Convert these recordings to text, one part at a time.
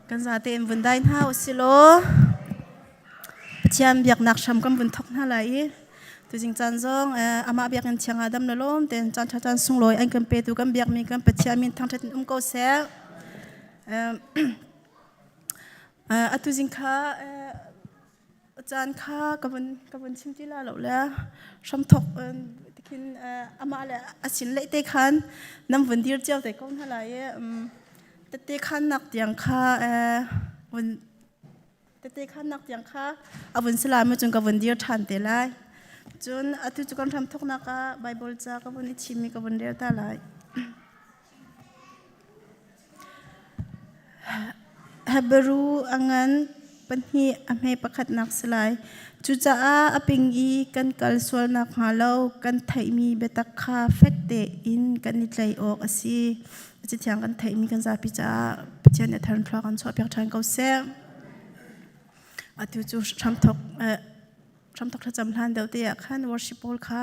Kan zatein vun dai hna usilaw Pathian biaknak hram kan vun thok hna lai i tuzing caan zong amah biakinn thiang ah dam le lawm tein caan ṭha caan sunglawi an kan petu kan biakmi kan Pathian min thangṭhat in um ko seh. Atu zing kha caan kha ka vun ka vun chim ti la lo le hramthok tikhin amah le a sin leh te khan nan vun dir cio te ko hna lai i tete khan nak tiang kha vun tete khan nak tiang kha a vun si lai mu cun ka vun dir ṭhan te lai cun atu cu kan hramthoknak ah Bible ca ka vun i thimmi ka vun rel ta lai. Hebru a ngan pahnih a hme pakhatnak si lai. Cucaah a ping i kan kal sual nakhnga lo kan theihmi biatak kha fek tein kan i tlaih awk a si. Cathiang kan theihmi kan zapi caah Pathian nih a thar in thlua kan chuahpiak ṭhan ko seh. Atu cu hramthawk hramthawk thlacam hlan deuh te ah khan worship pawl kha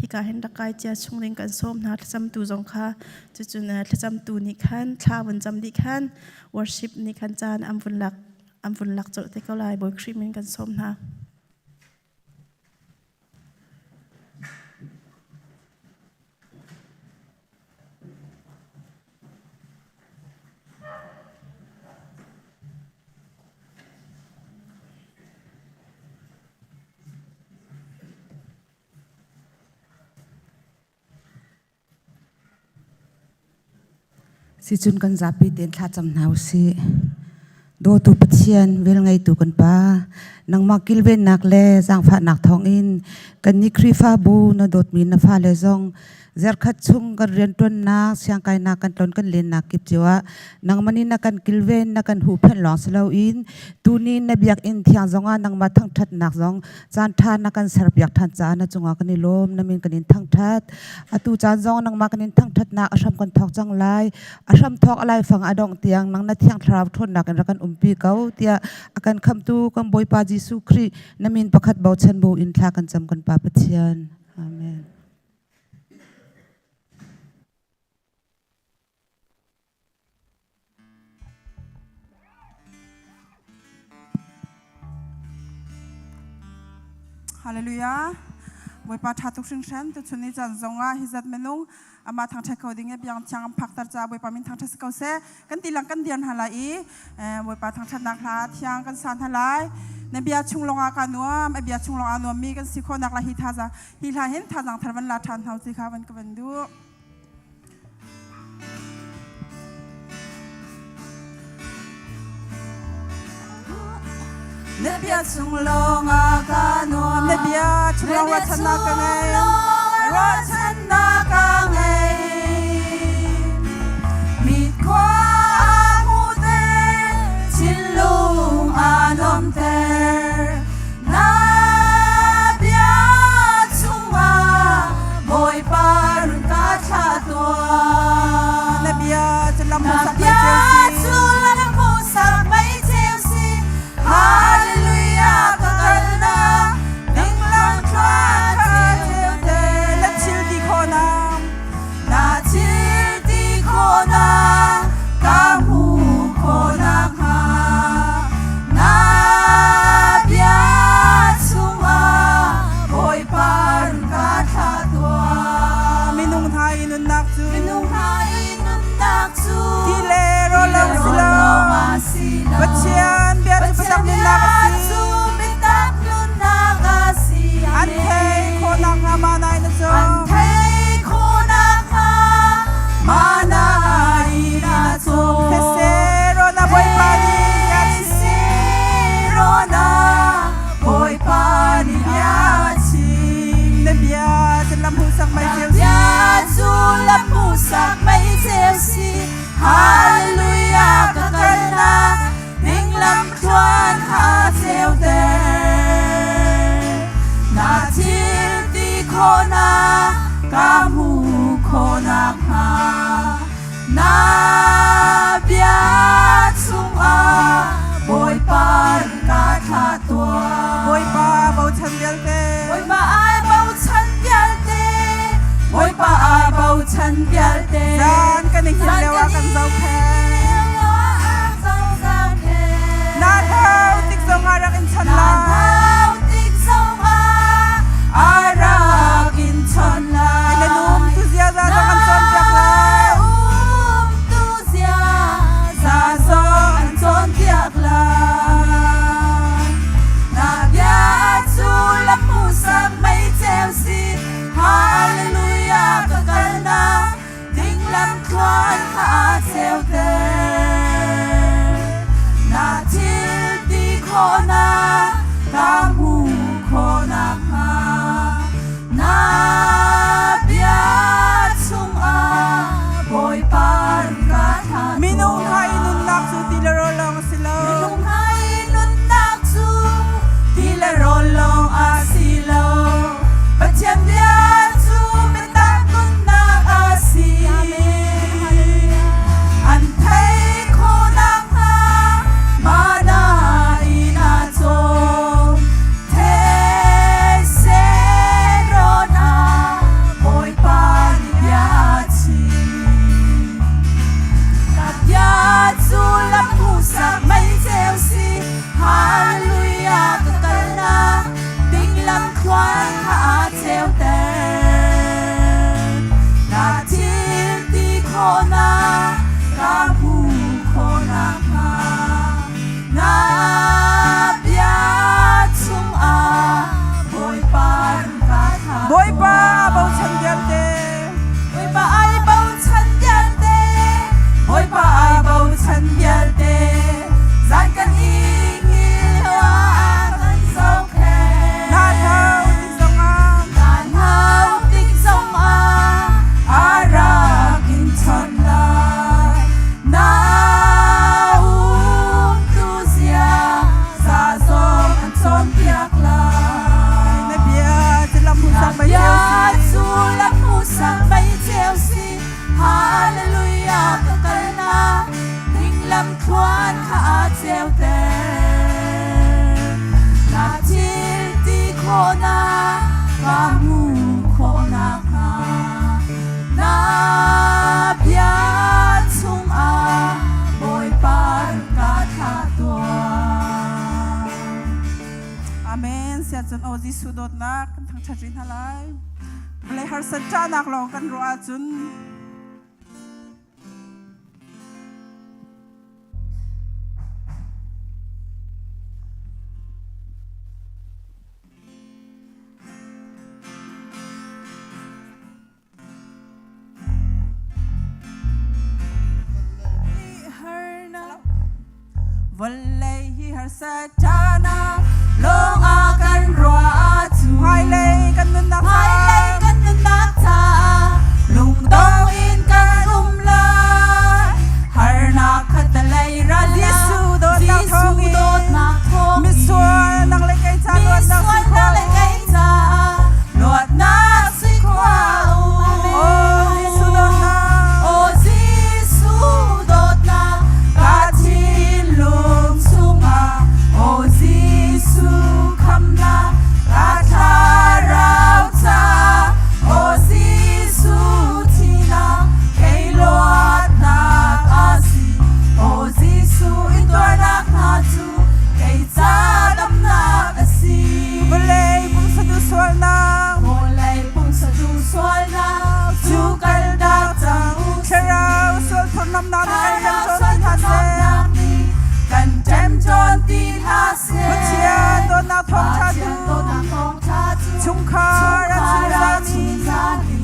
hika hin rak kai cia chung ding kan sawm hna thlacamtu zong kha cucun thlacamtu nih khan thla vun cam dih khan worship nih khan caan an vun lak an vun lak colh te ko lai Bawi Khrih min kan sawm hna. Sicun kan zapi tein thlacam hna usih. Dawtu Pathian, velngeitu kan Pa, nangmah kilvennak le zaangfahnak thawngin kannih Khrihfabu na dawtmi na fale zong Zerkhat chung kan rianṭuannak, siangkainak kan tlon kan lennak kip cio ah nangmah nih na kan kilven, na kan huhphenh lawng si loin tuni na biakinn thiang zongah nangmah thangṭhatnak zong caanṭha na kan serpiak ṭhan caah na cungah kan i lawm, na min kan in thangṭhat. Atu caan zong nangmah kan in thangṭhatnak a hram kan thawk cang lai. A hram thawk a laifang a dongh tiang nang na thiang thlarau ṭhawnnak in rak kan umpi ko tiah a kan khamhtu kan Bawipa Jesuh Khrih na min pakhat bochan bu in thla kan cam kan Pa Pathian. Amen. Hallelujah. Bawipa ṭha tuk hringhran tuchun ni caan zongah hi zat minung amah thangṭhat ko ding i biang thiang an phakter caah Bawipa min thangṭhat si ko seh. Kan tilang kan dir hna lai i Bawipa thangṭhatnak hla thiang kan sa hna lai. Na bia chung lawngah ka nuam, a bia chung lawngah nuammi kan si khawhnak lai hi thazaang hi hla hin thazaang thar van la ṭhan hna ti kha van ka van duh. Na bia chung lawngah ka nuam. Na bia chung lawng ruahchannak ka ngei. Ruahchannak ka ngei. Mit khua a hmuhter, thinlung aa nuamter. Na bia chungah Bawipa run ka thlah tuah. Na bia cu lam Na hmuhsak mei bia ceu si. cu lam hmuhsak mei ceu si. Hallelujah ka kalnak ding lam thluan Kha ceu ceu te. Na thil ti khawhnak. Na thil ti khawhnak ka hmuh khawh nakhnga na bia chungah Bawipa run ka thlah tuah. Minung hna i nunnak cu Minung hna i nunnak cu ti le rawl lawng si lo. si lo. Pathian bia cu biatak nunnak a si. cu biatak nunnak a si. An thei khawh nakhnga mana in a An cawm. thei khawh nakhnga mana in a cawm. These rawn a Bawipa nih bia chim. These rawn a Bawipa nih bia chim. Na bia cu lam hmuhsak mei Na ceu si. bia cu lam hmuhsak mei ceu si. Hallelujah ka kalnak ding lam thluan kha ceuter. Na thil ti khawhnak ka hmuh khawh nakhnga na bia chungah Bawipa run ka thlah tuah. Bawipa bochan vialte. Bawipa ai bochan vialte. Bawipa ai bochan vialte. Zan kan i hngilh lio ah kan zohkhenh. Na thau tik zongah rak in chon lai. Rak in chon lai. Na num tu ziaza zong an cawnpiak lai. Um tu ziaza zong an cawnpiak lai. Na bia cu lam hmuhsak mei ceu si. Hallelujah ka kalnak ding lam thluan kha a ceuter. Na thil ti khawhnak ka hmuh khawh nakhnga na bia chungah Bawipa run ka thlah Minung hna i nunnak cu ti le rawl lawng a si lo. Minung hna i nunnak cu ti le rawl lawng a si lo. Pathian bia cu biatak nunnak a si. An thei khawh nakhnga mana in a caw. Sia cun aw Jesuh dawtnak kan thangṭhat rih hna lai. Vawlei harsat ṭahnak lawng kan ruah ahcun Vawlei hi harsa ṭahnak lawng ah kan ruah ahcun hmailei kan nunnak hmailei kan nunnak caah lungdong in kan um lai. Harnak khatalei ral Jesuh dawtnak thawngin misual nang le kei ca luatnak si khua luatnak si khua Oh Jesuh dawtnak Oh Jesuh dawtnak ka thinlung chungah Oh Jesuh khamnak ka thlarau ca Oh Jesuh thinak kei luatnak a si Aw Jesuh intuarnak hna cu kei ca damnak a si. Vawlei pumsa sualnak Vawlei pumsa sualnak cu kaltak cang u Thlarau sual thurhnawmnak nih kan ṭem cawn ti hlah seh. Kan ṭem cawn ti hlah seh. Pathian dawtnak thawngṭha cu chungkhar a chungzami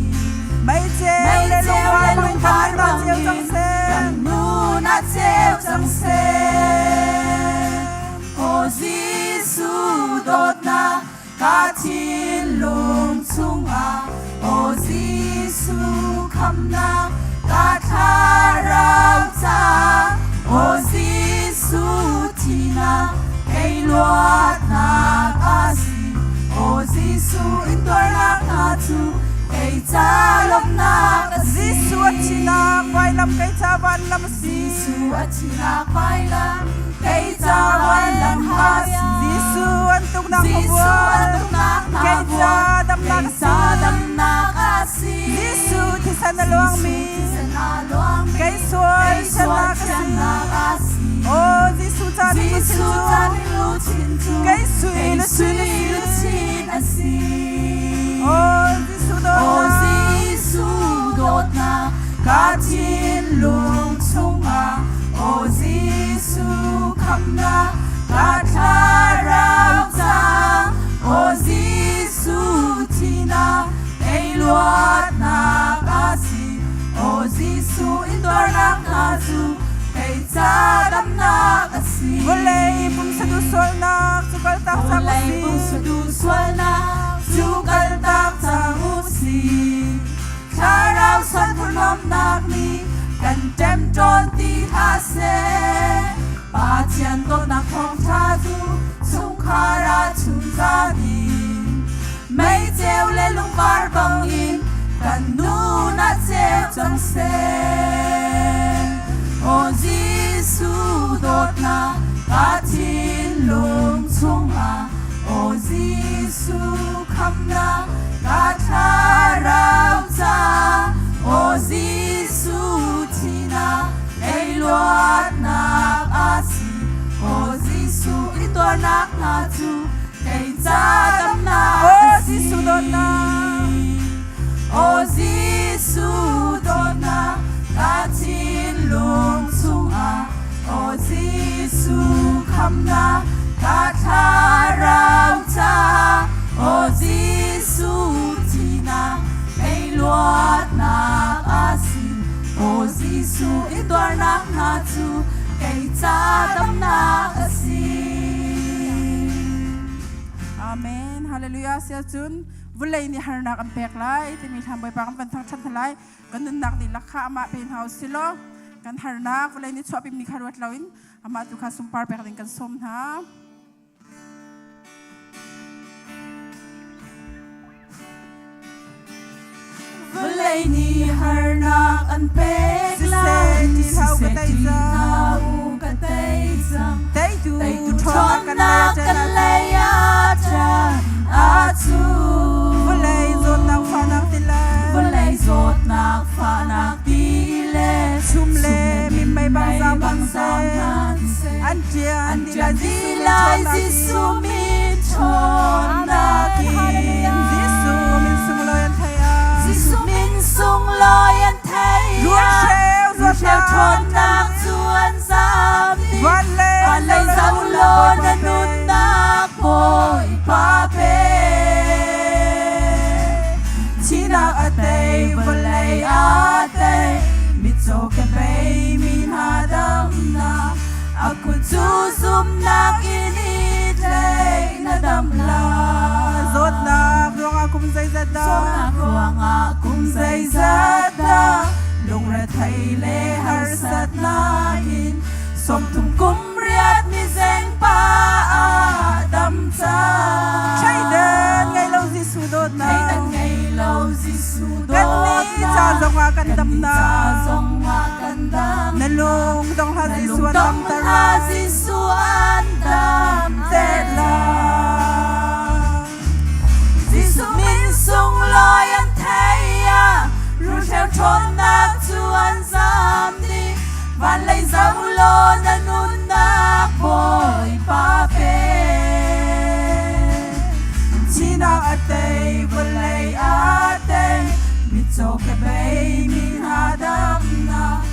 Meiceu le lungvar bang kan nun ah ceu cang seh. Kan nun ah ceu cang seh. Aw Jesuh dawtnak ka thinlung chungah Aw Jesuh khamnak ka thlarau ca Aw Jesuh thinak kei luatnak a si Aw Jesuh intuarnak hna cu kei ca lawmhnak a si. Jesuh a thinak vailam kei ca vanlam a si. Jesuh a thinak vailam kei ca vanlam a si. Jesuh an tuknak Jesuh an tuknak kei ca damnak a si. damnak a si. Jesuh thisen a luangmi kei sual thiannak a si. Aw Jesuh ca luchin cu kei sui luchin a si. Aw Jesuh dawtnak ka thinlung chungah Aw Jesuh khamnak ka thlarau ca Aw Jesuh thinak kei luatnak a si. Aw Jesuh intuarnak hna cu kei ca damnak a si. Vawlei pumsa duh sualnak cu kaltak cang u si. Vawlei duh sualnak cu kaltak cang u si. Thlarau sualthurhnawmnak nih kan ṭemṭawn ti hlah seh. Pathian dawtnak thawngṭha cu chungkhar ah chunza ding. Meiceu le lungvar bangin kan nun ah ceu cang seh. Aw Jesuh dawtnak ka thinlung chungah Aw Jesuh khamnak ka thlarau ca Aw Jesuh thinak ei luatnak a si Aw Jesuh i tuarnak hna cu kei ca damnak a si. Jesuh dawtnak Aw Jesuh dawtnak ka thinlung chungah Aw Jesuh khamnak ka thlarau ca Aw Jesuh thinak ei luatnak a si Aw Jesuh i tuarnak hna cu kei ca damnak a si. Amen. Hallelujah. Sia cun vulei nih harnak an pek lai timi thlam Bawipa kan van thangṭhat hna lai. Kan nunnak dihlak kha amah pe hna u si law kan harnak vulei nih chuahpimi kha ruat loin amah tu kha sunpar pek ding kan sawm hna. Vawlei nih harnak an pek lai siseh ti hna u ka tei cang teitu ṭhawnnak kan lei ah ṭan ahcun vawlei zawtnak fahnak ti le vawlei zawtnak fahnak ti le chum le minmei bang zam hmanhseh an ṭian dih lai Jesuh min ṭhawnnak in. ṭhawnnak in. Jesuh min sunglawi an thei ah. Jesuh min sunglawi an thei ah. Ruahreu Ruahreu ṭhawnnak cu an zam dih. Van lei Van lei zoh law na nunnak Bawipa pe. Thihnak a tei, vawlei a tei, mitcaw kebei mi hna damnak. A kut cu zumhnak in i tlaih na dam lai. Zawtnak ruangah kum zeizat dah? Zawtnak ruangah kum zeizat dah lungrethei le harsatnak in 30 kum riat mi zengpa ah dam cang. Thleidan ngei lo Jesuh dawtnak. Thleidan ngei lo Jesuh Kan nih ca dawtnak. zongah kan Kan nih damnak. ca zongah kan dam. Na lung dong hlah Na Jesuh lung an dong damter hlah lai. Jesuh an damter lai. Jesuh min sunglawi an thei ah rulhreu ṭhawnnak cu an zam dih. Van lei zoh law na nunnak Bawipa pe. Thihnak a tei, vawlei a tei, Mitcaw kebei mi hna damnak,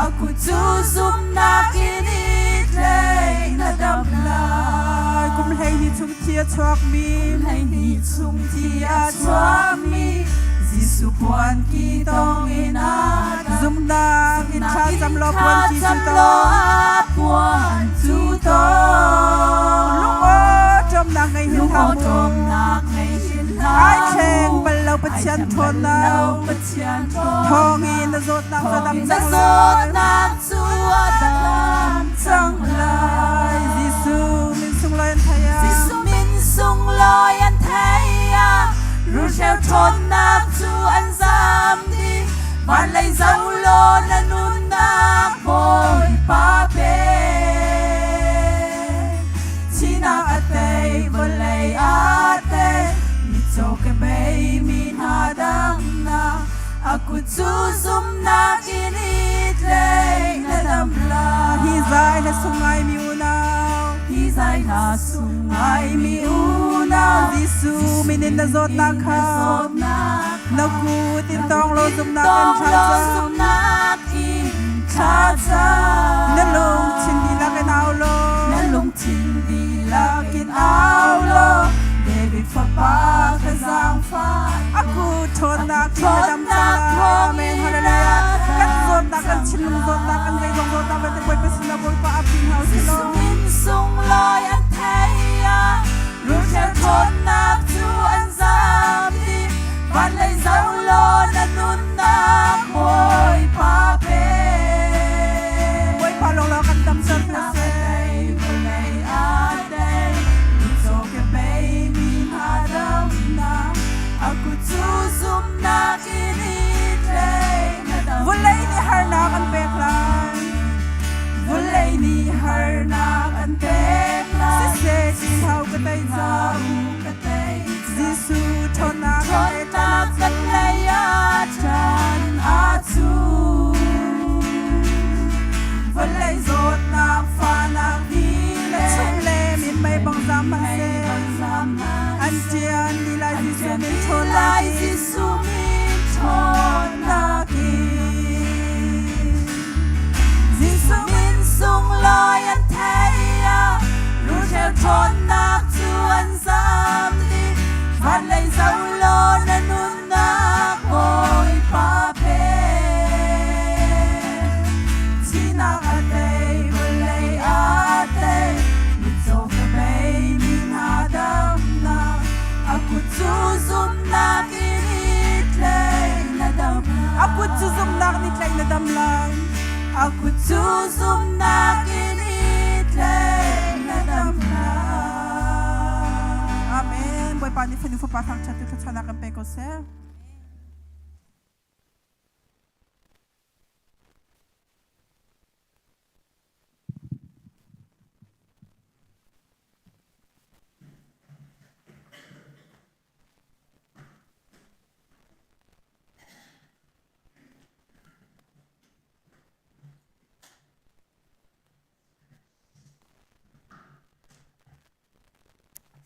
a kut cu zumhnak in i tlaih na dam lai. Kum 12 chung thi a chuakmi, 12 chung thi a chuakmi, Jesuh puan ki tong in a dam. Zumhnak in thla cam law puan ki cu Cam tong. law a puan cu tong. Lungaw ṭawmnak ngei hin hlah mu. Lungawṭawmnak ngei hin hlah Ai thleng mu. bal lo Pathian Ai thleng bal ṭhawnnak. lo Pathian ṭhawnnak. Thawng in na zawtnak cu a dam Thawng in na cang lai. zawtnak cu a dam cang lai. Jesuh min sunglawi an thei ah. Jesuh min sunglawi an thei ah rulhreu ṭhawnnak cu an zam dih. Van lei zoh law na nunnak Bawipa pe. Thihnak a tei, vawlei a tei, Mitcaw kebei mi hna damnak, a kut cu zumhnak in i tlaih na dam lai. Hi zai hla sung ngaimi unau. Hi zai hla sung ngaimi unau. Jesuh min in na zawtnak kha. Na kut in tawng law zumhnak in Tawng thla law cam. zumhnak in thla cam. Na lungthin dihlak in au law. Na lungthin dihlak in au law. David fapa ka zaangfah. A kut ṭhawnnak in na dam cang lai. Amen. Hallelujah. Kan zawtnak, kan thinlung zawtnak, kan zeizong zawtnak vialte Bawipa sinah Bawipa ap ding hna usih law. Jesuh min sunglawi an thei ah rulhreu ṭhawnnak cu an zam dih. Van lei zoh law na nunnak Bawipa pe. Bawipa lawnglawng kan damter hna Thihnak a seh. tei, vawlei a tei, mitcaw kebei mi hna damnak, a kut cu zumhnak in i tlaih na dam Vawlei nih harnak an pek lai. Vawlei nih harnak an pek lai. Siseh ti hau ka tei cang. Ka tei cang. Jesuh ṭhawnnak kan lei Ṭhawnnak kan lei ah ṭan a cu. Vawlei zawtnak fahnak hi le Chum le minmei bang zam hmanh mei seh. bang zam hmanh An ṭian dih lai An Jesuh ṭian min dih ṭhawnnak lai in. Jesuh min ṭhawnnak in. Jesuh min sunglawi an thei ah rulhreu ṭhawnnak cu an zam dih. Van lei zoh law na nunnak Bawipa pe. Thihnak a tei, vawlei a tei, mitcaw kebei mi hna damnak, a kut cu zumhnak in i tlaih na dam A kut cu zumhnak nih tlaih na dam lai. A kut cu zumhnak in i tlaih na dam lai. Amen. Bawipa nih fanu fapa thangṭhat tu thluachuahnak kan pe ko seh.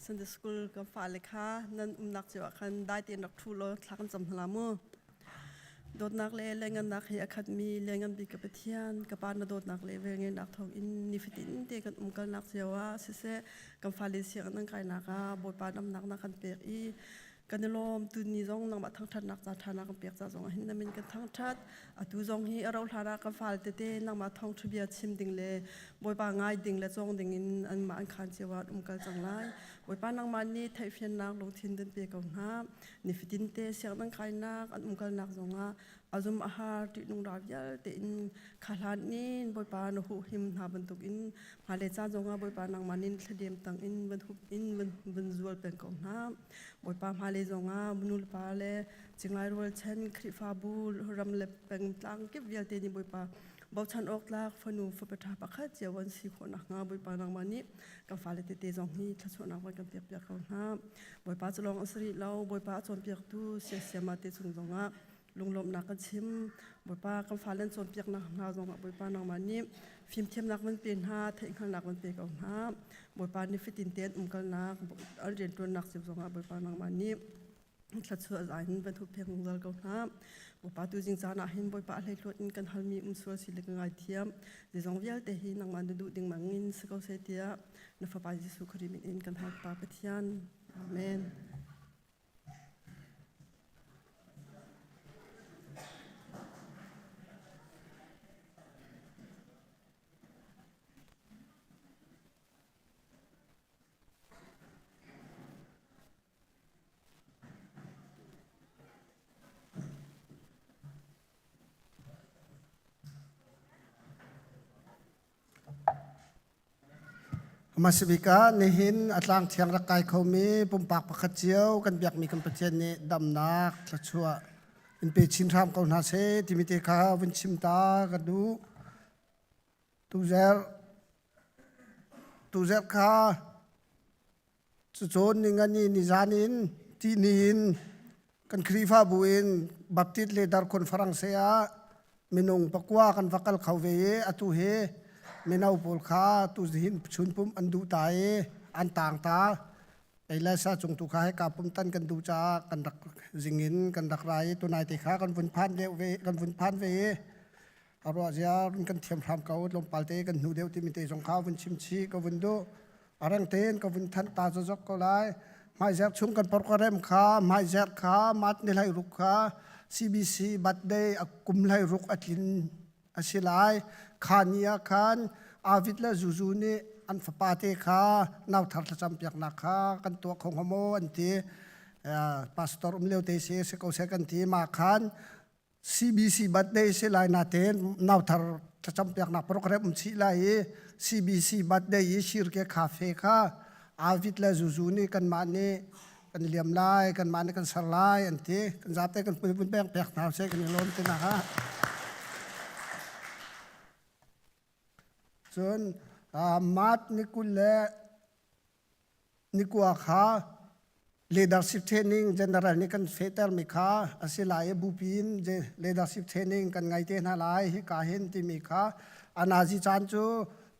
Sunday School kan fale kha nan umnak cio ah khan dai tein rak ṭhu law thla kan cam hna mu. Dawtnak le lengannak he a khatmi lengan bik ka Pathian, ka Pa na dawtnak le velngeihnak thawng in nifatin te kan umkalnak cio ah siseh, kan fale sianginn an kainak ah Bawipa damnak na kan pek i kan i lawm. Tuni zong nangmah thangṭhatnak ca ṭha na kan pek ca zong ah hin na min kan thangṭhat. Atu zong hi a rauh hlan ah kan fale tete nangmah thawngṭha bia chim ding le Bawipa ngai ding le cawng ding in anmah an khaan cio ah an umkal cang lai. Bawipa nangmah nih theihfiannak lungthin dan pe ko hna. Nifatin te sianginn kainak an umkalnak zongah a zum a har ṭihnung ral vialte in kha hlan in Bawipa na huhhim hna bantukin hmailei caan zongah Bawipa nangmah nin thladem tang in van hup in van zual peng ko hna. Bawipa hmailei zongah nu le pa le cinglai rualchan Khrihfabu ram le pengtlang kip vialte nih Bawipa bochan awk tlak fanu fapa ṭha pakhat cio an si khawh nakhnga Bawipa nangmah nih kan fale tete zong hi thluachuahnak van kan pekpiak ko hna. Bawipa cu lawng a si rih lo, Bawipa a cawnpiaktu siasiama te chung zongah lunglawmhnak kan chim. Bawipa kan fale an cawnpiaknak hna zongah Bawipa nangmah nih fimthiamnak van pe hna, theihhngalhnak van pe ko hna. Bawipa nih fitin tein umkalnak, an rianṭuannak cio zongah Bawipa nangmah nih thluachuah zai in van huppheng zungzal ko hna. Bawipa tu zing caan ah hin Bawipa a hleihluat in kan halmi um sual si le ka ngaithiam. Zeizong vialte hi nangmah na duh ding bangin si ko seh tiah na Fapa Jesuh Khrih min in kan hal Pa Pathian. Amen. Hmasabik ah nihin a tlang thiang rak kai khomi pumpak pakhat cio kan biakmi kan Pathian nih damnak thluachuah in pe chin hram ko hna seh timi te kha vun chim ta ka duh. Tuzerh kha Cucun ningani nizan in tihni in kan Khrihfabu in Baptist le Darkhon Farangse ah minung pakua kan va kal kho ve i atu hi mino pawl kha tu hin chunpum an duh ta i an tang ta. Ei le sa cung tu kha hika pumtan kan duh caah kan rak zing in kan rak ra i tunai te kha kan vun phan deuh ve kan vun phan ve i a ruah zia run kan thiam hram ko tlawmpal te kan hnu deuh timi te zong kha vun chim chih ka vun duh a reng tein ka vun thanh ta zok ko lai hmaizer chung kan program kha hmaizer kha mat ni hlai ruk kha CBC birthday a kum hlai ruk a tlin a si lai kha ni ah khan Avid le Zuzu nih an fapa te kha nauthar thlacam piaknak kha kan tuah kho hnga maw an ti pastor um lio te si si ko se kan ti ma khan CBC birthday si lai natein nauthar thlacam piaknak program um chih lai i CBC birthday i Shirke Cafe kha Avid le Zuzu nih kanmah nih kan liam lai kanmah nih kan ser lai an ti kan zate kan pun pek pek hna seh kan i lawm ti nak ah cun mat ni kul le Nikua kha leadership training general nih kan fehtermi kha a si lai i bupi in leadership training kan ngei te hna lai hika hin timi kha a nazi caan cu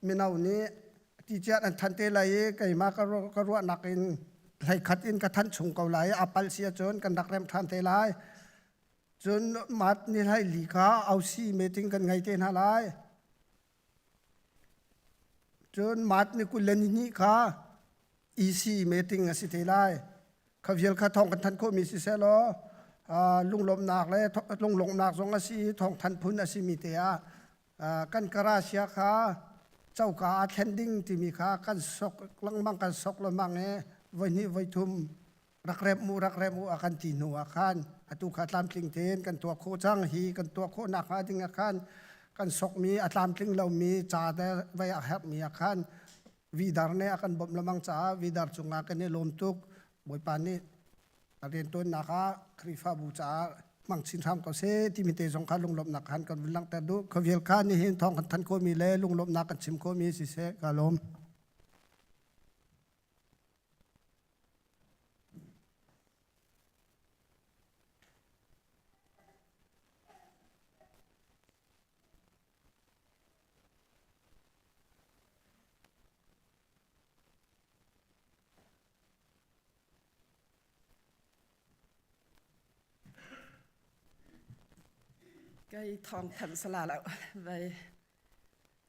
mino nih ti ciat an thanh te lai i keimah ka ruahnak in hleikhat in ka thanh chung ko lai i a palh si ahcun kan rak remh ṭhan te lai. Cun mat ni hlei li kha ausi meeting kan ngei te hna lai. Cun March ni 22 kha EC meeting a si te lai. Kha vial kha thawng kan thanh khawhmi siseh law lunglawmhnak le lunglawmhnak zong a si i thawngthanh phun a simi te ah kan karasia kha coka ah thlen ding timi kha kan sok lengmang kan sok lengmang i voihnih voithum rak rep mu rak rep mu a kan ti hnu ah khan atu kha tlamtling tein kan tuah khawh cang hi kan tuah khawh nak hnga ding ah khan kan sokmi a tlamtling lomi ca te vei a herhmi ah khan vidar nih a kan bawmh lamang caah vidar cungah kan i lawm tuk bawipa nih a riantuannak ah Khrihfabu caah hmang chin hram ko seh timi te zong kha lunglawmhnak khan kan vun langhter duh khuavial kha nihin thawng kan thanh khawhmi le lunglawmhnak kan chim khawhmi siseh ka lawm. Kai thawng thanh sala lo vai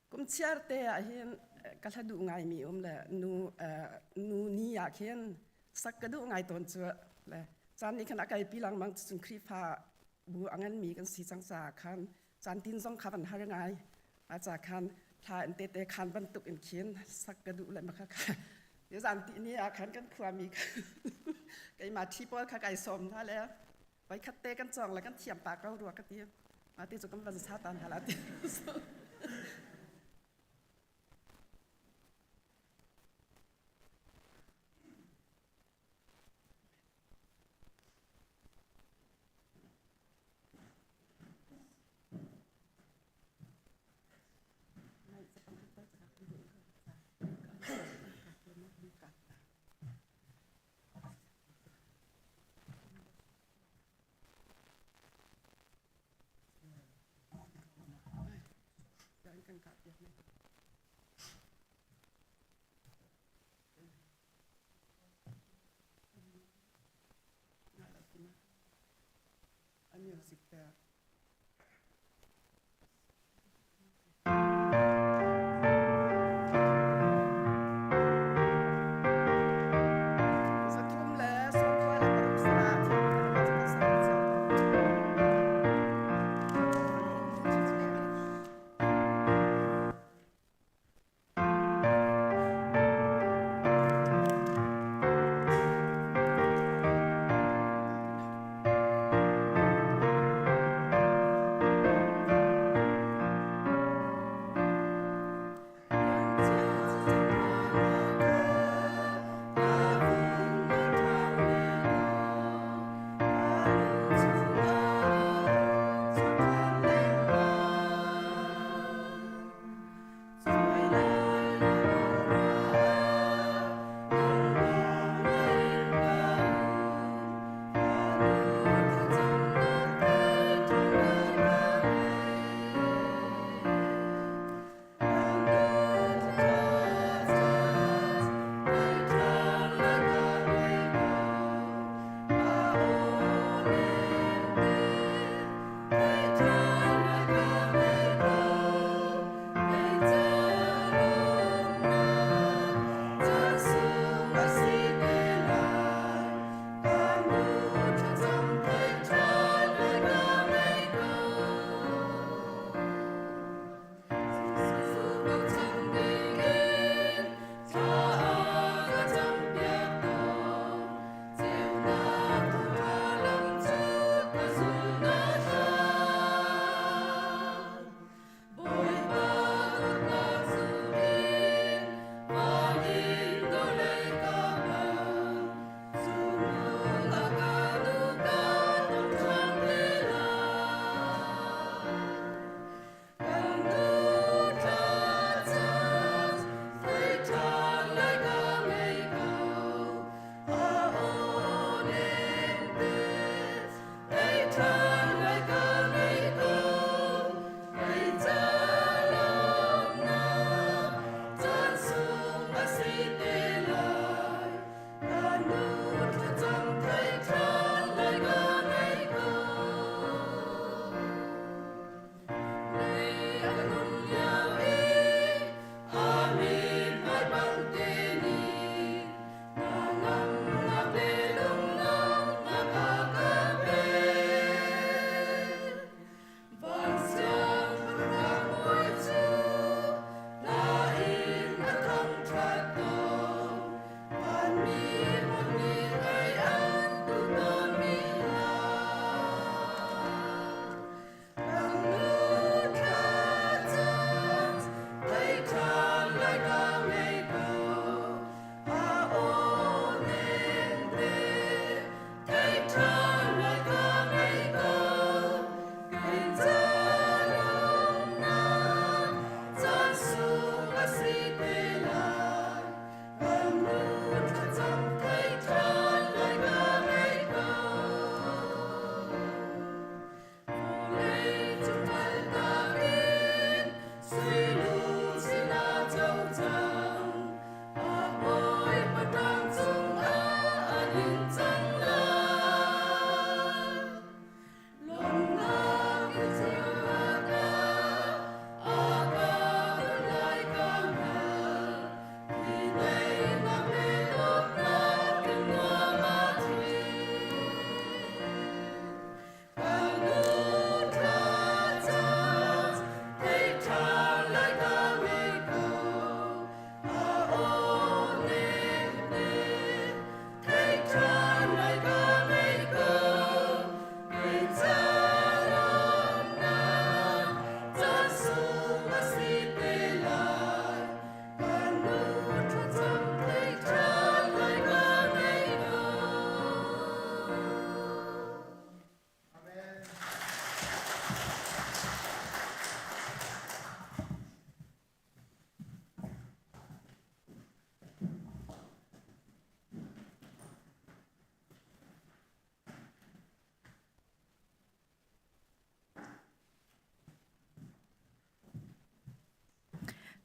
kum chiar te ah hin ka hla duh ngai mi um le nu nu ni ah khin sak ka duh ngai tawn cu le caan ni khan a kai pi lang mang cun Khrihfa bu angan mi kan si cang ca khan caan tin zong kha van har ngai a ca khan thla in te te khan bantuk in khin sak ka duh le ma kha kha ni zan ti ni ah khan kan khua mi keimah thi pawl kha kai som hna le voi khat te kan cawng le kan thiam pa ko rua ka ti ma ti cu kan van sa tan hala ti. A music there. 326.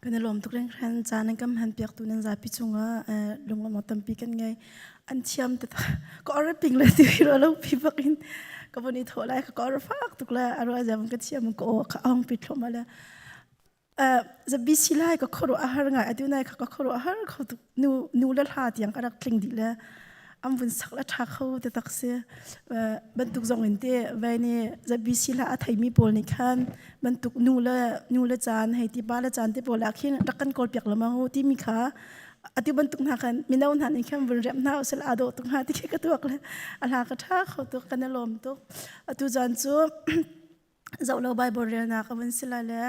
Kan i lawm tuk hringhran. Caan an kan hman piaktu nan zapi cungah lunglawmhnak tampi kan ngei. An thiam taktak. Ka or ping le ti ro lo pi bak in ka von i thawh lai ka or fak tuk le a ruah ziam ka thiam ka aw ka ong pi thluahmah le ZBC lai ka khuaruah a har ngai atu nai ka khuaruah a har kho tuk nu nu le hla tiang ka rak tling dih le an vun sak le ṭha kho te tak si bantuk zong in te vai nih ZBC hla a theimi pawl nih khan bantuk nu le nu le caan hei ti pa le caan te pawl ah khin rak kan kawl piak lamang u timi kha atu bantuk hna khan mino hna nih khan vun rem hna usila aa dawh tuk hnga ti khi ka tuak le a hla ka ṭha kho tuk kan i lawm tuk atu zan cu zoh lo Bible relnak a vun si lai le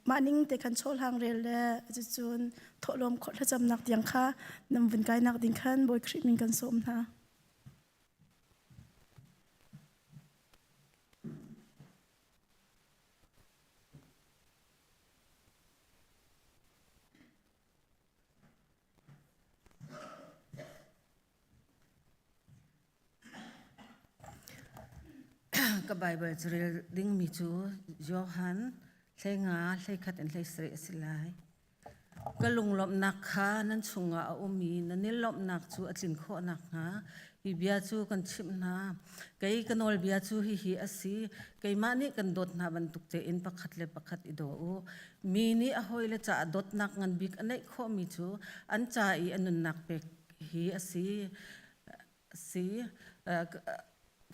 mah ning te khan chawhlang rel le cucun thawhlawm khawh thlacamnak tiang kha nan vun kainak ding khan Bawi Khrih min kan sawm hna. Ka Baibal carel dingmi cu Johan 15 hleikhat in 17 a si lai. Ka lunglawmhnak kha nan chungah a um i nan i lawmhnak cu a tlin khawh nakhnga hi bia cu kan chimh hna. Kei ka nawlbia cu hihi a si, keimah nih kan dawt hna bantuk tein pakhat le pakhat i daw u. Mi nih a hawile caah dawtnak ngan bik a neih khawhmi cu an ca i a nunnak pek hi a si. Si.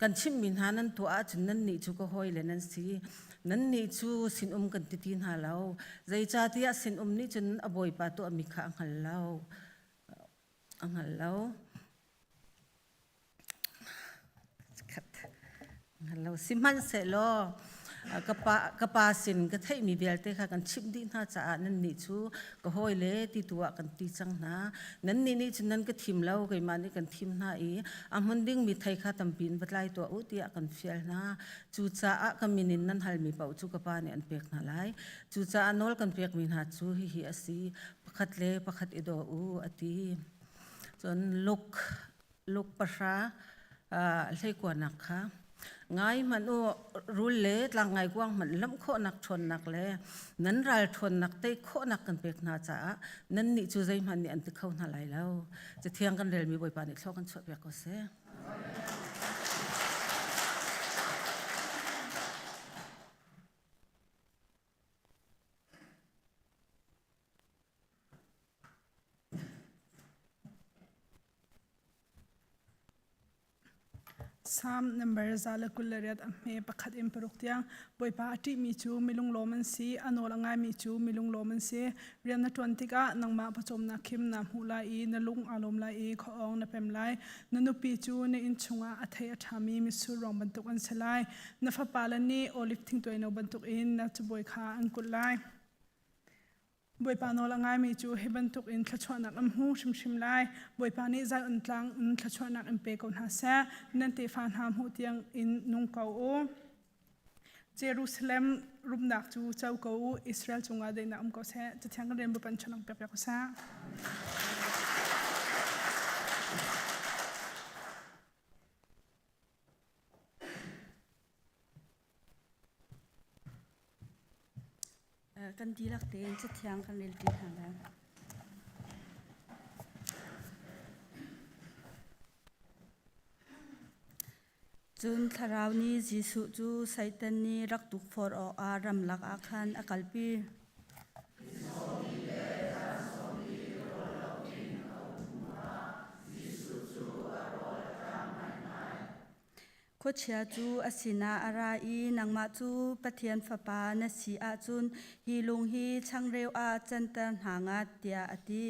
Kan chimhmi hna nan tuah ahcun nannih cu ka hawile nan si. Nannih cu sinum kan ti ti hna lo. Zeicahtiah sinum nih cun a bawipa tuahmi kha a hngal lo. A hngal lo. Sihmanhsehlaw ka pa sin ka theihmi vialte kha kan chimh dih hna caah nannih cu ka hawile ti tu ah kan ti cang hna. Nannih nih cun nan ka thim lo, keimah nih kan thim hna i a hmun dingmi thei kha tampi in va tlai tuah u tiah kan fial hna. Cucaah ka min in nan halmi paoh cu ka Pa nih an pek hna lai. Cucaah nawl kan pekmi hna cu hihi a si, pakhat le pakhat i daw u, a ti. Cun Luke Luk pahra hleikuanak kha ngai hmanh u rul le tlangngaikuang hmanh lamh khawhnak ṭhawnnak le nan ral ṭhawnnak tei khawhnak kan pek hna caah nannih cu zeihmanh nih an ti kho hna lai lo. Cathiang kan relmi Bawipa nih thlua kan chuahpiak ko seh. Psalm number 128 a hme pakhat in paruk tiang Bawipa a ṭihmi cu milunglawm an si, a nawl a ngaimi cu milunglawm an si. Rian na ṭuan tikah nangmah pawcawmnak khim naa hmuh lai i na lung aa lawm lai i khuaawng na pem lai. Na nupi cu na inn chungah a thei a ṭhami mitsur ruang bantuk an si lai. Na fapale nih oliv thingtuai no bantukin na cabuai kha an kulh lai. Bawipa nawl a ngaimi cu hi bantuk in thluachuahnak an hmu hrimhrim lai. Bawipa nih Zion tlang in thluachuahnak in pe ko hna seh. Nan tefa hna hmuh tiang in nung ko u. Jerusalem rumnak cu co ko u. Israel cungah daihnak um ko seh. Cathiang kan rian Bawipa in pek piak ko seh. Kan dihlak tein cathiang kan relṭi hna lai. Cun Thlarau nih Jesuh cu Satan nih rak tukforh awkah ramlak ah khan a kalpi. Khuachia cu a sinah a ra i nangmah cu Pathian Fapa na si ahcun hi lung hi changreu ah canter hna ngat tiah a ti.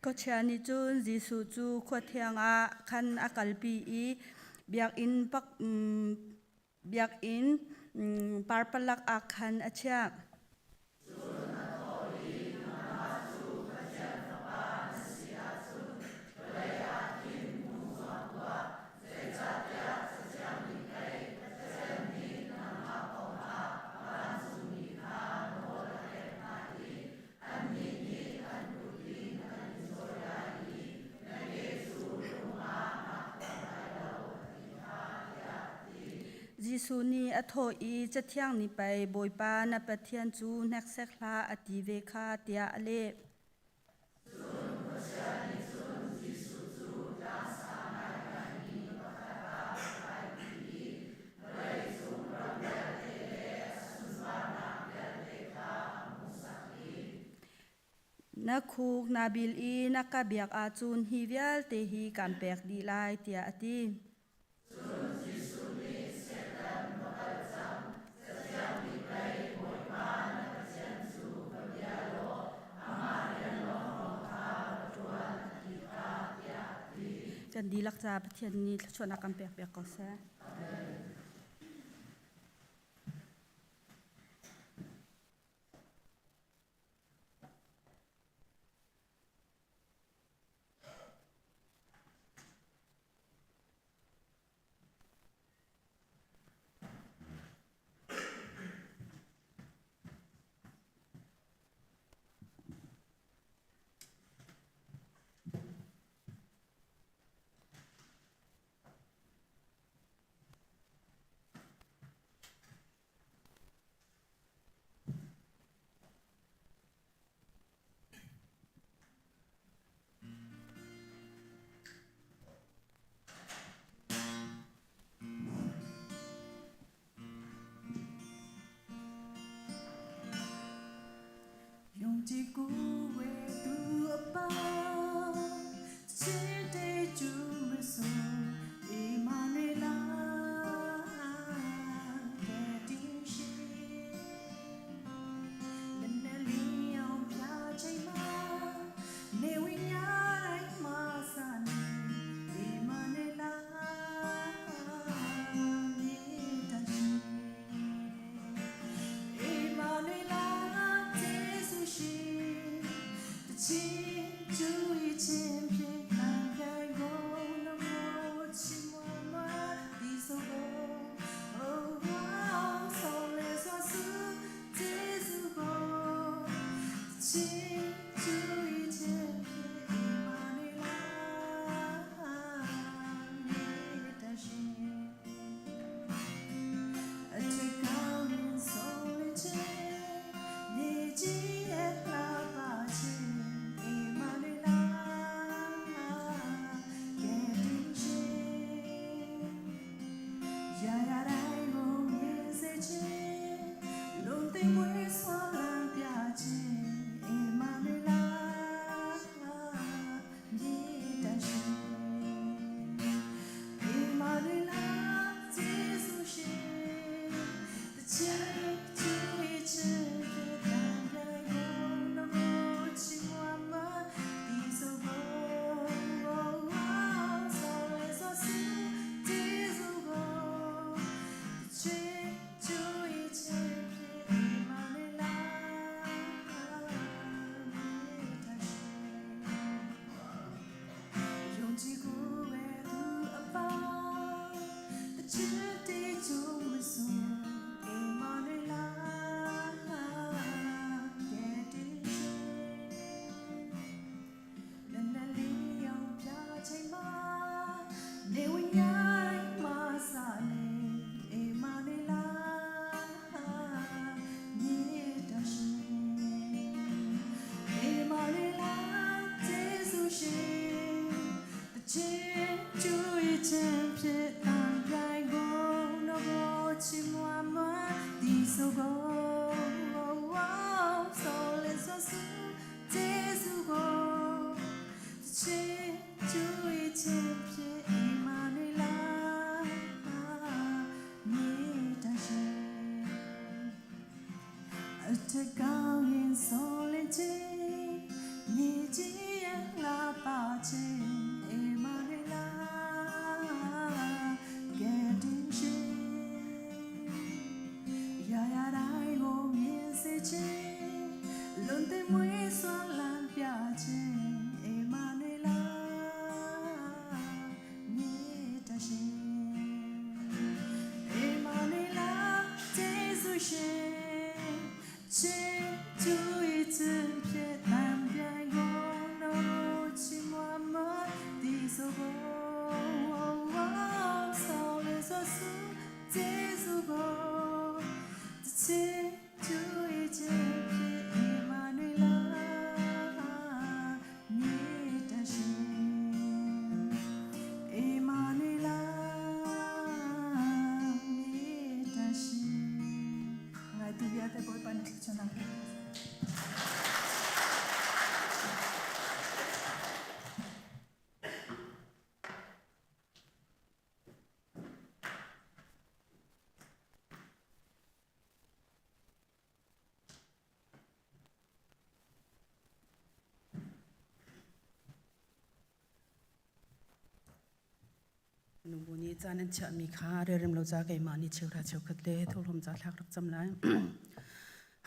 Khuachia nih cun Jesuh cu khua thiang ah khan a kalpi i biakinn parpalak ah khan a chiah. Jesuh nih a thawh i Cathiang nih pei Bawipa na Pathian cu hneksek hlah a ti ve kha tiah a leh. Na khuk naa bil i na ka biak ahcun hi vialte hi kaan pek dih lai, tiah a ti. Kan dihlak caah Pathian nih thluachuahnak kan pek piak ko seh. Ngaitu vialte Bawipa na thluachuahnak pe ko seh. Nubu nih caan an chiahmi kha relrem lo ca keimah nih cheuhra cheukhat le thawhlawm ca thlak rak cam lai.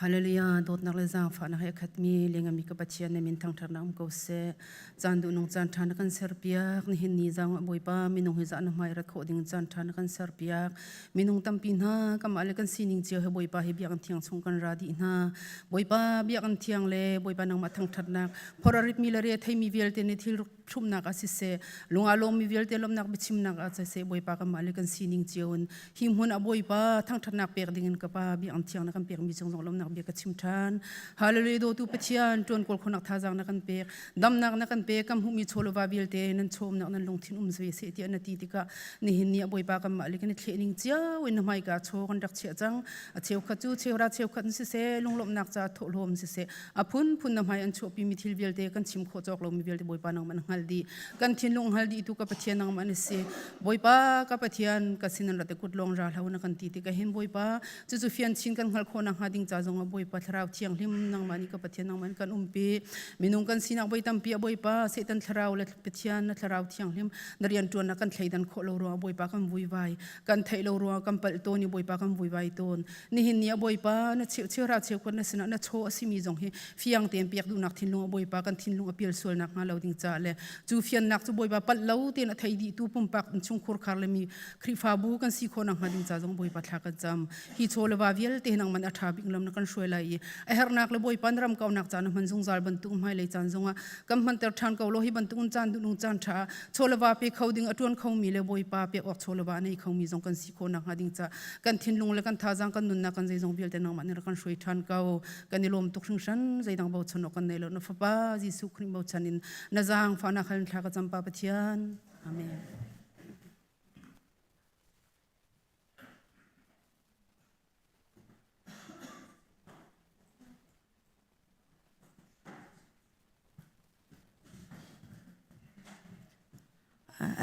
Hallelujah dawtnak le zaangfahnak he a khatmi lengami ka Pathian na min thangṭhatnak um ko seh. Caan duhnung caan ṭha na kan serpiak. Nihin ni zang ah Bawipa minung hi zah na hmai rat khawh ding caan ṭha na kan serpiak. Minung tampi hna kamah le kan sining cio he Bawipa hi biakinn thiang chung kan ra dih hna. Bawipa biakinn thiang le Bawipa nangmah thangṭhatnak phor a ritmi le re theimi vialte nih thil thlumnak ah siseh lung aa lawmmi vialte lawmhnak biachimnak ah siseh Bawipa kanmah le kan sining cio in hi hmun ah Bawipa thangṭhatnak pek ding in ka pa biakinn thiang na kan pekmi cung zong lawmhnak bia ka chim ṭhan. Hallelujah dawtu Pathian ṭuan kawl khonak thazaang na kan pek damnak na kan pek kan hmuhmi chawleva vialte nan chawmnak nan lungthin um ve seh tiah na ti tikah nihin ni ah Bawipa kanmah le kan i thleh ning cio in na hmaika chaw kan rak chiah cang. A cheukhat cu cheuhra cheukhat in siseh lunglawmhnak ca thawhlawm siseh a phunphun na hmai an chuahpimi thil vialte kan chim khawh cawk lomi vialte Bawipa nangmah na hngalh dih kan thinlung hngal dih tu ka Pathian nangmah na si Bawipa ka Pathian ka sin an rat i kut lawng ra hlah na kan ti tikah hin Bawipa cucu fian chin kan hngalh khawh nakhnga ding ca zongah Bawipa thlarau thianghlim nangmah nih ka Pathian nangmah nih kan umpi minung kan sinak voi tampi a Bawipa Satan thlarau le Pathian na thlarau thianghlim na rianṭuannak kan thleidan khawh lo ruangah Bawipa kan vuivai kan theih lo ruangah kan palh tawn i Bawipa kan vuivai tawn nihin ni a Bawipa na cheu cheuhra cheukhat na sinah na chaw a simi zong hi fiang tein pek duhnak thinlung a Bawipa kan thinlung a pial sualnak hnga lo ding caah le cu fiannak cu Bawipa palh lo tein a thei dihtu pumpak chungkhur khar le mi Khrihfabu kan si khawh nakhnga ding ca zong Bawipa thla kan cam hi chaw le va vialte nang man a ṭha bik lam na kan hruai lai i a herhnak le Bawipa na ram kaunak ca na hman zungzal bantuk hmailei caan zongah kan hmanter ṭhan ko law hi bantuk caan duhnung caan ṭha chaw le va pe kho ding a ṭuan khomi le Bawipa pek awk chaw le va nei khomi zong kan si khawh nakhnga ding ca kan thinlung le kan thazaang kan nunnak kan zeizong vialte nangmah nih rak kan hruai ṭhan ko kan i lawm tuk hringhran zeidang bochan awk kan nei lo na fapa Jesuh Khrih bochan in na zaangfahnak hal in thla ka cam pa Pathian amen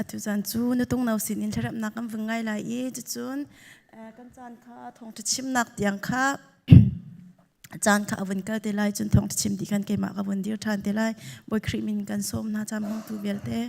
Atu zan cu nutung no sin in thlaremnak kan vung ngai lai i cucun kan caan kha thawngṭha chimnak tiang kha caan kha a vun kal te lai cun thawngṭha chim dih khan keimah ka vun dir ṭhan te lai Bawi Khrih min kan sawm hna caan hmangtu vialte.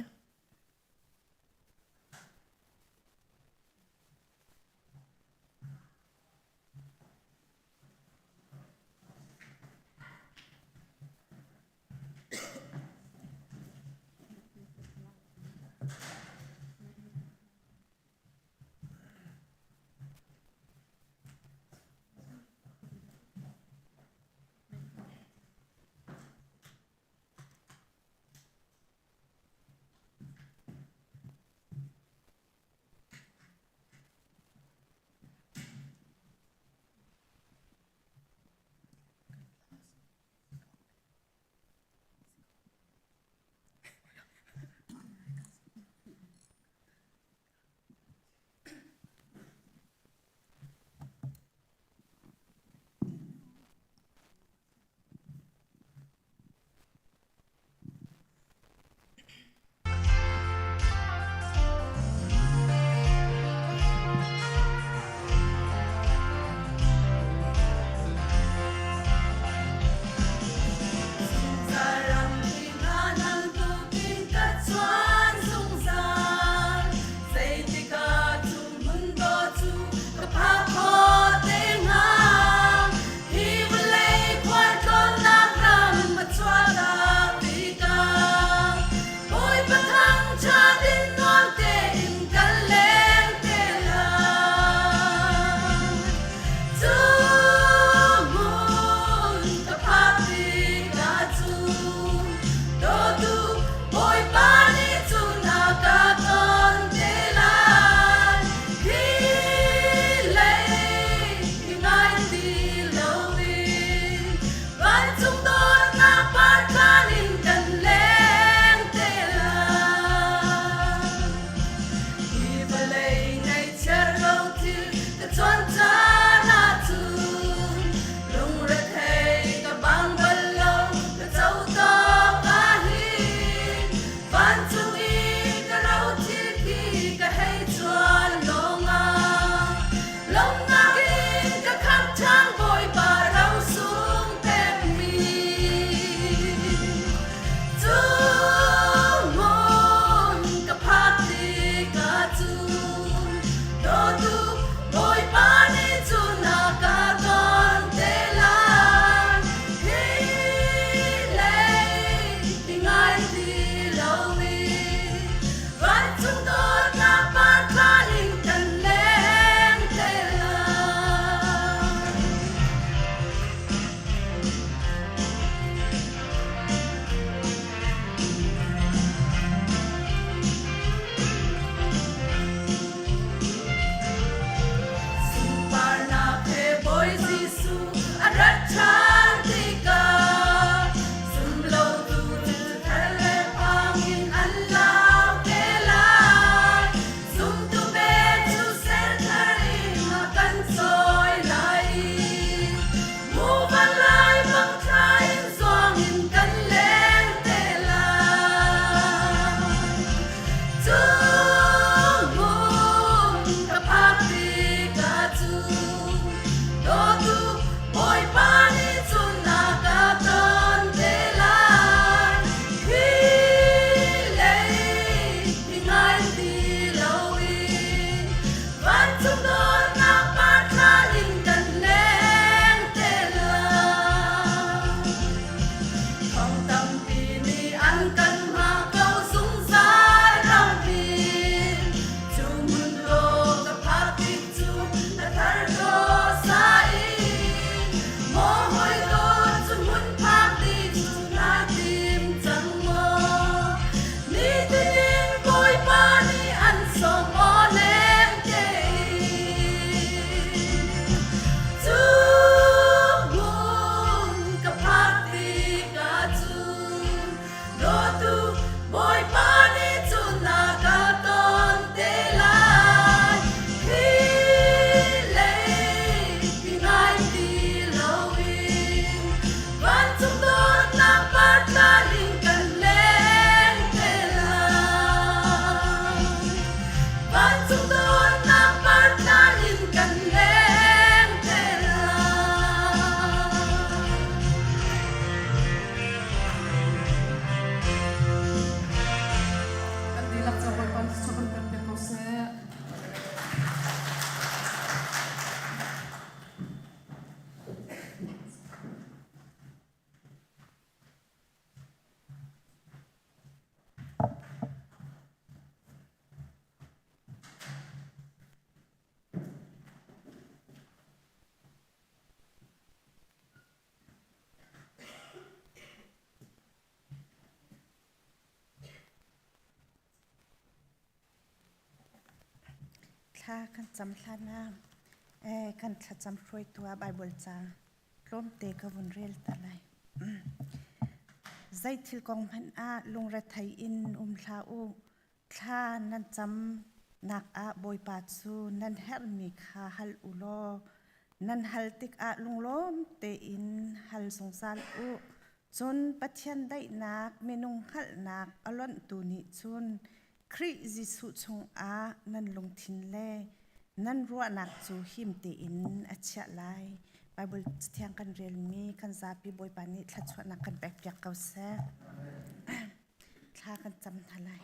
Thla kan cam hlan ah eh, kan thlacam hruaitu ah Bible ca tlawmte ka vun rel ta lai. Zei thil kong hmanh ah lungrethei in um hlah u. Thla nan cam nak ah Bawipa cu nan herhmi kha hal u law nan hal tikah lunglawm tein hal zungzal u. Cun Pathian daihnak minung hngalhnak a lonhtu nih cun Khrih Jesuh chungah nan lungthin le nan ruahnak cu him tein a chiah lai. Bible Cathiang kan relmi kan zapi Bawipa nih thluachuahnak kan pekpiak ko seh. Thla kan cam hna lai.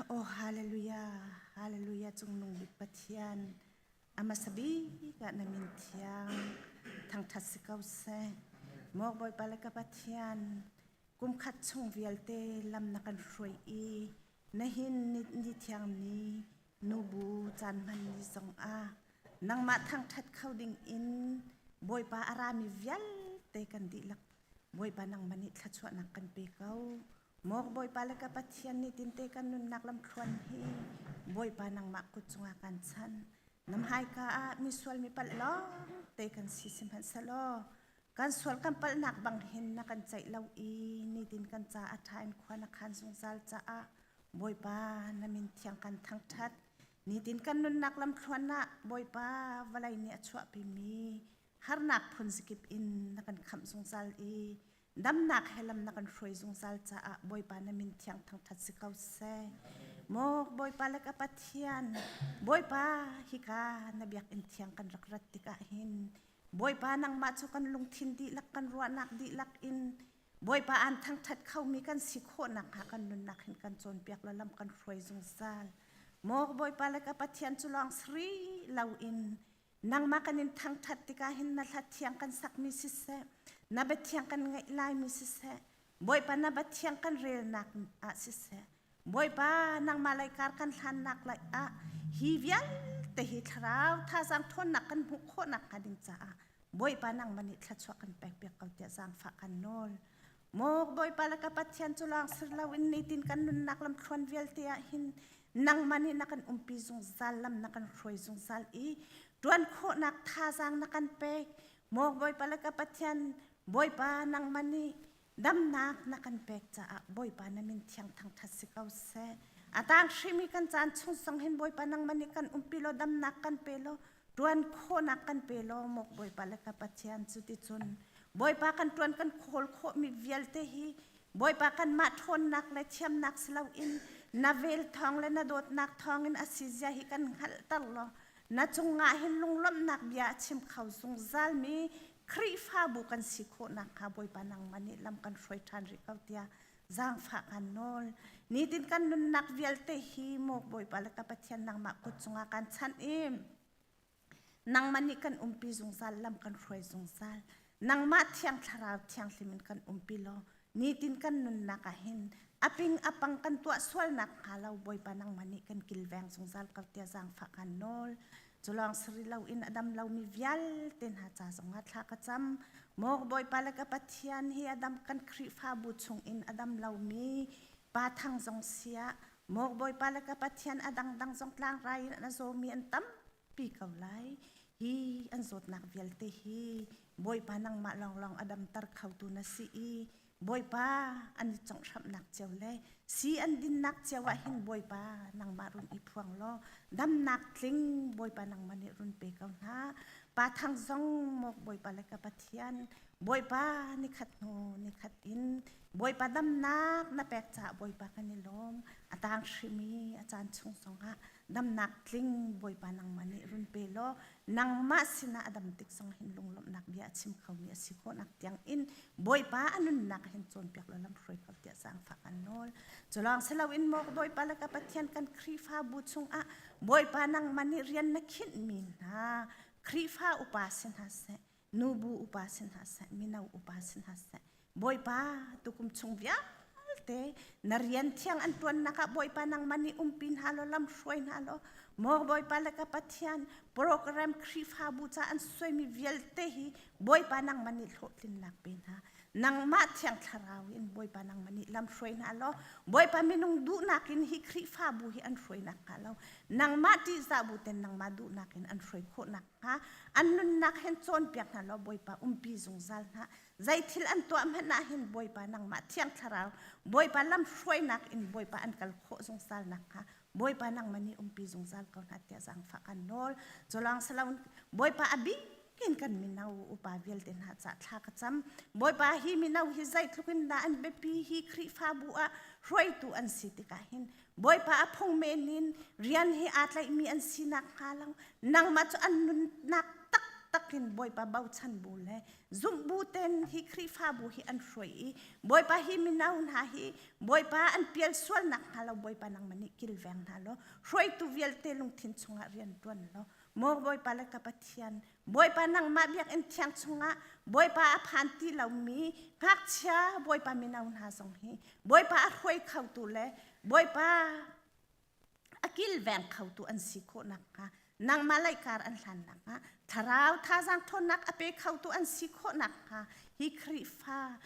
Oh hallelujah, hallelujah cungnung bik Pathian, a hmasa bik ah na min thiang thangṭhat si ko seh. Maw Bawipa le ka Pathian, kum khat chung vialte lam na kan hruai i nihin ni, ni thiang ni nubu caan hman ni zong ah nangmah thangṭhat kho ding in Bawipa a rami vialte kan dihlak Bawipa nangmah nih thluachuahnak kan pe ko. Maw Bawipa le ka Pathian nih tinte kan nunnak lamthluan hi Bawipa nangmah kut cungah kan chanh. Na hmaika ah misual mi palh lawng te kan si sihmanhsehlaw kan sual kan palhnak bang hin na kan ceih lo i nitin kan ca a ṭha in khua na khan zungzal caah Bawipa na min thiang kan thangṭhat. Nitin kan nunnak lamthluan ah Bawipa vawlei nih a chuahpimi harnak phun zakip in na kan khamh zungzal i damnak he lam na kan hruai zungzal caah Bawipa na min thiang thangṭhat si ko seh. Maw Bawipa le ka Pathian, Bawipa hika na biakinn thiang kan rak rat tikah hin Bawipa nangmah cu kan lungthin dihlak kan ruahnak dihlak in Bawipa aan thangṭhat khomi kan si khawh nakhnga kan nunnak hin kan cawnpiak law lam kan hruai zungzal. Maw Bawipa le ka Pathian cu lawng sri loin Nangmah kan in thangṭhat tikah hin na hla thiang kan sakmi siseh, na bia thiang kan ngaih laimi siseh, Bawipa na bia thiang kan relnak ah siseh, Bawipa nangmah lei kar kan hlannak lai ah hi vialte hi thlarau thazaang ṭhawnnak kan hmuh khawhnak hnga ding caah Bawipa nangmah nih thluachuah kan pekpiak ko tiah zaangfah kan nawl. Maw Bawipa le ka Pathian cu lawng sir loin nitin kan nunnak lamthluan vialte ah hin nangmah nih na kan umpi zungzal lam na kan hruai zungzal i ṭuan khawhnak thazaang na kan pek. Maw Bawipa le ka Pathian Bawipa nangmah nih damnak na kan pek caah Bawipa na min thiang thangṭhat si ko seh. A tang hrimi kan caan chung zong hin Bawipa nangmah nih kan umpi law damnak kan pe law ṭuan khawhnak kan pe law maw Bawipa le ka Pathian cuticun Bawipa kan ṭuan kan khawl khawhmi vialte hi Bawipa kanmah ṭhawnnak le thiamnak si loin na vel thawng le na dawtnak thawngin a si zia hi kan hngalhter law na cungah hin lunglawmhnak bia a chim kho zungzalmi Khrihfabu kan si khawh nakhnga Bawipa nangmah nih lam kan hruai ṭhan rih ko tiah zaangfah kan nawl. Nitin kan nunnak vialte hi maw Bawipa le ka Pathian nangmah kut cungah kan chanh i nangmah nih kan umpi zungzal lam kan hruai zungzal. Nangmah thiang thlarau thianghlim in kan umpi law nitin kan nunnak ah hin aping apang kan tuah sualnak hnga lo Bawipa nangmah nih kan kilveng zungzal ko tiah zaangfah kan nawl. Culawng sari loin a dam lomi vialte hna ca zongah thla ka cam. Maw Bawipa le ka Pathian hi a dam kan Khrihfabu chungin a dam lomi pa thang zong siah maw Bawipa le ka Pathian a dangdang zong tlangrai in a zawmi an tampi ko lai. Hi an zawtnak vialte hi Bawipa nangmah lawnglawng a damter khotu na si i Bawipa an i conghhramhnak cio le si an dinnak cio ah hin Bawipa nangmah run i phuang law damnak tling Bawipa nangmah nih run pe ko hna. Pa thang zong maw Bawipa le ka Pathian Bawipa nikhat hnu nikhat in Bawipa damnak na pek caah Bawipa kan i lawm. A tang hrimi a caan chung zongah damnak tling Bawipa nangmah nih run pe law nangmah sinah a dam tik zong hin lunglawmhnak bia a chim khomi a si khawhnak tiang in Bawipa a nunnak hin cawnpiak law lamhruai ko tiah zaangfah kan nawl. Culawng si loin maw Bawipa le ka Pathian kan Khrihfabu chungah Bawipa nangmah nih rian na khinhmi hna Khrihfa upa si hna seh nubu upa si hna seh mino upa si hna seh Bawipa tukum chung vialte na rian thiang an ṭuannak ah Bawipa nangmah nih umpi hna law lam hruai hna law maw Bawipa le ka Pathian program Khrihfabu ca an suaimi vialte hi Bawipa nangmah nih hlawhtlinnak pe hna. Nangmah Thiang Thlarau in Bawipa nangmah nih lam hruai hna law Bawipa minung duhnak in hi Khrihfabu hi an hruai nakhnga lo nangmah ṭihzah bu ten nangmah duhnak in an hruai khawh nakhnga an nunnak hin cawnpiak hna law Bawipa umpi zungzal hna. Zei thil an tuah hmanh ah hin Bawipa nangmah Thiang Thlarau Bawipa lam hruainak in Bawipa an kal khawh zungzal nakhnga Bawipa nangmah nih umpi zungzal ko hna tiah zaangfah kan nawl. Culawng silo Bawipa a bik in kan mino upa vialte hna ca thla ka cam. Bawipa hi mino hi zeitluk in dah an biapi hi Khrihfabu ah hruaitu an si tikah hin Bawipa a phung men in rian hi aa tlaihmi an si nakhnga lo nangmah cu an nunnak taktak in Bawipa bochan bu le zumh bu ten hi Khrihfabu hi an hruai i Bawipa hi mino hna hi Bawipa an pial sual nakhnga lo Bawipa nangmah nih kilveng hna law hruaitu vialte lungthin chungah rian ṭuan law maw Bawipa le ka Pathian Bawipa nangmah biakinn thiang chungah Bawipa a phan ti lomi ngakchia Bawipa mino hna zong hi Bawipa a hruai khotu le Bawipa a kilveng khotu an si khawh nakhnga nangmah leikar an hlan nakhnga thlarau thazaang ṭhawnnak a pe khotu an si khawh nakhnga hi Khrihfa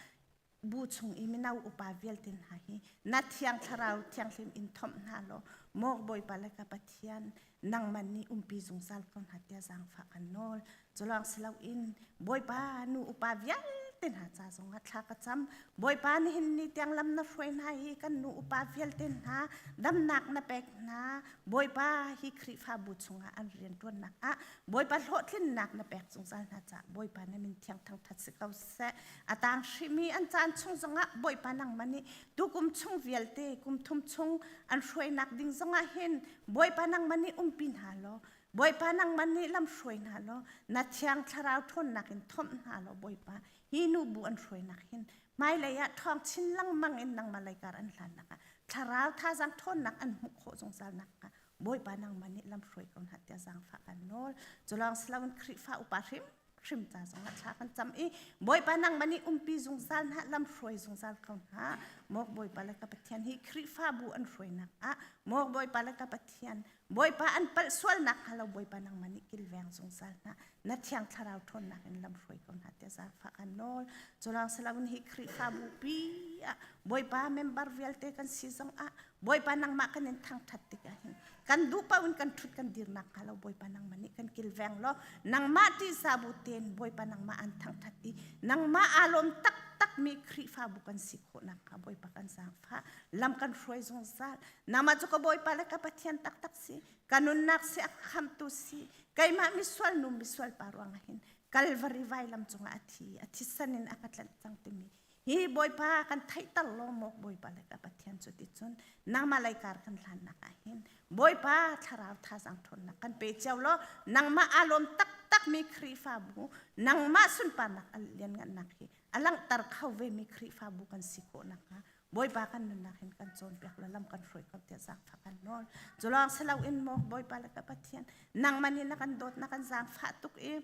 bu chung i mino upa vialte hna hi na thiang thlarau thianghlim in thomh hna law maw Bawipa le ka Pathian nangman nih umpi zungzal ko hna tiah zaangfah kan nawl. Culawng si loin Bawipa nu upa vialte hna ca zongah thla ka cam. Bawipa nihin ni tiang lam na hruai hna hi kan nu upa vialte hna damnak na pek hna. Bawipa hi Khrihfabu chungah an rianṭuannak ah Bawipa hlawhtlinnak na pek zungzal hna caah Bawipa na min thiang thangṭhat si ko seh. A tang hrimi an caan chung zongah Bawipa nangmah nih tukum chung vialte kum thum chung an hruainak ding zongah hin Bawipa nangmah nih umpi hna law Bawipa nangmah nih lam hruai hna law na thiang thlarau ṭhawnnak in thomh hna law Bawipa hi nu bu an hruainak hin hmailei ah ṭhawng chin lengmang in nangmah leikar an hlannak ah thlarau thazaang ṭhawnnak an hmuh khawh zungzal nakhnga Bawipa nangmah nih lam hruai ko hna tiah zaangfah kan nawl. Culawng siloin Khrihfa upa hrim hrim ca zongah thla kan cam i Bawipa nangmah nih umpi zungzal hna lam hruai zungzal ko hna. Maw Bawipa le ka Pathian hi Khrihfabu an hruainak ah maw Bawipa le ka Pathian Bawipa an palh sualnak hnga lo Bawipa nangmah nih kilveng zungzal hna na thiang thlarau ṭhawnnak in lam hruai ko hna tiah zaangfah kan nawl. Culawng siloin hi Khrihfabu pi ah Bawipa member vialte kan si zongah Bawipa nangmah kan in thangṭhat tikah hin kan duh paoh in kan ṭhut kan dirnak hnga lo Bawipa nangmah nih kan kilveng law nangmah ṭihza bu tein Bawipa nangmah an thangṭhat i nangmah aa lawm taktakmi Khrihfabu kan si khawh nakhnga Bawipa kan zaangfah lam kan hruai zungzal nangmah cu ka Bawipa le ka Pathian taktak si ka nunnak si a khamtu si keimah misual nu misual pa ruangah hin Kalvari vailam cungah a thi a thisen in a ka tlanh cang timi hi Bawipa kan theihter law maw Bawipa le ka Pathian cu ti cun nangmah lei kar kan hlannak ah hin Bawipa thlarau thazaang ṭhawnnak kan pe cio law nangmah aa lawm taktakmi Khrihfabu nangmah sunparnak a lianngannak hi a langhter kho vemi Khrihfabu kan si khawh nakhnga Bawipa kan nunnak hin kan cawnpiak law lam kan hruai ko tiah zaangfah kan nawl. Cu lawng si loin maw Bawipa le ka Pathian nangmah nih na kan dawt na kan zaangfah tuk i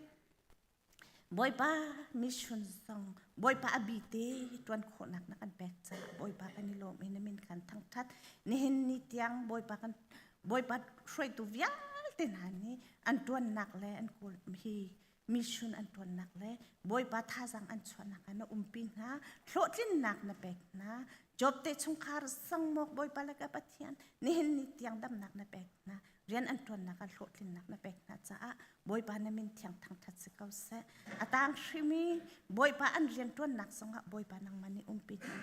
Bawipa mission zong Bawipa a bi te ṭuan khawhnak na kan pek caah Bawipa kan i lawm i na min kan thangṭhat. Nihin ni tiang Bawipa kan Bawipa hruaitu vialte hna nih an ṭuannak le an kawl hi mission an ṭuannak le Bawipa thazaang an chuahnak ah na umpi hna hlawhtlinnak na pek hna Job te chungkhar sangmawk Bawipa le ka Pathian nihin ni tiang damnak na pek hna rian an ṭuannak ah hlawhtlinnak na pek hna caah Bawipa na min thiang thangṭhat si ko seh. A tang hrimi Bawipa an rian ṭuannak zongah Bawipa nangmah nih umpi hna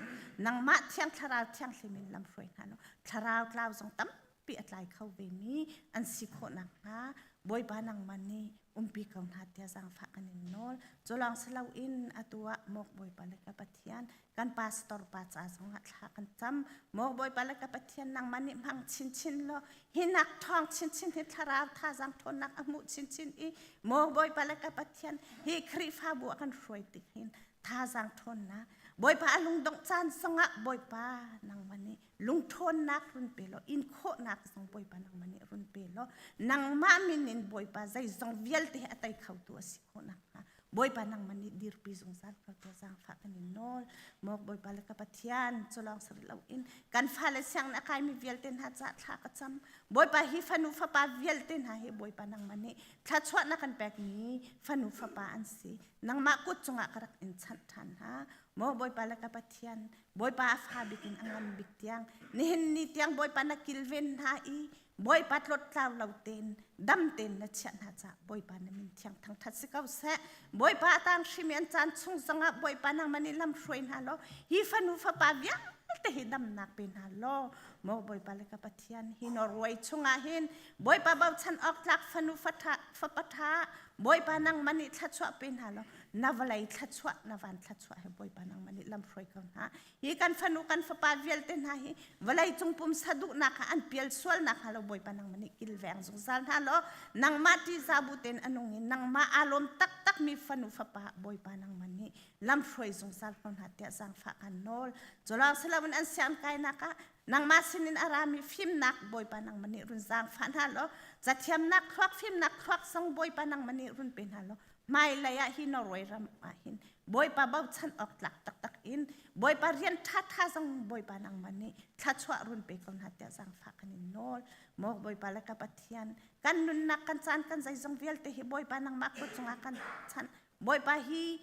nangmah thiang thlarau thianghlim in lamhruai hna law thlarau tlau zong tampi a tlai kho vemi an si khawh nakhnga Bawipa nangmah nih umpi ko hna tiah zaangfah kan in nawl. Cu lawng si loin atu ah mawk Bawipa le ka Pathian kan pastor pa ca zongah thla kan cam maw Bawipa le ka Pathian nangmah nih hmang chinchin law hinak ṭhawng chinchin hi thlarau thazaang ṭhawnnak a hmuh chinchin i maw Bawipa le ka Pathian hi Khrihfabu a kan hruai tik hin thazaang ṭhawnnak Bawipa a lungdongh caan zongah Bawipa nangmah nih lungṭhawnnak run pe law in khawhnak zong Bawipa nangmah nih run pe law nangmah min in Bawipa zeizong vialte hi a tei khotu a si khawh nakhnga Bawipa nangmah nih dirpi zungzal ko tiah zaangfah kan in nawl. Maw Bawipa le ka Pathian, cu lawng si rih loin kan fale sianginn a kaimi vialte hna caah thla ka cam. Bawipa hi fanu fapa vialte hna hi Bawipa nangmah nih thluachuahnak kan pekmi fanu fapa an si. Nangmah kut cungah ka rak in chanh ṭhan hna. Maw Bawipa le ka Pathian, Bawipa a fa bik in a ngan bik tiang, nihin ni tiang Bawipa na kilven hna i Bawipa tlawttlau lo tein dam tein na chiah hna caah Bawipa na min thiang thangṭhat si ko seh. Bawipa a tang hrimi an caan chung zongah Bawipa nangmah nih lam hruai hna law hi fanu fapa vialte hi damnak pe hna law maw Bawipa le ka Pathian hi Norway chungah hin Bawipa bochan awk tlak fanu fapa ṭha Bawipa nangmah nih thluachuah pe hna law na vawlei thluachuah na van thluachuah he Bawipa nangmah nih lam hruai ko hna. Hi kan fanu kan fapa vialte hna hi vawlei cung pumsa duhnak ah an pial sual nak hnga lo Bawipa nangmah nih kilveng zungzal hna law nangmah ṭihzah bu tein a nung i nangmah aa lawm taktak mi fanu fapa Bawipa nangmah nih lam hruai zungzal ko hna tiah zaangfah kan nawl. Culawng siloin an sianginn kainak ah nangmah sinin a rami fimnak Bawipa nangmah nih run zaangfah hna law cathiamnak thluak fimnak thluak zong Bawipa nangmah nih run pe hna law hmailei ah hi Norway ram ah hin Bawipa bochan awk tlak taktak in Bawipa rian ṭhaṭha zong Bawipa nangmah nih thluachuah run pe ko hna tiah zaangfah kan in nawl. Maw Bawipa le ka Pathian, kan nunnak kan caan kan zeizong vialte hi Bawipa nangmah kut cungah kan chanh. Bawipa hi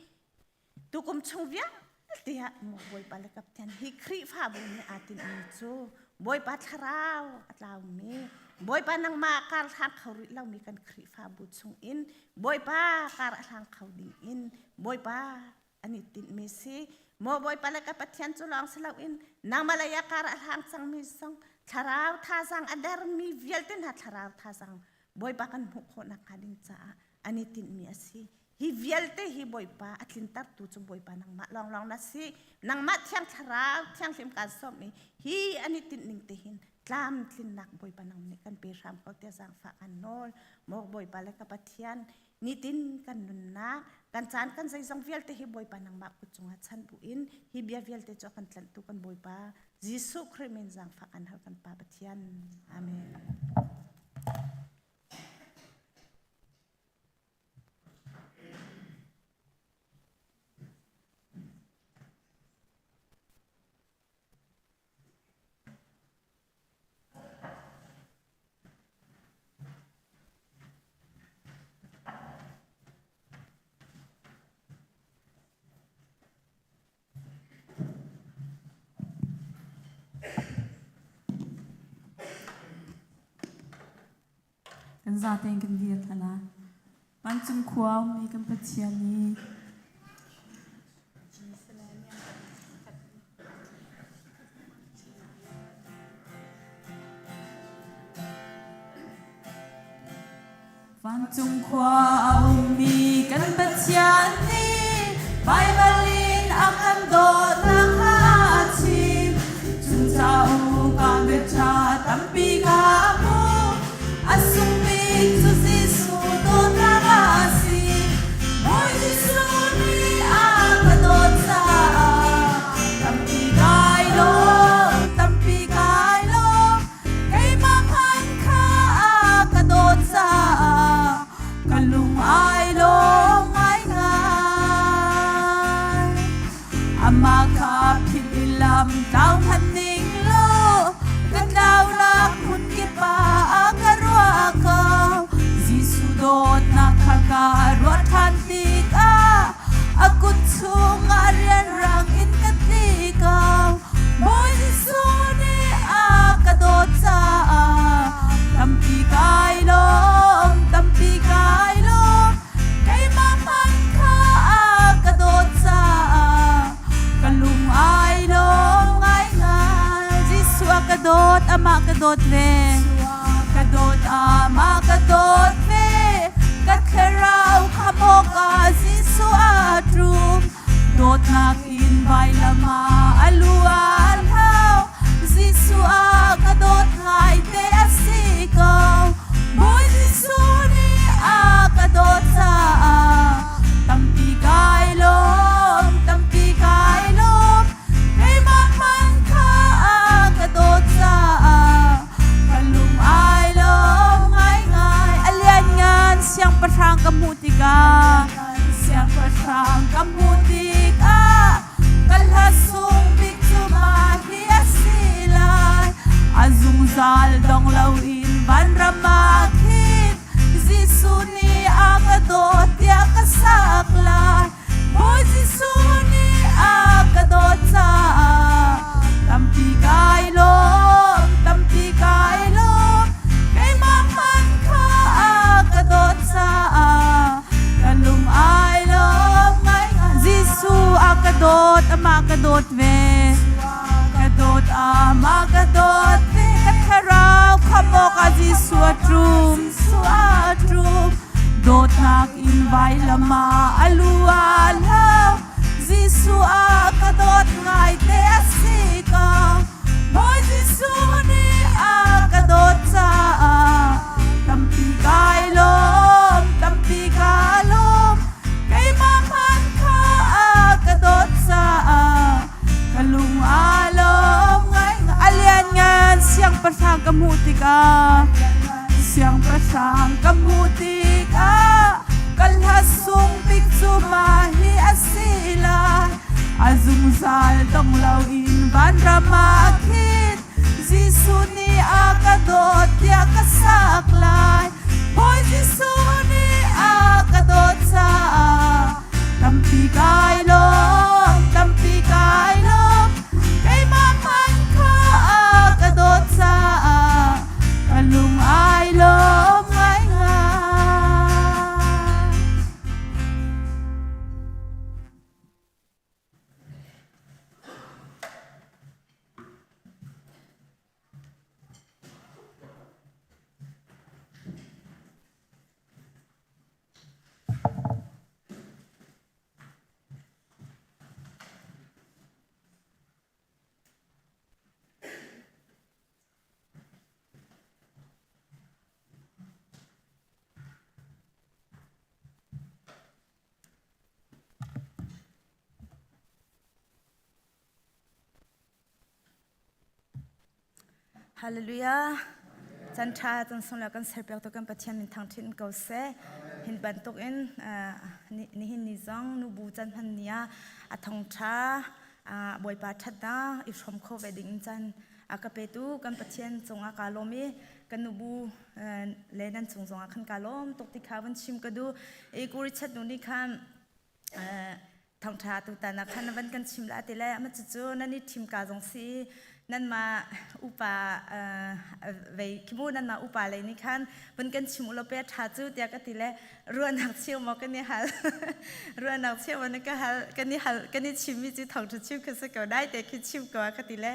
tukum chung vialte ah maw Bawipa le ka Pathian hi Khrihfabu nih aa tinhmi cu Bawipa thlarau a tlaumi Bawipa nangmah kar hlang kho rih lomi kan Khrihfabu chungin Bawipa kar a hlang kho ding in Bawipa an i tinhmi si. Maw Bawipa le ka Pathian cu lawng si loin nangmah lei ah kar a hlang cangmi zong thlarau thazaang a dermi vialte hna thlarau thazaang Bawipa kan hmuh khawh nakhnga ding caah an i tinhmi a si. Hi vialte hi Bawipa a tlintertu cu Bawipa nangmah lawnglawng na si. Nangmah Thiang Thlarau Thianghlim kaan sawm i hi an i tinh ning te hin tlamtlinnak Bawipa nang nih kan pe hram ko tiah zaangfah kan nawl. Maw Bawipa le ka Pathian, nitin kan nunnak, kan caan kan zeizong vialte hi Bawipa nangmah kut cungah chan bu in hi bia vialte cu a kan tlanhtu kan Bawipa Jesuh Khrih min zaangfah kan hal kan Pa Pathian. Amen. Kan zatein kan dir hna lai. Vancung khua ummi kan Pathian nih Vancung khua a ummi kan Pathian nih Baibal in a kan dawtnak kha a chim. Cu cauk ah biaṭha tampi ka hmu. A sung bik cu Jesuh dawtnak a si. Bawi Jesuh nih a ka dawt caah tampi kai lawm, tampi kai lawm. Keimah hmanh kha a ka dawt caah ka lung ai lawm ngaingai. Amah kha philh i lam tlau hmanh ning law ka tlaunak hmun kip ah a ka ruah ko. Jesuh dawtnak kha ka ruah ṭhan tikah a kut chungah rianrang in ka tli ko. Bawi Jesuh nih a ka dawt caah tampi kai lawm, tampi kai lawm. Keimah hmanh kha a ka dawt caah ka lung ai lawm ngaingai. Jesuh a ka dawt, amah ka dawt ve. Ka dawt, amah ka dawt ve. Ka thlarau khamh awkah Jesuh a ṭum. Dawtnak in vailam ah a lu a hlau. Jesuh a ka dawt ngaite a si ko. Bawi Jesuh nih a ka dawt caah tampi kai lawm, tampi kai lawm. Keimah hmanh kha a ka dawt caah ka lung ai lawm ngaingai. A lianngan siangpahrang ka hmuh tikah Siangpahrang ka hmuh tikah ka hla sung bik cu. Cun vailam ah a lu aa hlau. Jesuh a ka dawt ngaite a si ko. Bawi Jesuh nih a ka dawt caah tampi kai lawm, tampi ka lawm. Keimah hmanh kha a ka dawt caah ka lung aa lawm ngai. A lianngan siangpahrang ka hmuh tikah siangpahrang ka hmuh tikah ka hla sung bik cu mah hi a si lai. A zungzal dong loin vanram ah khin Jesuh nih a ka dawt tiah ka sak lai. Bawi Jesuh nih a ka dawt caah tampi kai lawm, tampi kai lawm. Keimah hmanh kha a ka dawt caah ka lung ai lawm ngaingai. Hallelujah. Can ṭha can sung le kan serpiak tu kan Pathian min thangṭhin ko seh. Hin bantuk in nihin ni zong nubu can hman ni ah a thong ṭha Bawipa ṭhatnak i hrawm kho ve ding in can a ka petu kan Pathian cungah kaa lawm i kan nubu le nan cung zongah khan kaa lawm tuk ti kha vun chim ka duh. I kuri chat nu nih khan thawngṭha tutan ah khan van kan chim la ti le ama cucu nan i thim ka zong si nanmah upa vei khimu nanmah upa lei nih khan vun kan chim u law pe ṭha cu tiah ka ti le ruahnak cheu maw kan i hal ruahnak cheu maw na ka hal kan i hal kan i chimmi cu thawngṭha chim kha si ko dai te khi chim ko ka ti le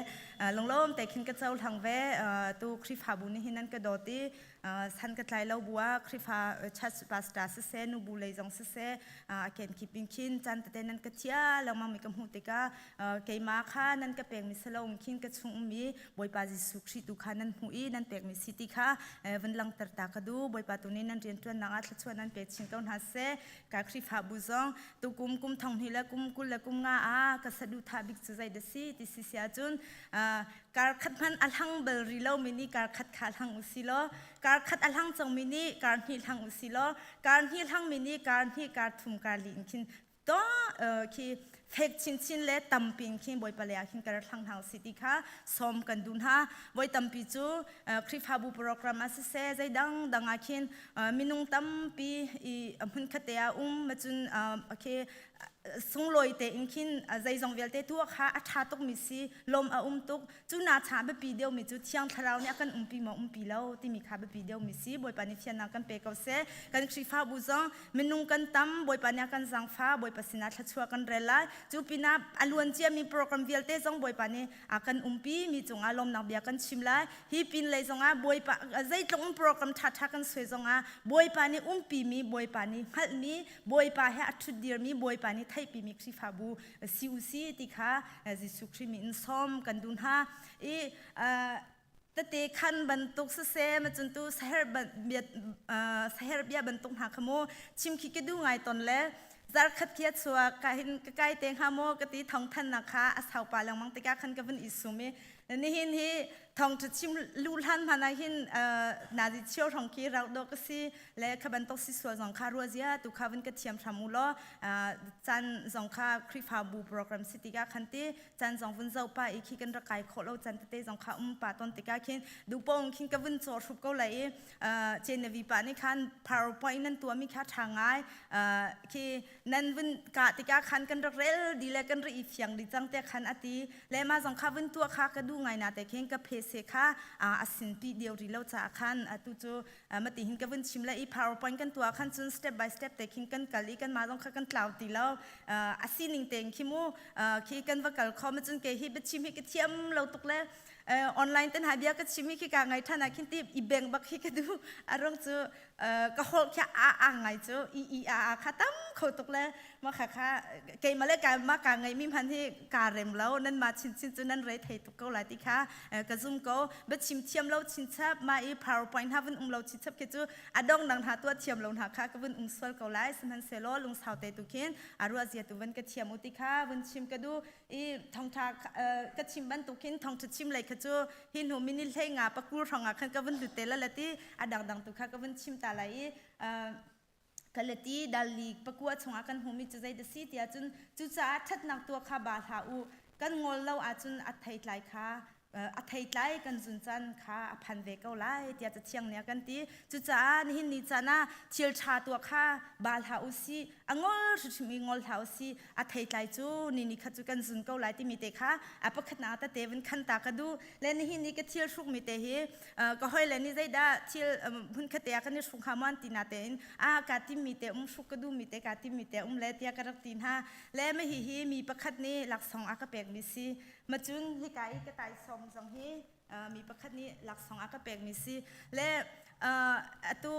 lunglawm te khin ka cohlang ve tu Khrihfabu nih hin nan ka dawt i san ka tlai lo bu ah Khrihfa church pastor siseh nubu lei zong siseh a kenkip in khin caan tete nan ka thia lengmang mi ka hmuh tikah keimah kha nan ka pekmi si lo khin ka chung ummi Bawipa Jesuh Khrih tu kha nan hmuh i nan pekmi si ti kha vun langhter ta ka duh. Bawipa tu nih nan rianṭuannak ah thluachuah nan pe chin ko hna seh. Ka Khrihfabu zong tukum kum thong hnih le kum 20 le kum nga ah ka saduhthah bik cu zei dah si ti si si ahcun kar khat hmanh a hlang bal rih lomi nih kar khat kha hlang u si law kar khat a hlang cangmi nih kar hnih hlang u si law kar hnih hlangmi nih kar hnih kar thum kar li in khin to khi fek chinchin le tampi in khin bawipa lei ah khin kar hlang hna usih ti kha sawm kan duh hna. Voi tampi cu Khrihfabu program ah siseh zeidang dang ah khin minung tampi i hmun khat te ah um macun khi sunglawi tein khin zeizong vialte tuah kha a ṭha tukmi si lawm a um tuk. Cu na cha biapi deuhmi cu Thiang Thlarau nih a kan umpi maw umpi lo timi kha biapi deuhmi si. Bawipa nih fiannak kan pe ko seh. Kan Khrihfabu zong minung kan tam, Bawipa nih a kan zaangfah, Bawipa sinah thluachuah kan rel lai. Cu pinah a luan ciami program vialte zong Bawipa nih a kan umpi mi cungah lawmnak bia kan chim lai. Hi pin lei zongah Bawipa zeitluk in program ṭhaṭha kan suai zongah Bawipa nih umpimi, Bawipa nih hngalhmi, Bawipa he a ṭhutdirmi, Bawipa nih theihpimi Khrihfabu si u si ti kha Jesuh Khrih min in sawm kan duh hna. I tete khan bantuk siseh macun tu saher bia saher bia bantuk hna kha mu chim khi ka duh ngai ton le zarkhat khi a chuak ka hin ka kai te hnga maw ka ti thong than nak kha a sau pa lengmang tikah khan ka vun i sum i nihin hi thong chim lu hlan hmanh ah hin nazi chio hrong khi rau do ka si le kha bantuk si sual zong kha ruah zia tu kha vun ka thiam hram u law caan zong kha Khrihfabu program si tikah khan ti caan zong vun zoh pa i khi kan rak kai khawh lo caan tete zong kha um pa ton tikah khin duhpong khin ka vun cawh hrup ko lai i Genevieve pa nih khan PowerPoint nan tuahmi kha ṭha ngai khi nan vun kah tikah khan kan rak rel di le kan rak i fiang di cang te khan a ti le mah zong kha vun tuah kha ka duh ngai na te khin ka phe se kha a sin pi deu ri lo caah khan atu cu mati hin ka vun chim le i PowerPoint kan tuah khan cun step by step te khin kan kal i kan mah zong kha kan tlau ti lo a sining tein khi mu khi kan va kal kho ma cun ke hi biachim hi ka thiam lo tuk le. Online ten ha bia ka chim hi khi ka ngai than ah khin ti i beng bak hi ka du arong cu ka holh khi a a ngai cu i i a a kha tam kho tuk le ma kha kha keimah le ka ma ka ngai mi hman hi ka rem lo nan ma chin chin cu nan re thei tuk ko lai ti kha ka zum ko biachim thiam lo chinchap ma i powerpoint ha vun um lo chinchap khi cu a dong nang hna tuah thiam lo hna kha ka vun um sual ko lai sihmanhsehlaw lungsau te tu khin a ruah zia tu van ka thiam u ti kha vun chim ka du i thongtha ka chim bantuk khin thongtha chim lei kha cu hi hnu mini hlei nga pakul hrong ah khan ka vun lut te la la ti a dangdang tu kha ka vun chim ta lai i Kalati dalli pakua chungah kan hmuhmi cu zei dah si tiah cun cucaah ṭhatnak tuah kha ba hlah u kan ngol lo ahcun a theitlai kha a theitlai kan zun caan kha a phan ve ko lai tiah cathiang nih a kan ti cucaah nihin ni caan ah thil ṭha tuah kha ba hlah u sih a ngol hrimhrim i ngol hlah u sih a theitlai cu ni ni khat cu kan zun ko lai timi te kha a pakhatnak tete vun khan ta ka duh le nihin ni ka thil hrukmi te hi ka hoi le nih zeidah thil hmunkhat te ah kan i hruk hnga maw an ti na tein a ka timmi te um hruk ka duhmi te ka timmi te um le tiah ka rak ti hna le ma hi hi mi pakhat nih laksawng a ka pekmi si ma cun hika i ka taisawm zong hi mi pakhat nih laksawng a ka pekmi si le atu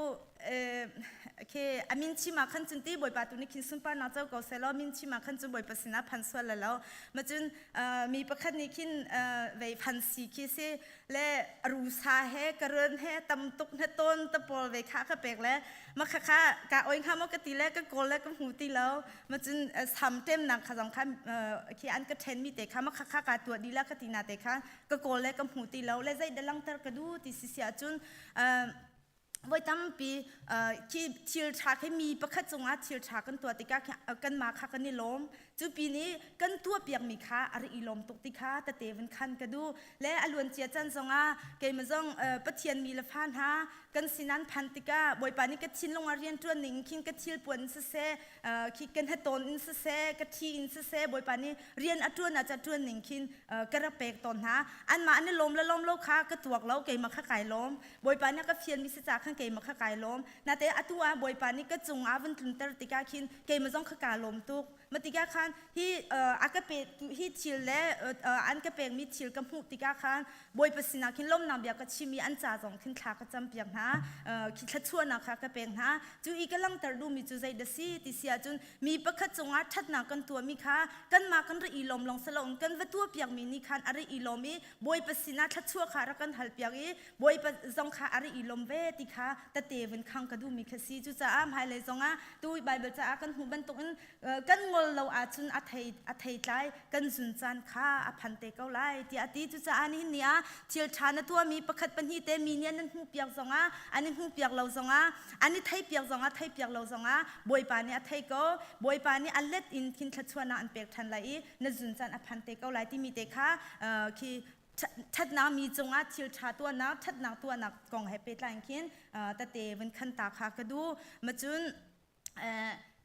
khi a min chim ah khan cun ti bawipa tu nih khin sunparnak co ko selaw min chim ah khan cun bawipa sinah phan sual le lo ma cun mi pakhat nih khin vei phan si khi si le rusa he ka run he tam tuk na tawn ta pawl ve kha ka pek le ma kha kha ka oi hnga maw ka ti le ka kawl le ka hmu ti lo ma cun sam ṭem nak kha zong kha khi an ka ṭhen mi te kha ma kha kha ka tuah di la ka ti na te kha ka kawl le ka hmu ti lo le zei da langter ka du ti si si ahcun voi tampi khi thil ṭha khi mi pakhat cungah thil ṭha kan tuah tikah kanmah kha kan i lawm cu pin i kan tuahpiakmi kha a rak i lawm tuk ti kha tete vun khan ka duh le a luancia caan zongah keimah zong Pathian mi le fa hna kan sinan phan tikah Bawipa nih ka thinlung ah rian ṭuan ning khin ka thil puan in siseh khi ka hnatawn in siseh ka thi in siseh Bawipa nih rian a ṭuan ah ca ṭuan ning khin ka rak pek tawn hna anmah an i lawm le lawm lo kha ka tuak lo keimah kha kai lawm Bawipa nih a ka fianmi si ca khan keimah kha kai lawm. Nate atu ah Bawipa nih ka cung ah vun tlunter tikah khin keimah zong kha kaa lawm tuk. Ma tikah khan hi a ka pe hi thil le an ka pekmi thil ka hmuh tikah khan Bawipa sinah khin lawmnak bia ka chim i an ca zong khin thla ka campiak hna. Khi thluachuahnak kha ka pek hna. Cu i ka langhter duhmi cu zei dah si ti si ahcun mi pakhat cungah ṭhatnak kan tuahmi kha kanmah kan rak i lawm lawng si loin kan va tuahpiakmi nih khan a rak i lawm i Bawipa sinah thluachuah kha rak kan halpiak i Bawipa zong kha a rak i lawm ve ti kha tete vun khang ka duhmi kha si. Cucaah hmailei zongah tu Baibal caah kan hmuh bantukin kan ngol lo ahcun a thei a theitlai kan zun caan kha a phan te ko lai tiah a ti. Cucaah nihin ni ah thil ṭha na tuahmi pakhat pahnih te mi nih an hmuh piak zongah an i hmuh piak lo zongah an i thei piak zongah thei piak lo zongah Bawipa nih a thei ko. Bawipa nih a let in khin thluachuahnak an pek ṭhan lai i na zun caan a phan te ko lai timi te kha khi ṭhatnak mi cungah thil ṭha tuahnak ṭhatnak tuahnak kong he pehtlai in khin tete vun khan ta kha ka duh macun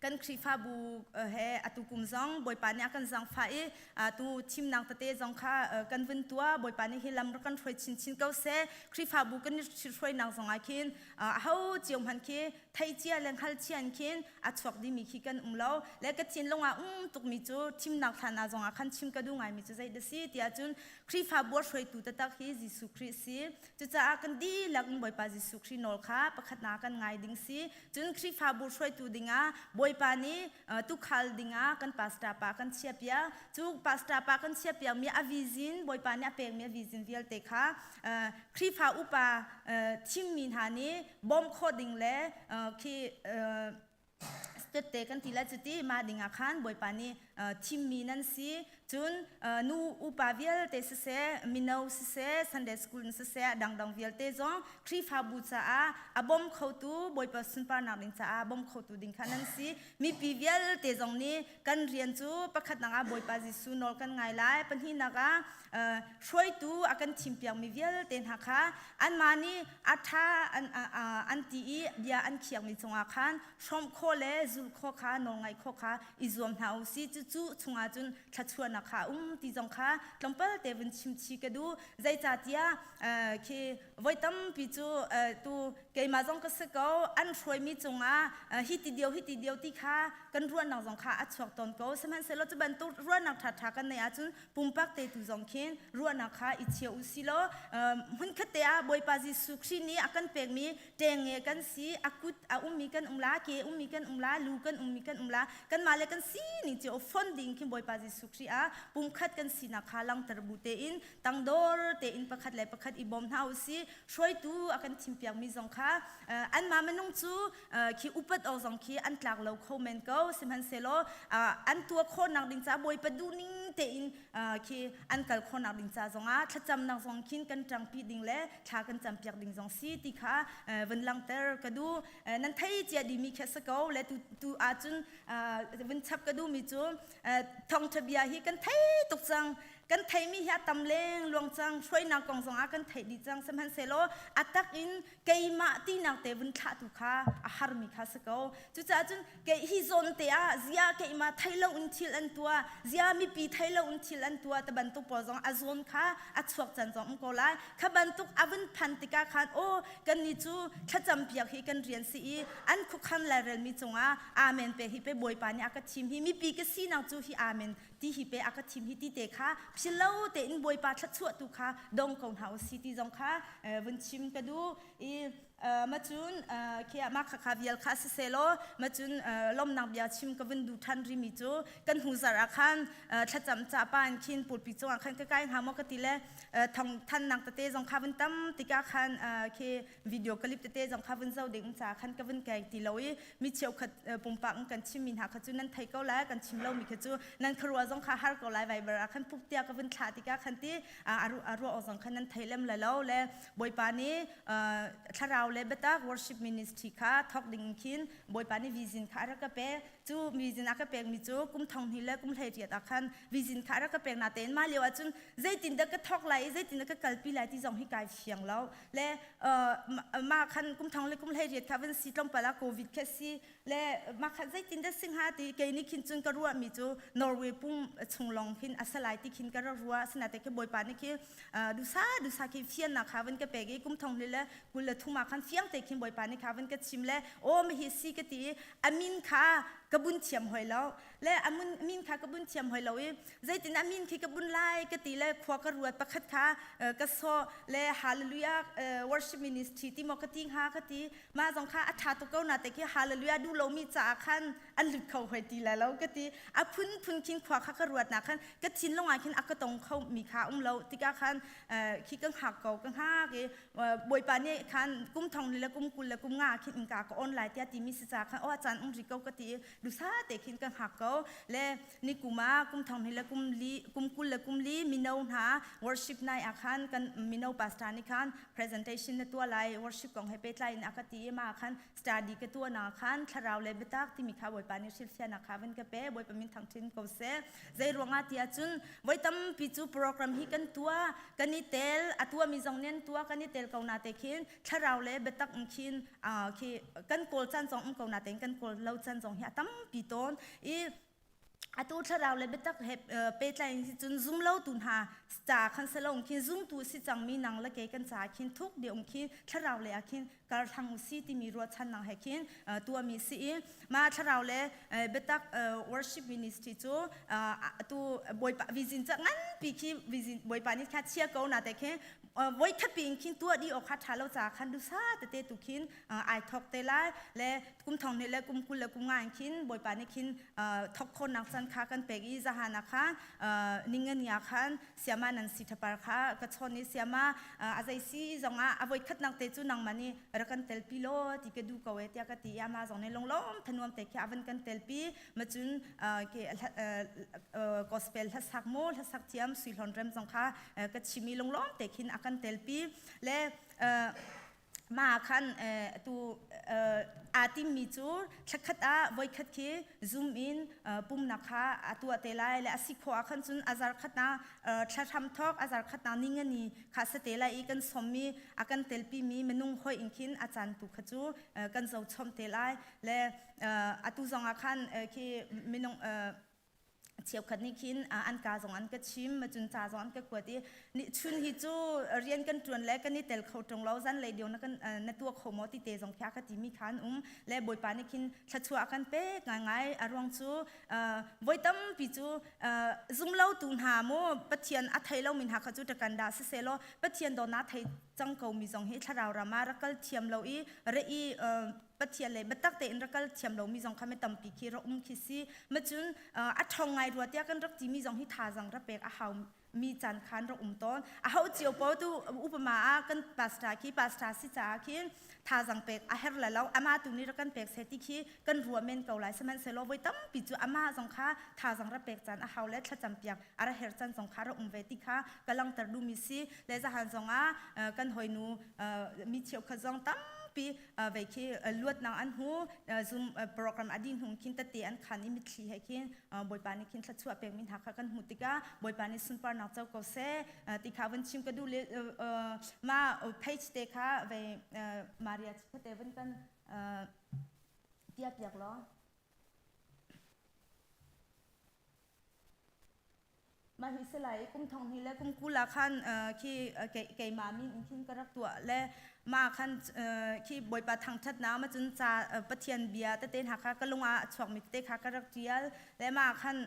kan Khrihfabu he atu kum zong Bawipa nih a kan zaangfah i atu thimnak tete zong kha kan vun tuah Bawipa nih hi lam rak kan hruai chinchin ko seh Khrihfabu kan i hruainak zong ah khin aho cio hmanh khi thei cia le hngal cia in khin a chuak dimi khi kan um lo le ka thinlung ah um tukmi cu thimnak thlan ah zongah khan chim ka duh ngaimi cu zei dah si tiah cun Khrihfabu a hruaitu taktak hi Jesuh Khrih si cucaah kan dihlak in Bawipa Jesuh Khrih nawl kha pakhatnak kan ngai ding si cun Khrihfabu hruaitu dingah Bawipa nih tukhal dingah kan pastor pa kan chiahpiak cu pastor pa kan chiahpiakmi a vision Bawipa nih a pekmi a vision vialte kha Khrihfa upa thimmi hna nih bawmh khawh ding le khi tette kan ti le cuti mah dingah khan Bawipa nih thimmi nan si cun nu upa vialte siseh mino siseh Sunday school in siseh a dangdang vialte zong Khrihfabu caah a bawm khotu Bawipa sunparnak ding caah bawm khotu ding kha nan si mipi vialte zong nih kan rian cu pakhatnak ah Bawipa Jesuh nawl kan ngai lai pahnihnak ah hruaitu a kan thimpiakmi vialte hna kha anmah nih a ṭha an ti i bia an khiakmi cungah khan hrawmh khawh le zulh khawh kha nawlngaih khawh kha i zuam hna u sih cucu chungah cun thluachuahnak. sualnak kha a um ti zong kha tlawmpal te vun chim chi ka duh. Zeicahtiah khi voi tampi cu tu keimah zong ka si ko an hruaimi cungah hi ti dio hi ti dio ti kha kan ruahnak zong kha a chuak tawn ko. Sihmanhsehlaw cu bantuk ruahnak ṭhaṭha kan neih ahcun pumpak te tu zong khin ruahnak kha i chia u si law hmunkhat te ah Bawipa Jesuh Khrih nih a kan pekmi ṭengnge kan si a kut a ummi kan um la ke ummi kan um la lu kan ummi kan um la kanmah le kan sining cio fon ding khin Bawipa Jesuh Khrih ah pumkhat kan sinak kha langhter bu tein tangdor tein pakhat le pakhat i bawm hna u si hruaitu a kan thimpiakmi zong kha anmah minung cu khi upat awk zong khi an tlak lo kho men ko sihmanhsehlaw an tuah khawhnak ding ca Bawipa duhning tein khi an kal khawhnak ding ca zongah thlacamnak zong khin kan ṭangpi ding le thla kan campiak ding zong si ti kha vun langhter ka duh nan thei cia dimi khi a si ko le tu tu ahcun vun chap ka duhmi cu thawngṭha bia hi kan thei tuk cang kan theimi hi a tam leng luang cang hruainak kong zong ah kan theih dih cang sihmanhsehlaw a tak in keimah tinak te vun thlahtu kha a harmi kha si ko. Cucaah cun kei hi zawn te ah zia keimah thei lo in thil an tuah, zia mipi thei lo in thil an tuah te bantuk pawl zong a zawn kha a chuak can zong um ko lai. Kha bantuk a vun phan tikah khan aw kan ni cu thlacam piak hi kan rian si i an khuakhan lairelmi cungah amen pe hi pe Bawipa nih a ka thim hi mipi ka sinak cu hi amen ti hi pe a ka thim hi ti te kha phillo tein Bawipa thluachuah tu kha dong ko hna u si ti zong kha vun chim ka duh i macun khi mah kha kha vial kha si selaw macun lomnak bia chim ka vun duh than rimi cu kan hnu zarh ah khan thlacam ca pa in khin pulpi cungah khan ka kai hnga maw ka ti le thong thannak tete zong kha vun tam tikah khan khi video clip tete zong kha vun zoh ding ca khan ka vun kai ti lo i mi cheukhat pumpak in kan chimmi hna kha cu nan thei ko lai kan chim lomi kha cu nan khuaruah zong kha har ko lai Viber ah khan puk tia ka vun thlah tikah khan ti a ruah awk zong khan nan thei lem lai lo le Bawipa nih thlarau le biatak worship ministry kha thawk ding khin Bawipa nih vision kha a rak ka pek cu vision a ka pekmi cu kum thong hnih le kum 18 ah khan vision kha a rak ka pek na tein mah lio ah cun zeitin dah ka thawk lai i zeitin dah ka kalpi lai ti zong hi kai fiang lo le mah khan kum thong le kum 18 kha van si tlawmpal ah covid kha si le mah khan zeitin dah sing ha ti kei nih khin cun ka ruah mi cu Norway pum chung long khin a salai ti khin ka ra ruah sinate khi bawipa nih khi dusa dusa khi fiannak kha van ka pek i kum thong le 23 ah khan fiang te khin bawipa nih kha van ka chim le aw ma hi si ka ti i a min kha ka bun thiam hoi lo le a min kha ka bun thiam hoi lo i zeitin a min khi ka bun lai ka ti le khua ka ruat pakhat kha ka sawh le hallelujah worship ministry ti maw ka ti hnga ka ti mah zong kha a ṭha tuk ko na te khi hallelujah duh lomi caah khan an lut kho hoi ti lai lo ka ti a phun phun khin khua kha ka ruat na khan ka thinlung ah khin a ka tong kho mi kha um lo tikah khan khi ka hngak ko ka hngak i bawipa nih khan kum thong le kum 20 le kum nga khin inka ka on lai tiah timi si ca khan o caan um ri ko ka ti dusa te khin ka hngak ko le ni kum ah kum thong hnih le kum li kum 20 le kum li mino hna worship night ah khan kan mino pastor nih khan presentation na tuah lai worship kong he pehtlai in a ka ti i mah khan study ka tuah na khan thlarau le biatak timi kha Bawipa nih hrilhfiahnak kha van ka pe Bawipa min thangṭhin ko seh zei ruangah ti ahcun voi tampi cu program hi kan tuah kan i tel a tuahmi zong nih an tuah kan i tel ko na te khin thlarau le biatak in khin khi kan kawl caan zong um ko na tein kan kawl lo caan zong hi a tampi tawn i atu thlarau le biatak he pehtlai in cun zum lo tu hna ca khan salong khin zumtu si cangmi nang le ke kan ca khin thuk deuh khin thlarau le ah khin kar hlang u si timi ruahchannak he khin tuahmi si i mah thlarau le biatak worship ministry cu atu bawipa vision ca nganpi khi vision bawipa nih kha chia ko na te khin voi khat pi in khin tuah dih awk kha ṭha lo ca khan dusa tete tu khin ai thok te lai le kum thong hnih le kum 20 le kum nga in khin bawipa nih khin thok khawhnak can kha kan pek i zahan ah khan ningani ah khan siama nan si thapar kha ka chawn i siama a zei si zong ah a voi khatnak te cu nangmah nih rak kan telpi law ti ka duh ko e tiah ka ti i ama zong nih lunglawm thanuam te khi a van kan telpi macun ke gospel hlasak mu hlasak thiam sui hlawn rem zong kha ka chim i lunglawm te khin a kan telpi le ma khan tu aa timmi cu thlakhat ah voikhat khi zoom in pumnak kha a tuah te lai le a si khawh ah khan cun a zar khat na thla hram thawk a zar khat na ningani kha sa te lai i kan sommi a kan telpi mi minung hoi in khin a caan tu kha cu kan zo chom te lai le atu zong ah khan khi minung. Cheukhat nih khin an ka zong an ka chim, cun ca zong an ka kuat i ni chun hi cu rian kan ṭuan le kan i tel kho ṭung lo, zanlei deu na kan na tuah kho maw ti te zong khi a ka timi kha an um. Le Bawipa nih khin thluachuah a kan pek ngaingai. A ruang cu voi tampi cu zumlotu hna mu Pathian a thei lomi hna kha cu ṭakan dah siseh law Pathian dawtnak thei cang ko mi zong hi thlarau ram ah rak kal thiam lo i re i Pathian le biatak tein rak kal thiam lomi zong kha mi tampi khi rak um khi si. Macun a ṭhong ngai rua tiah kan rak timi zong hi thazang rak pek a hau mi caan khan rak um tawn. A ho cio po tu upama ah kan pastor khi pastor si caah khin thazang pek a her le lo ama tu nih rak kan pek se ti khi kan rua men ko lai sihmanhsehlaw voi tampi cu ama zong kha thazang rak pek caan a hau le thlacam piak a ra her caan zong kha rak um ve ti kha ka langter duhmi si le zahan zong ah kan hoinu mi cheukhat zong tampi vei khi luatnak an hmu zoom program a dih hnu khin tete an khan i mitthli he khin bawipa nih khin thluachuah pekmi hna kha kan hmuh tikah bawipa nih sunparnak co ko seh ti kha vun chim ka duh le ma page te kha vei Maria te vun kan tia piak law Mah hi si lai i kum thong hnih le kum 20 ah khan khi keimah min in khin ka rak tuah le mah khan khi Bawipa thangṭhatnak ma cun ca Pathian bia tete hna kha ka lung ah a chuakmi tete kha ka rak ṭial le mah khan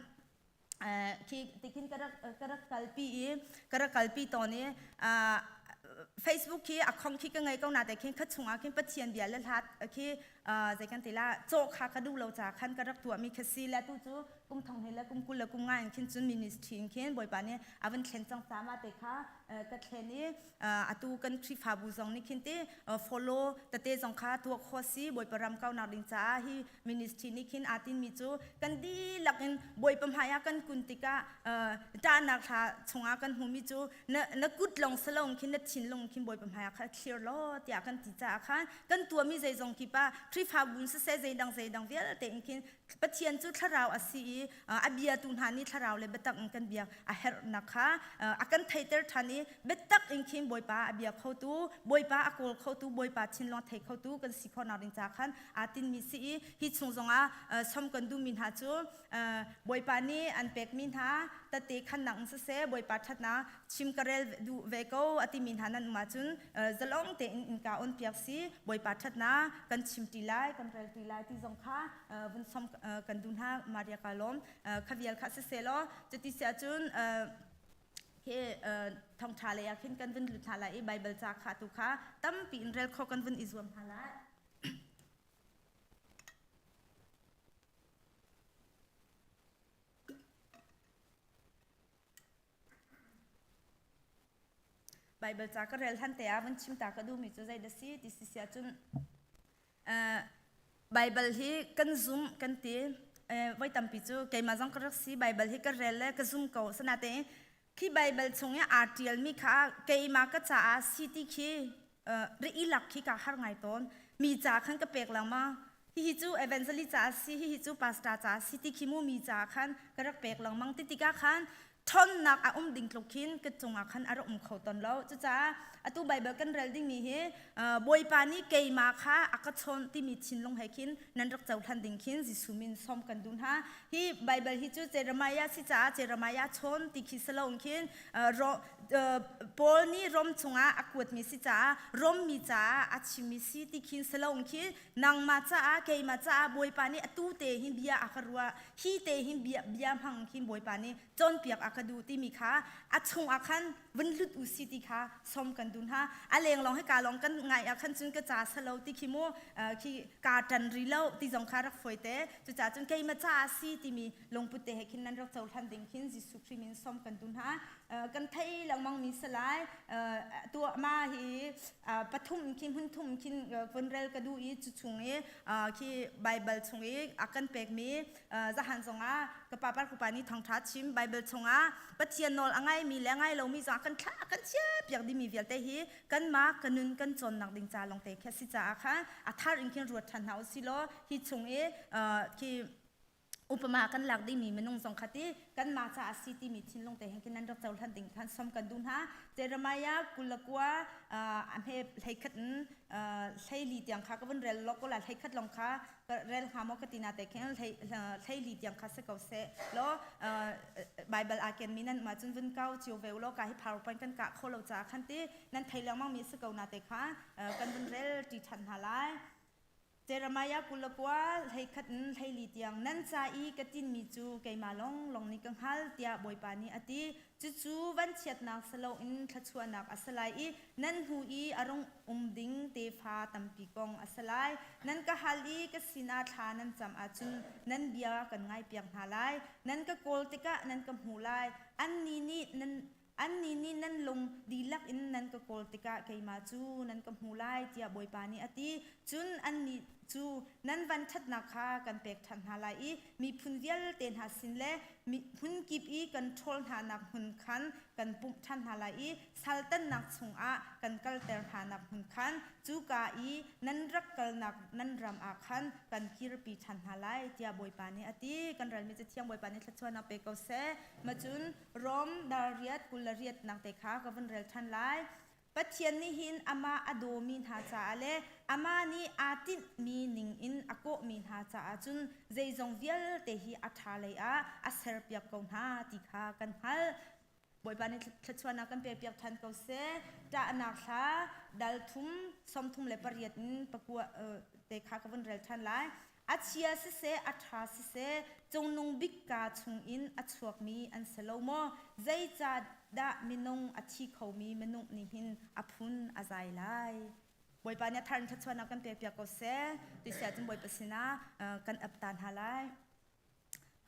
khi tikhin ka rak ka rak kalpi i ka rak kalpi tawn i Facebook khi a khong khi ka ngei ko na te khin kha chungah khin Pathian bia le hlat khi zei kan ti la cawh kha ka duh lo ca khan ka rak tuahmi kha si le tu cu kum thong he le kum 20 le kum nga in khin cun ministry in khin bawipa nih a van thlen cang ca ma te kha ka thlen i atu kan Khrihfabu zong nih khin te follow tete zong kha tuah kho si bawipa ram kaunak ding caah hi ministry nih khin aa tinmi cu kan dihlak in bawipa hmai ah kan kun tikah ṭahnak thla chungah kan hmumi cu na na kut lawng salong khin na thinlung khin bawipa hmai ah kha thlir law tiah kan ti caah khan kan tuahmi zeizong kip ah Khrihfabu siseh zeidang zeidang vialte in khin Pathian cu thlarau a si i a biatu hna nih thlarau le biatak in kan biak a herhnak kha a kan theiter ṭhan i biatak in khin Bawipa a bia khotu, Bawipa a kawl khotu, Bawipa thinlung a thei khotu kan si khawhnak ding ca khan aa tinmi si i hi chung zongah som kan duhmi hna cu Bawipa nih an pekmi hna tete khannak in siseh Bawipa ṭhatnak chim ka rel duh ve ko a timi hna nan um ahcun zalong tein innka on piak si Bawipa ṭhatnak kan chim ṭi lai kan rel ṭi lai ti zong kha vun som kan duh hna Maria ka lawm kha vial kha siseh law cuti si ahcun hi thawngṭha lei ah khin kan vun lut hna lai i Bible ca kha tu kha tampi in rel kho kan vun i zuam hna lai. Bible ca ka rel hlan te ah vun chim ta ka duhmi cu zei dah si ti si si ahcun Bible hi kan zum kan ti voi tampi cu keimah zong ka rak si Bible hi ka rel le ka zum ko sanatein khi Bible chung i aa ṭialmi kha keimah ka caah si ti khi ri i lak khi ka har ngai tawn mi ca khan ka pek lengmang hihi cu evangelist caah si hihi cu pastor caah si ti khi mu mi caah khan ka rak pek lengmang ti tikah khan ṭhawnnak a um ding tluk khin ka cungah khan a rak um kho tawn lo cucaah atu Bible kan rel dingmi hi Bawipa nih keimah kha a ka chawn timi thinlung he khin nan rak cohlan ding khin Jesuh min sawm kan duh hna hi Bible hi cu Jeremiah si caah Jeremiah chawn ti khi si loin khin Paul nih Rom chungah a kuatmi si caah Rom mi caah a chimmi si ti khin si loin khin nangmah caah keimah caah Bawipa nih atu te hin bia a ka ruah hi te hin bia bia hmang khin Bawipa nih cawnpiak a ka duh timi kha a chungah khan vun lut u si ti kha som kan duh hna a leng lawng hi ka lawng kan ngai ah khan cun ka ca salo ti khi mu khi ka ṭan ri lo ti zong kha rak foi te cucaah cun keimah caah si timi lungput te he khin nan rak cohlan ding khin Jesuh Khrih min som kan duh hna kan thei lengmang mi salai tuah ma hi pathum khin hmun thum khin vun rel ka duh i cu chung i khi Bible chung i a kan pekmi zahan zongah ka pa par pa nih thawngṭha chim Bible chungah Pathian nawl a ngaimi le a ngai lomi zongah kan thlah kan chia piak dimi vialte hi kanmah ka nun kan cawnnak ding ca lawngte khi a si caah khan a thar in khin ruat ṭhan hna u si law hi chung i khi. Upama kan lak dingmi minung zong kha ti kanmah caah si timi thinlung te hin khin nan rak cohlan ding khan som kan duh hna. Jeremiah 29 a hme 11 in 14 tiang kha ka vun rel lo ko la 11 long kha ka rel hnga maw ka ti na te khin 14 tiang kha si ko seh law Bible aa kenmi nan mah cun vun kau cio ve u law ka hi PowerPoint kan kah kho lo caah khan ti nan thei lengmang mi si ko na te kha kan vun rel ṭi ṭhan hna lai. Jeremiah 29 11 in 14 tiang nan ca i ka tinmi cu keimah lawnglawng nih ka hngal tiah Bawipa nih a ti. Cucu vanchiatnak si loin thluachuahnak a si lai i nan hnu i a rung um ding tefa tampi kong a si lai. Nan ka hal i ka sinah thla nan cam ahcun nan bia kan ngaihpiak hna lai. Nan ka kawl tikah nan ka hmuh lai. Annih nih nan Annih nih nan lung dihlak in nan ka kawl tikah keimah cu nan ka hmu lai, tiah Bawipa nih a ti. Cun annih cu nan vanṭhatnak kha kan pek ṭhan hna lai i miphun vialte hna sin le hmun kip i kan ṭhawl hnanak hmun khan kan pumh ṭhan hna lai i saltannak chungah kan kalter hnanak hmun khan cuka i nan rak kalnak nan ram ah khan kan kirpi ṭhan hna lai, tiah Bawipa nih a ti. Kan relmi Cathiang Bawipa nih thluachuahnak pe ko seh. Macun Rom dal riat 28 nak te kha ka vun rel ṭhan lai. Pathian nih hin amah a dawmi hna caah le amah nih aa tinhmi ningin a kawhmi hna caah cun zeizong vialte hi a ṭha lei ah a serpiak ko hna ti kha kan hngalh. Bawipa nih thluachuahnak kan pekpiak ṭhan ko seh. Ṭahnak hla dal thum 38 in pakua te kha ka vun rel ṭhan lai. A chia siseh, a ṭha siseh, cungnung bik kaa chungin a chuakmi an si lo maw? Zeicahdah minung a thi khomi minung nih hin a phun a zai lai? Bawipa nih a thar in thluachuahnak kan pekpiak ko seh. Tuisia cun Bawipa sinah kan ap ta hna lai.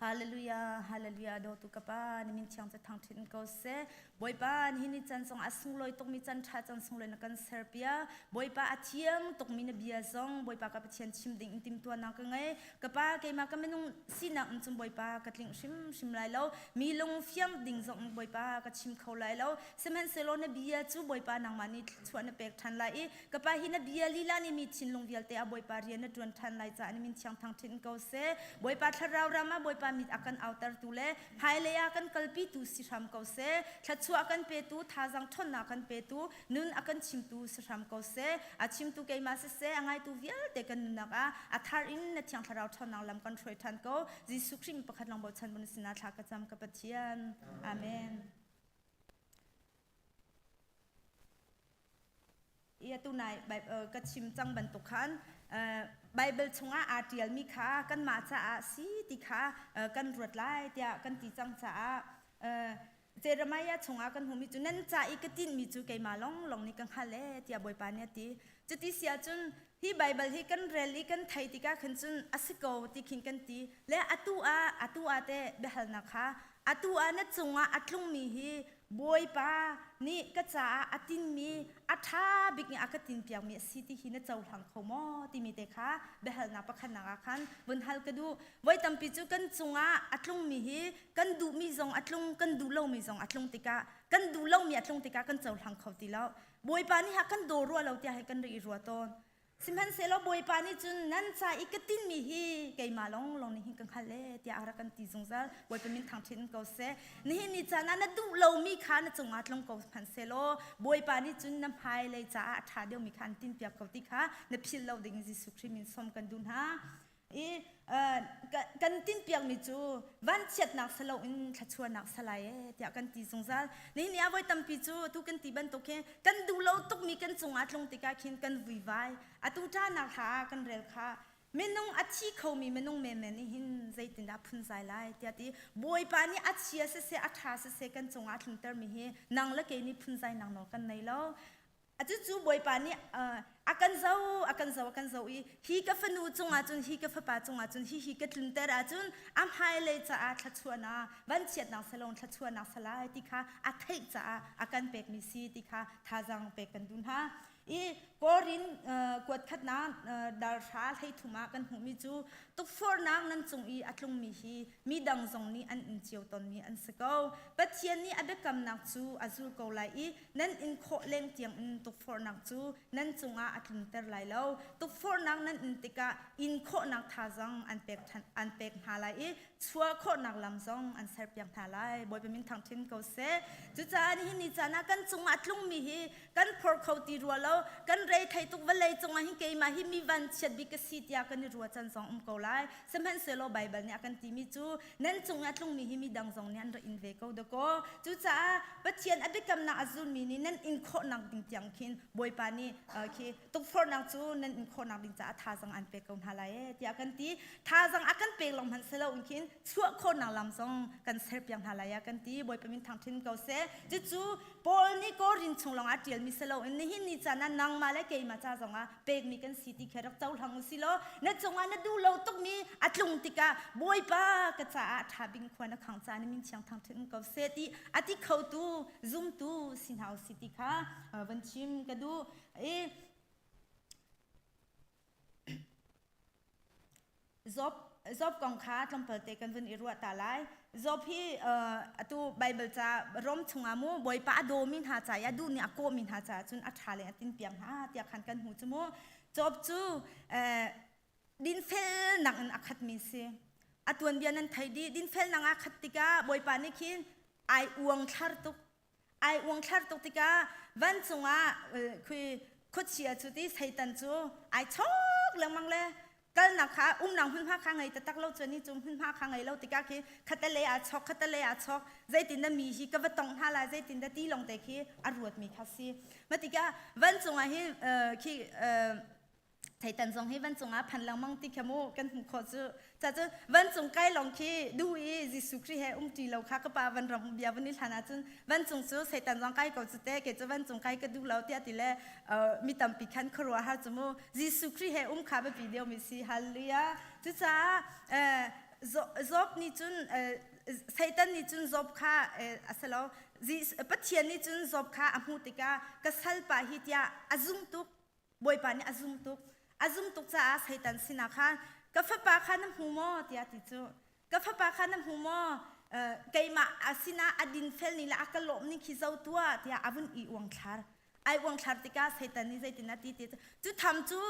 Hallelujah, hallelujah, dawtu ka pa, na min thiang cu thangṭhat in ko seh. Bawipa, nihin ni can zong a sunglawi tukmi can ṭha can sunglawi na kan serpiak. Bawipa a thiang tukmi na bia zong Bawipa ka Pathian chim ding in timhtuahnak ka ngei. Ka pa, keimah ka minung sinak in cun Bawipa ka tling hrimhrim lai lo. Mi lung fiang ding zong in Bawipa ka chim kho lai lo. Sihmanhsehlaw na bia cu Bawipa nangmah nih thluachuah na pek ṭhan lai i Ka pa hi na bia lila nih mi thinlung vialte ah Bawipa rian na ṭuan ṭhan lai caah na min thiang thangṭhin ko seh. Bawipa thlarau ram ah Bawipa mit a kan autertu le hmailei ah kan kalpitu si hram ko seh. Thluachuah kan petu, thazaang ṭhawnnak kan petu, nun a kan chimtu si hram ko seh. A chimtu keimah siseh, a ngaitu vialte kan nunnak ah a thar in na thiang thlarau ṭhawnnak lam kan hruai ṭhan ko. Jesuh Khrih mi pakhat lawng bochan bu na sinah thla ka cam ka Pathian. Amen. I atu nai ka chim cang bantuk khan Bible chungah aa ṭialmi kha kanmah caah si ti kha kan ruat lai tiah kan ti cang caah Jeremiah chungah kan hmuhmi cu nan ca i ka tinhmi cu keimah lawnglawng nih ka hngalh ee tiah Bawipa nih a ti. Cuti si ahcun hi Bible hi kan rel i kan thei tikah khan cun a si ko ti khin kan ti. Le atu ah atu ah teh biahalnak kha atu ah na cungah a tlungmi hi Bawipa nih ka caah a tinmi a ṭha bik in a ka tinpiakmi a si ti hi na cohlang kho maw timi te kha biahalnak pakhatnak ah khan vun hal ka duh. Voi tampi cu kan cungah a tlungmi hi kan duhmi zong a tlung, kan duh lomi zong a tlung tikah kan duh lomi a tlung tikah kan cohlang kho ti lo. Bawipa nih ha kan daw rua lo tiah hi kan ri i rua tawn. Sihmanhsehlaw Bawipa nih cun nan ca i ka tinhmi hi keimah lawnglawng nih hin ka hngalh ee tiah a rak kan ti zungzal. Bawipa min thangṭhat in ko seh. Nihin ni caan ah na duh lomi kha na cungah tlung ko hmanhsehlaw Bawipa nih cun na hmailei caah a ṭha deuhmi kha an tinhpiak ko ti kha na philh lo ding Jesuh Khrih min sawm kan duh hna. I kan tinhpiakmi cu vanchiatnak si loin thluachuahnak si lai ee tiah kan ti zungzal. Nihin ni ah voi tampi cu atu kan ti bantuk hin kan duh lo tukmi kan cungah tlung tikah khin kan vuivai. Atu ṭahnak hla ah kan rel kha minung a thi khomi minung menmen nih hin zeitindah phunzai lai tiah ti Bawipa nih a chia siseh a ṭha siseh kan cungah a tluntermi hi nang le kei nih phunzainak nawl kan nei lo. Cucu Bawipa nih a kan zo, a kan zo, a kan zo i hi ka fanu cungah cun, hi ka fapa cungah cun, hihi ka tlunter ahcun a hmailei caah thluachuahnak, vanchiatnak salong thluachuahnak salai ti kha a theih caah a kan pekmi si ti kha thazaang pek kan duh hna. I Korin kuat khatnak dal hra hlei thum ah kan hmuhmi cu tukforhnak nan cung i a tlungmi hi midang zong nih an in cio tawnmi an si ko. Pathian nih a biakamnak cu a zul ko lai i nan in khawh leng tiangin tukforhnak cu nan cungah a tlunter lai lo. Tukforhnak nan in tikah in khawhnak thazang an pek an pek hna lai i chuah khawhnak lam zong an serpiak hna lai. Bawipa min thangṭhin ko seh. Cucaah nihin ni caan ah kan cungah a tlungmi hi kan phor kho ti rua lo kan rei thei tuk vawlei cungah hin keimah hi mi van chiat bik ka si tiah kan i rua can zong um ko lai sihmanhsehlaw Baibal nih a kan timi cu nan cung i a tlungmi hi midang zong nih an ra in ve ko dakaw cucaah Pathian a biakamnak a zulmi nih nan in khawhnak ding tiang khin Bawipa nih khi tukforhnak cu nan in khawhnak ding caah thazang an pek ko hna lai e tiah kan ti thazang a kan pek lawng hmanh si lo in khin chuah khawhnak lam zong kan serpiak hna lai a kan ti Bawipa min thangṭhin ko seh cucu Paul nih Korin chung lawngah ṭialmi si loin nihin ni caan ah nangmah le keimah ca zongah pekmi kan si ti khi rak cohlang u si law na cungah na duh lo tukmi a tlung tikah Bawipa ka caah ṭha bing khua na khang caah na min thiang thangṭhat in ko seh ti a ti khotu zumtu si hna u si ti kha van chim ka duh i Job, Job kong kha tlawmpal te kan vun i ruah ta lai. Job hi uh, atu Bible ca Rom chungah mu Bawipa a dawmi hna ca i a duhmi a kawhmi hna caah cun a ṭha le a tinpiak hna tiah khan kan hmu cu mu. Job cu uh, dinfelnak in a khatmi si. A tuanbia nan thei dih. Dinfelnak a khat tikah Bawipa nih khin ai uang thlar tuk. Ai uangthlar tuk tikah vancung ah khui khuachia cu ti Satan cu ai chok lengmang le kalnak kha umnak hmunhma kha ngei taktak lo cu ni cu hmunhma kha ngei lo tikah khi khatale aa chok khatale aa chok zeitin dah mi hi ka va tong hna lai zeitin dah ti lawng te khi a ruatmi kha si ma tikah vancung ah hin khi Theitan zong hi vancung ah phan lengmang ti kha mu kan hmuh khawh cu. Ca cu vancung kai lawng khi duh i Jesuh Khrih he um ṭi lo kha ka pa van ram bia van i hlan ahcun vancung cu Satan zong kai ko cu te kei cu vancung kai ka duh lo tiah ti le mi tampi khan khuaruah har cu mu Jesuh Khrih he um kha biapi deuhmi si hallelujah cucaah Job nih cun Satan nih cun Job kha a si lo Pathian nih cun Job kha a hmuh tikah ka salpa hi tiah a zum tuk Bawipa nih a zum tuk. A zum tuk caah Satan sinah khan ka fapa kha na hmu maw tiah ti cu. Ka fapa kha na hmu maw? Keimah a sinah a dinfel ni le a ka lawm ning khi zo tuah tiah a vun i uangthlar. Ai uangthlar tikah Satan nih zeitin a ti ti cu tham cu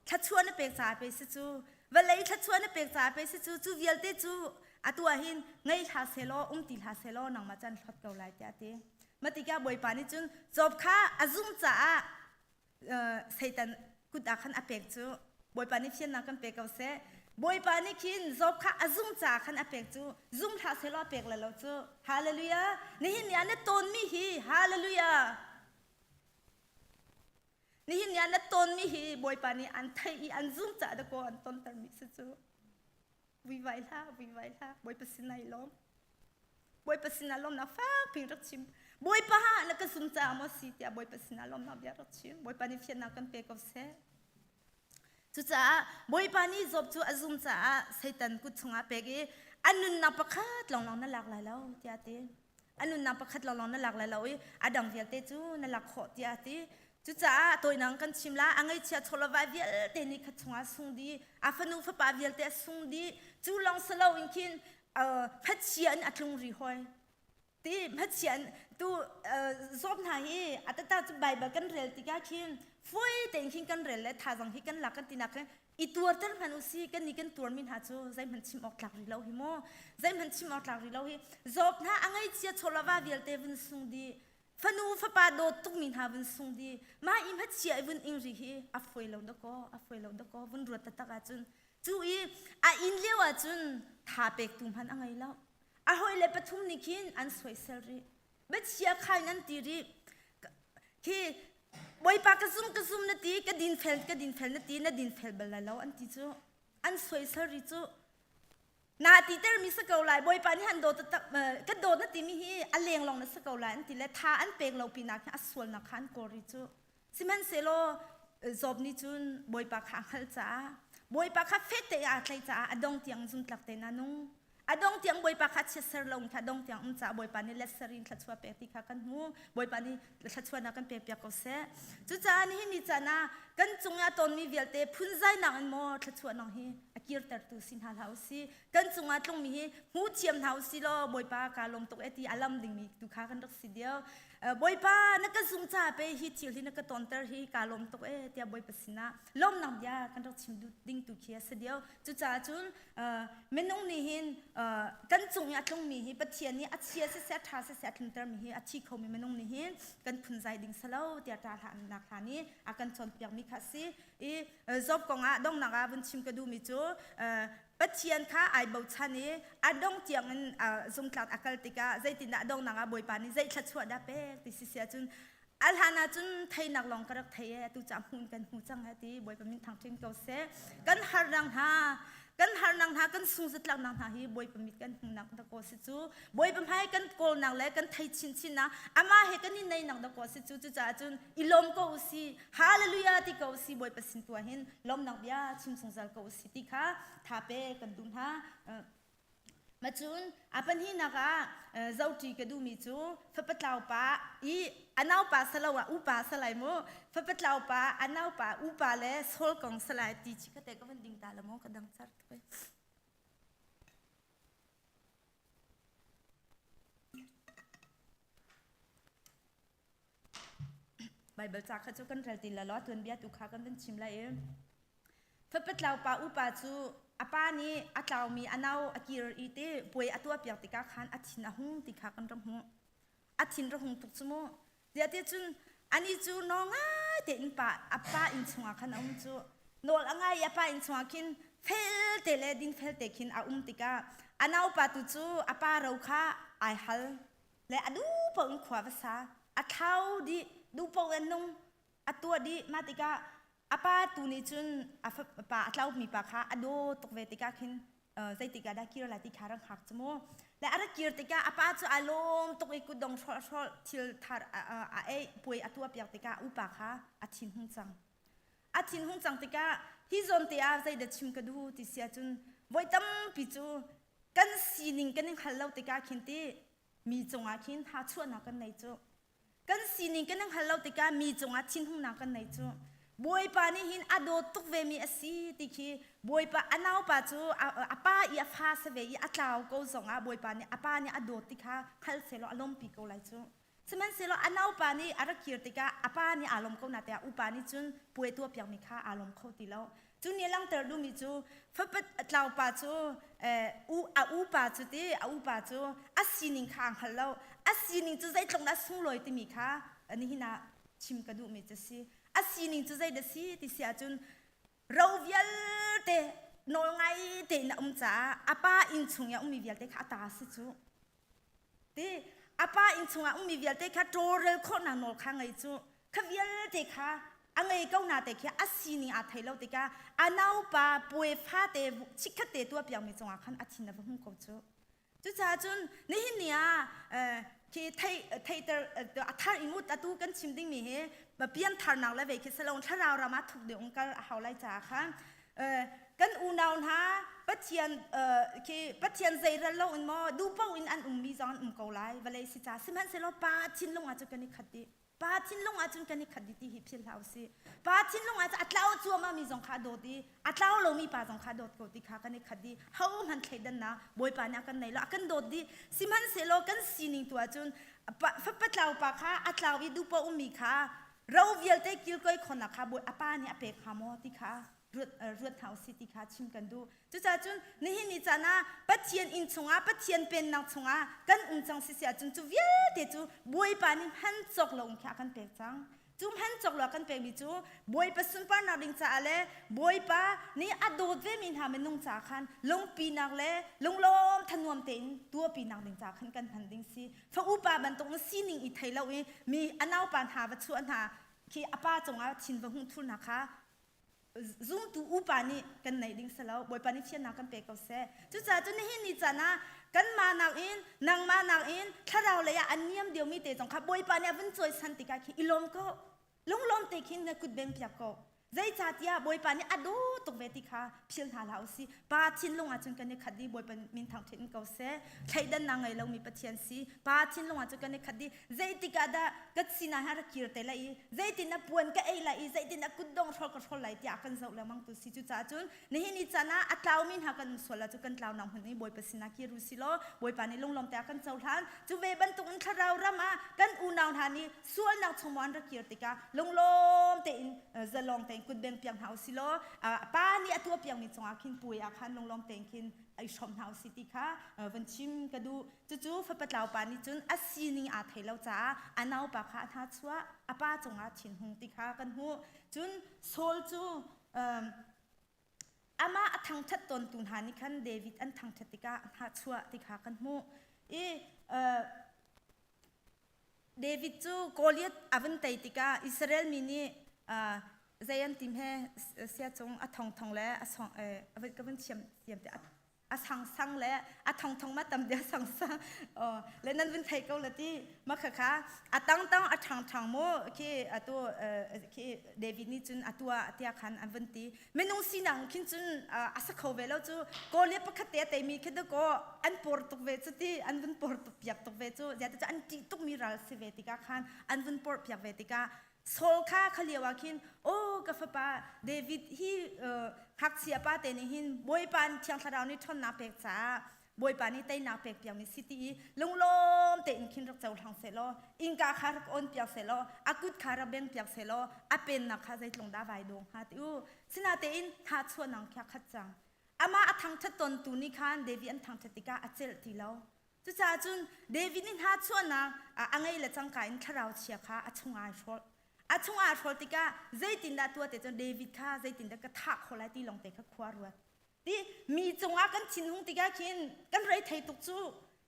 thluachuah na pek caah pe si cu vawlei thluachuah na pek caah pe si cu cu vialte cu atu ah hin ngei hlah selaw um ti hlah selaw nangmah can hlot ko lai tiah a ti. Mah tikah Bawipa nih cun Job kha a zum caah Satan kut ah khan a pek cu Bawipa nih fiannak kan pe ko seh. Bawipa nih khin Job kha a zum caah khan a pek cu zum hlah sehlaw a pek le lo cu. Hallelujah. Nihin ni ah na tawnmi hi hallelujah. Nihin ni ah na tawnmi hi Bawipa nih an theih i an zum caah dakaw an tontermi si cu. Vuivai hlah, vuivai hlah. Bawipa sin ai lawm. Bawipa sinah lawmnak fakpi rak chim. Bawipa na ka zum caah maw si tiah Bawipa sinah lawmnak bia rak chim. Bawipa nih fiannak kan pe ko seh. Cucaah Bawipa nih Job cu a zum caah Satan kut chungah pek i a nunnak pakhat lawnglawng na lak lai lo tiah a ti. A nunnak pakhat lawnglawng na lak lai lo i a dang vialte cu na lak khawh tiah a ti. Cucaah tawinak kan chim la, a ngaihchia chawlawai vialte nih khat chungah sung dih, a fanu fapa vialte a sung dih. Cu lawng si loin khin hmachia in a tlung ri hoi ti hmachia in tu zawt hna hi a tata cu Bible kan rel tikah khin foi tein khin kan rel le thazang hi kan lak kan tinak khin i tuarter hmanh u si kan ni kan tuarmi hna cu zeihmanh chim awk tlak rih lo hi mu zeihmanh chim awk tlak rih lo hi zawt hna a ngaihchia chawlava vialte vun sung dih fanu fapa dawt tukmi hna vun sung dih mah i hmachia i vun ing ri hi a foi lo dakaw a foi lo dakaw vun ruat taktak ahcun Cu i a inn lio ahcun tha pektu hmanh a ngei lo. A hawile pathum nih khin an soisel rih. Biachia khain an ti rih. Khi Bawipa ka zum ka zum na ti, ka dinfel ka dinfel na ti, na dinfel bal lai lo an ti cu. An soisel rih cu. Na ti termi si ko lai, Bawipa nih han dawt tak ka dawt na timi hi a leng lawng na si ko lai an ti le tha an pek lo pinah khin a sualnak kha an kawl rih cu. Sihmanhsehlaw Job nih cun Bawipa kha a hngalh caah Bawipa kha fek tein aa tlaih caah a dong tiang zumtlak tein a nung. A dong tiang Bawipa kha chiatser lo kha dong tiang um caah Bawipa nih let sarin thluachuah pek ti kha kan hmu. Bawipa nih thluachuahnak kan pek piak ko seh. Cucaah nihin ni caan ah kan cung i a tawnmi vialte phunzainak in maw thluachuahnak hi a kirtertu si hna hlah usih. Kan cungah tlungmi hi hmu thiam hna usih law Bawipa kaa lawm tuk e ti a lam dingmi tu kha kan rak si dio. Bawipa na ka zum caah pe hi thil hi na ka tawnter hi kaa lawm tuk e tiah Bawipa sinah lawmnak bia kan rak chim ding tu khi a si dio. Cucaah cun minung nih hin kan cung i a tlungmi hi Pathian nih a chia siseh a ṭha siseh a tluntermi hi a thi khomi minung nih hin kan phunzai ding si lo tiah ṭa hlannak hla nih a kan cawnpiakmi kha a si. I Job kong ah donghnak ah vun chim ka duhmi cu Pathian kha ai bochan i a dong tiangin zumtlak a kal tikah zeitindah a donghnak ah Bawipa nih zei thluachuah dah pek ti si si ahcun a hlan ahcun theinak lawng ka rak thei e atu cu a hmuh in kan hmu cang he ti Bawipa min thangṭhin ko seh. Kan harnak hna kan harnak hna kan sungzatlaknak hna hi Bawipa mit kan hmuhnak dakaw si cu Bawipa hmai kan kawlnak le kan thei chinchin ah amah he kan i neinak dakaw si cu cucaah cun i lawm ko usih Hallelujah ti ko usih Bawipa sin tu ah hin lawmnak bia chim zungzal ko usih ti kha tha pe kan duh hna. Macun a pahnihnak ah zoṭi ka duhmi cu fapatlau pa i a naupa salo ah upa salai mu fapatlau pa a naupa upa le Saul kong salai ti chi kate ka van ding ta la mu ka dang char tuk Baibal ca kha cu kan rel ti la law tuanbia tu kha kan van chim lai i Fapatlau pa upa cu a pa nih a tlaumi a nau a kir i te puai a tuahpiak tikah khan a thin a hung ti kha kan rak hmuh. A thin ra hung tuk cu mu. Ziah ti cun ani cu nawl ngai tein pa a pa inn chungah khan a um cu. Nawl a ngai i a pa inn chungah khin fel te le dinfel te khin a um tikah a naupa tu cu a pa ro kha ai hal le a duh paoh in khua va sa. A thlau dih, duh paoh in nung a tuah dih mah tikah a pa tu nih cun a pa a tlaumi pa kha a daw tuk ve tikah khin zeitik ah dah kir lai ti kha rak hngak cu mu le a rak kir tikah a pa cu ai lawm tuk i kutdong hrolh hrolh thil thar a ei puai a tuah piak tikah upa kha a thin hung cang a thin hung cang tikah hi zawn te ah zeidah chim ka duh ti si ahcun voi tampi cu kan sining kan i hngal lo tikah khin ti mi cungah khin ha chuahnak kan nei cu Kan sining kan hngalh lo tikah mi cungah thinhungnak kan nei cu. Bawipa nih hin a dawt tuk ve mi a si ti khi Bawipa a naupa cu a pa i a fa si ve i a tlau ko zongah Bawipa nih a pa nih a dawt ti kha hngal sehlaw a lawmpi ko lai cu. Sihmanhsehlaw a naupa nih a rak kir tikah a pa nih aa lawm ko na tiah upa nih cun puai tuahpiakmi kha aa lawm kho ti lo. Cu nih langhter duhmi cu fapa tlaupa cu a upa cu ti a upa cu a sining kha aa hngal lo. A sining cu zeitluk dah sunglawi timi kha nihin ah chim ka duhmi cu si. A sining cu zeidah si ti si ahcun ro vialte nawl ngai tein a um caah a pa inn chung i a ummi vialte kha a ta si cu. Ti a pa inn chungah ummi vialte kha tawlrel khawhnak nawl kha ngei cu kha vialte kha a ngei ko na te khi a sining aa thei lo tikah a naupa puai fate chikkhat te tuah piakmi cungah khan a thin a va hung ko cu. Cucaah cun nihin ni ah khi thei theiter a thar i mut atu kan chim dingmi hi piantharnak le vei khi salon thlarau ram ah thuk deuh kal a hau lai caah khan kan unau hna Pathian khi Pathian zeiral lo in maw duh paoh in an ummi zong an um ko lai vawlei si ca sihmanhsehlaw pa thinlung ah cun kan i khat dih pa thinlung ah cun kan i khat dih ti hi philh hlah usih pa thinlung ah cun a tlau cuahmah mi zong kha a dawt i a tlau lomi pa zong kha a dawt ko ti kha kan i khat dih ho hmanh thleidannak Bawipa nih a kan nei lo a kan dawt dih sihmanhsehlaw kan sining tu ah cun fapa tlau pa kha a tlau i duh paoh ummi kha ro vialte kilkoi khawhnak kha bawi a pa nih a pek hnga maw ti kha ruat ruat hna usih ti kha chim kan duh. Cucaah cun nihin ni caan ah Pathian inn chungah Pathian pennak chungah kan um cang sisi ahcun cu vialte cu Bawipa nih hman cawk lo in khi a kan pek cang. Cu hman cawk lo a kan pekmi cu Bawipa sunparnak ding caah le Bawipa nih a dawt vemi hna minung caah khan lungpinak le lunglawm thanuam tein tuahpinak ding caah khan kan hman ding si. Fa upa bantuk in sining i thei lo i mi a naupa hna va chuah hna khi a pa cungah thin va hung thurnak kha zumtu upa nih kan neih ding si lo bawipa nih fiannak kan pe ko seh cucaah cun nihin ni caan ah kanmah nakin nangmah nakin thlarau lei ah a niam deuhmi te zong kha bawipa nih a vun cawisan tikah khi i lawm ko lunglawm te khin na kut beng piak ko. Zeicahtiah Bawipa nih a daw tuk ve ti kha phil hna hlah usih. Pa thinlung ah cun kan i khat dih Bawipa min thangṭhat in ko seh. Thleidannak ngei lomi Pathian si. Pa thinlung ah cun kan i khat dih. Zeitik ah dah ka sinah hin rak kir te lai i zeitin dah puan ka ei lai i zeitin dah kutdong hrawl ka hrawl lai tiah kan zoh lengmang tu si. Cucaah cun nihin ni caan ah a tlaumi hna kan um sual ah cu kan tlaunak hmun i Bawipa sinah kir u si law Bawipa nih lunglawm te ah kan cohlan. Cu ve bantuk in thlarau ram ah kan unau hna nih sualnak chung maw an rak kir tikah lunglawm tein zalong tein kut beng piak hna usih law pa nih a tuah piakmi cungah khin puai ah khan lunglawm tein khin i hrawm hna usih ti kha van chim ka duh. Cucu fapa tlau pa nih cun a sining aa thei lo caah a naupa kha a hna chuah a pa cungah thinhung ti kha kan hmuh. Cun Saul cu amah a thangṭhat tawntu hna nih khan David an thangṭhat tikah a hnahchuah ti kha kan hmuh i David cu Goliath a vun tei tikah Israel mi nih zei an tim he sia cung a thongthong le a song ka vun thiam thiam te a sang sang le a thongthong ma tam dia sang sang le nan vun thei ko la ti ma kha kha a tang tang a thang thang mu khi atu khi David nih cun a tua tia khan an vun ti minung sinak khin cun a sa kho ve lo cu Goliath pakhat te a teimi khi ko an por tuk ve cu ti an vun por tuk piak tuk ve cu ziah cu an ṭih tukmi ral si ve tikah khan an vun por piak ve tikah Saul kha kha lio ah khin aw ka fapa David hi ngakchia pa te nih hin Bawipa Thiang Thlarau nih ṭhawnnak pek caah Bawipa nih teinak pek piakmi si ti i lunglawm tein khin rak cohlang sehlaw innka kha rak on piak sehlaw a kut kha rak beng piak sehlaw a pennak kha zeitlung dah vai dawng hnga ti u sinatein hnahchuahnak kha khat cang amah a thangṭhat tawntu nih khan David an thangṭhat tikah a celh ti lo cucaah cun David nih hnahchuahnak a ngei le cangka in thlarau chia kha a chung ai hrawlh a chung aa hrawl tikah zeitindah tuah te cun David kha zeitindah ka thah khawh lai ti lawng te kha khua ruat Ti mi cungah kan thinhung tikah khin kan rei thei tuk cu.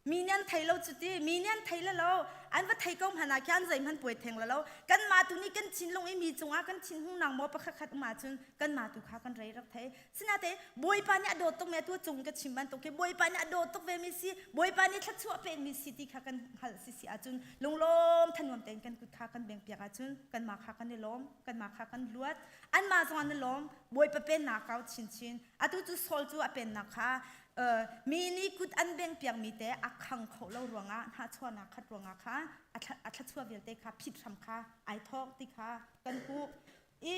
Mi nih an thei lo cu ti mi nih an thei le lo an va thei ko hmanh ah khin zeihmanh puai theng le lo kanmah tu nih kan thinlung i mi cungah kan thinhung nang maw pakhat khat um ahcun kanmah tu kha kan rei rak thei sinate Bawipa nih a dawt tuk mi atu cung ka chim bantuk khi Bawipa nih a dawt tuk ve mi si Bawipa nih thluachuah pek mi si ti kha kan hngalh si si ahcun lunglawm thanuam tein kan kut kha kan beng piak ahcun kanmah kha kan i lawm kanmah kha kan luat anmah zong an i lawm Bawipa pennak kau chinchin. Atu cu Saul cu a pennak kha mi nih kut an beng piakmi te a khang kho lo ruangah hnahchuahnak khat ruangah kha a thluachuah vialte kha phit hram kha ai thawk ti kha kan hmuh. I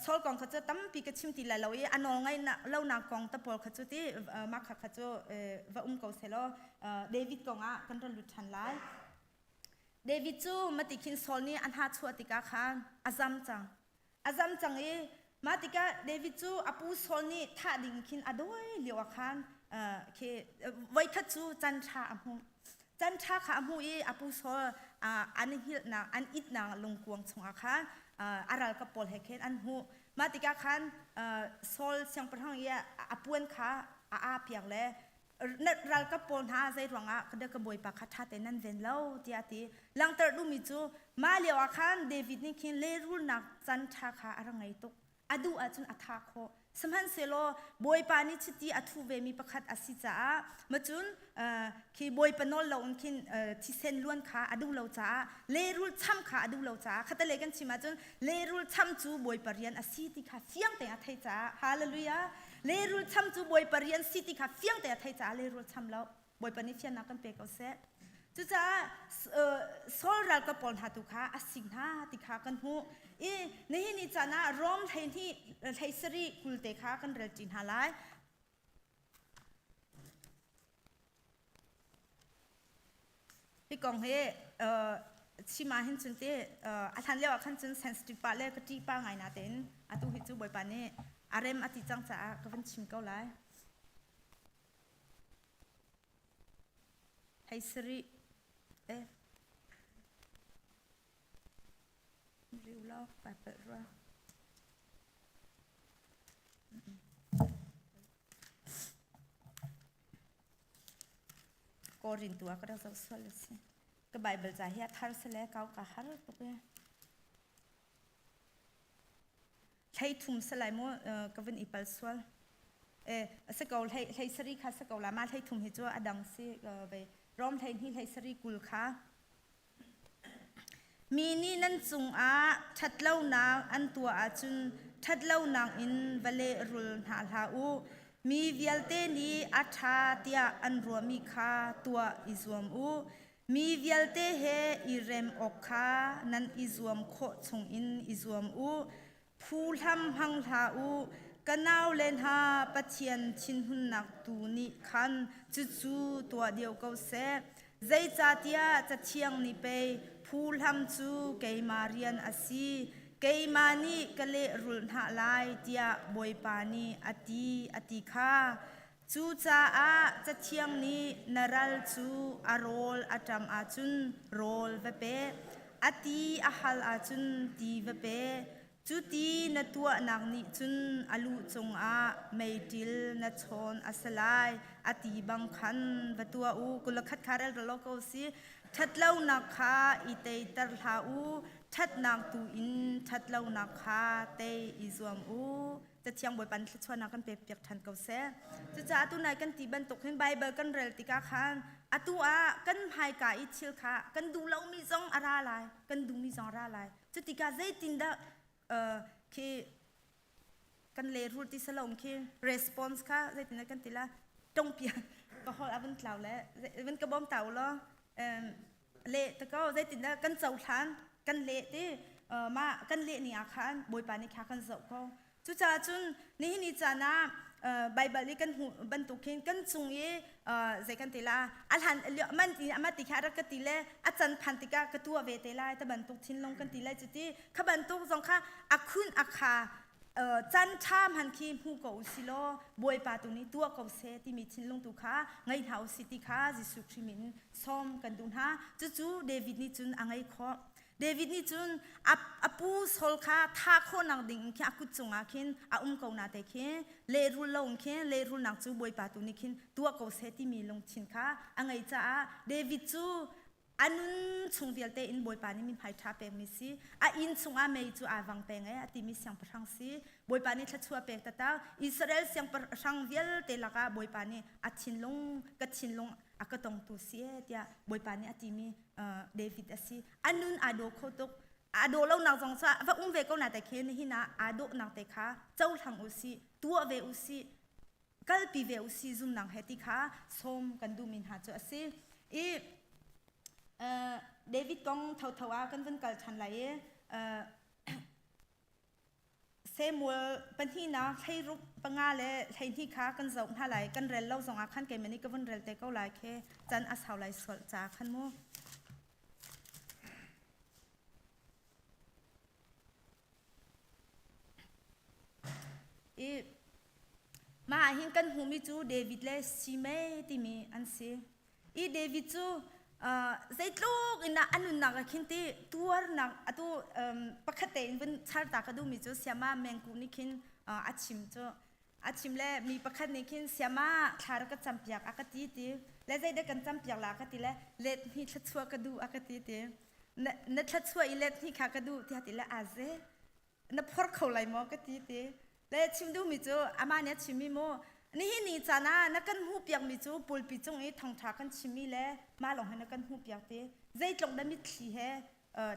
Saul kong kha cu tampi ka chim ti lai lo i a nawl ngaih lonak kong te pawl kha cu ti mah kha kha cu va um ko selaw David kong ah kan ra lut ṭhan lai. David cu mati khin Saul nih a hnahchuah tikah khan a zam cang. A zam cang i mah tikah David cu a pu Saul nih thah ding khin a dawi lio ah khan khi voikhat cu can ṭha a hmuh. Can ṭha kha a hmuh i a pu Saul an i hngilhnak an itnak lungkuang chungah khan a ralkap pawl he khin an hmuh. Mah tikah khan Saul siangpahrang i a puan kha a aa piak le ralkap pawl hna zei ruangah ka ka bawipa kha ṭha tein nan ven lo tiah a ti. Langhter duhmi cu mah lio ah khan David nih khin lehrulnak can ṭha kha a rak ngei tuk. A duh ahcun a thah khawh. Sihmanhsehlaw Bawipa nih chiti a thu vemi pakhat a si caah macun khi Bawipa nawl loin khin thisen luan kha a duh lo caah lehrul cham kha a duh lo caah khatalei kan chim ahcun lehrul cham cu Bawipa rian a si ti kha fiang tein a theih caah hallelujah Lehrul cham cu Bawipa rian si ti kha fiang te a thei caah lehrul cham lo. Bawipa nih fiannak kan pe ko seh. Cucaah Saul ralkap pawl hna tu kha a sing hna ti kha kan hmuh. I nihin ni caan ah Rom 12 hlei 20 te kha kan rel ṭi hna lai. Hi kong hi chim ah hin cun ti a hlan lio ah khan cun sensitive pah le ka ṭih pah ngai natein atu hi cu Bawipa nih a rem a ti cang caah ka van chim ko lai. Hei sarih eh riu lo kai palh rua. Korin tu ah ka rak zoh sual a si. Ka Bible ca hi a thar sile kau ka har tuk e. Hlei thum salai mu ka vun i pal sual. E a si ko hlei hlei sari kha si ko la ma hlei thum hi cu a dang si ve Rom hlei hni hlei sari kul kha. Mi nih nan cungah ṭhatlonak an tuah ahcun ṭhatlonak in va lehrul hna hlah u. Mi vialte nih a ṭha tiah an ruahmi kha tuah i zuam u. Mi vialte he i rem awk kha nan i zuam khawh chungin i zuam u. Phuhlam hmang hlah u. Ka naule hna Pathian thinhunnak tu nih khan cucu tuah deuh ko seh. Zeicahtiah Cathiang nih pei phuhlam cu keimah rian a si, keimah nih ka lehrulh hna lai tiah Bawipa nih a ti, a ti kha. Cucaah Cathiang nih na ral cu a rawl a ṭam ahcun rawl va pe, a ti a hal ahcun ti va pe. Cu ti na tuahnak nih cun a lu cungah meiṭil na chawn a si lai, a ti bang khan va tuah u. 21 kha rel law ko si. Ṭhatlonak kha i teiter hlah u, ṭhatnak tu in ṭhatlonak kha tei i zuam u. Cathiang Bawipa nih thluachuahnak kan pek piak ṭhan ko seh. Cucaah tunai kan ti bantuk hin Baibal kan rel tikah khan atu ah kan hmaika i thil kha kan duh lomi zong a ra lai, kan duhmi zong a ra lai. Cutikah zeitindah uh, khi kan lehrul ti salom khi response kha zeitindah kan ti la tongpia ka hol a van tlau le van ka bawm ta u law le ta ko zeitindah kan cohlan kan leh ti mah kan leh ni ah khan Bawipa nih kha kan zoh ko cucaah cun nihin ni caan ah Baibal i kan hmuh bantuk hin kan cung i zei kan ti la a hlan man ti ama ti kha rak ka ti le a can phan tikah ka tuah ve te lai ta bantuk thinlung kan ti lai cuti kha bantuk zong kha a khun a kha can ṭha hman khi hmu ko u si law Bawipa tu nih tuah ko seh timi thinlung tu kha ngei hna u si ti kha Jesuh Khrih min sawm kan duh hna. Cucu David nih cun a ngei khawh. David nih cun a, a pu Saul kha thah khawhnak ding in khin a kut cungah khin a um ko na te khin lehrul lo in khin lehrulnak cu Bawipa tu nih khin tuah ko seh timi lungthin kha a ngei caah David cu a nun chung vialte in Bawipa nih mithmai ṭha pekmi si. A inn chungah mei cu aa vang peng e a timi siangpahrang si. Bawipa nih thluachuah pek taktak. Israel siangpahrang vialte lakah Bawipa nih a thinlung ka thinlung a ka tongtu si e tiah Bawipa nih a timi David a si. A nun aa daw kho tuk. Aa dawh lonak zong cu va um ve ko na te khi nihin ah aa dawhnak te kha cohlang u sih, tuah ve u sih, kalpi ve u si zumnak he ti kha sawm kan duhmi hna cu a si. I David kong thotho ah kan vun kal ṭhan lai i Samuel pahnihnak 16 panga le 12 kha kan zoh hna lai kan rel lo zongah khan keimah nih ka vun rel te ko lai khi can a sau lai sual ca khan mu. I mah ah hin kan hmuhmi cu David le Shimei timi an si. I David cu uh, zeitluk in a nunnak ah khin ti tuarnak atu um, pakhat tein vun char ta ka duhmi cu siama mengku nih khin uh, a chim cu a chim le mi pakhat nih khin siama thla rak ka campiak a ka ti ti le zeidah kan campiak la ka ti le let hni thluachuah ka duh a ka ti ti na, na thluachuah i let hni kha ka duh tiah ti le a ze na phor kho lai maw ka ti ti le chim duhmi cu amah nih a chimmi mu nihin ni caan ah na kan hmuh piakmi cu pulpi cung i thawngṭha kan chimmi le mah lawng hi na kan hmuh piak ti zeitluk dah mitthli he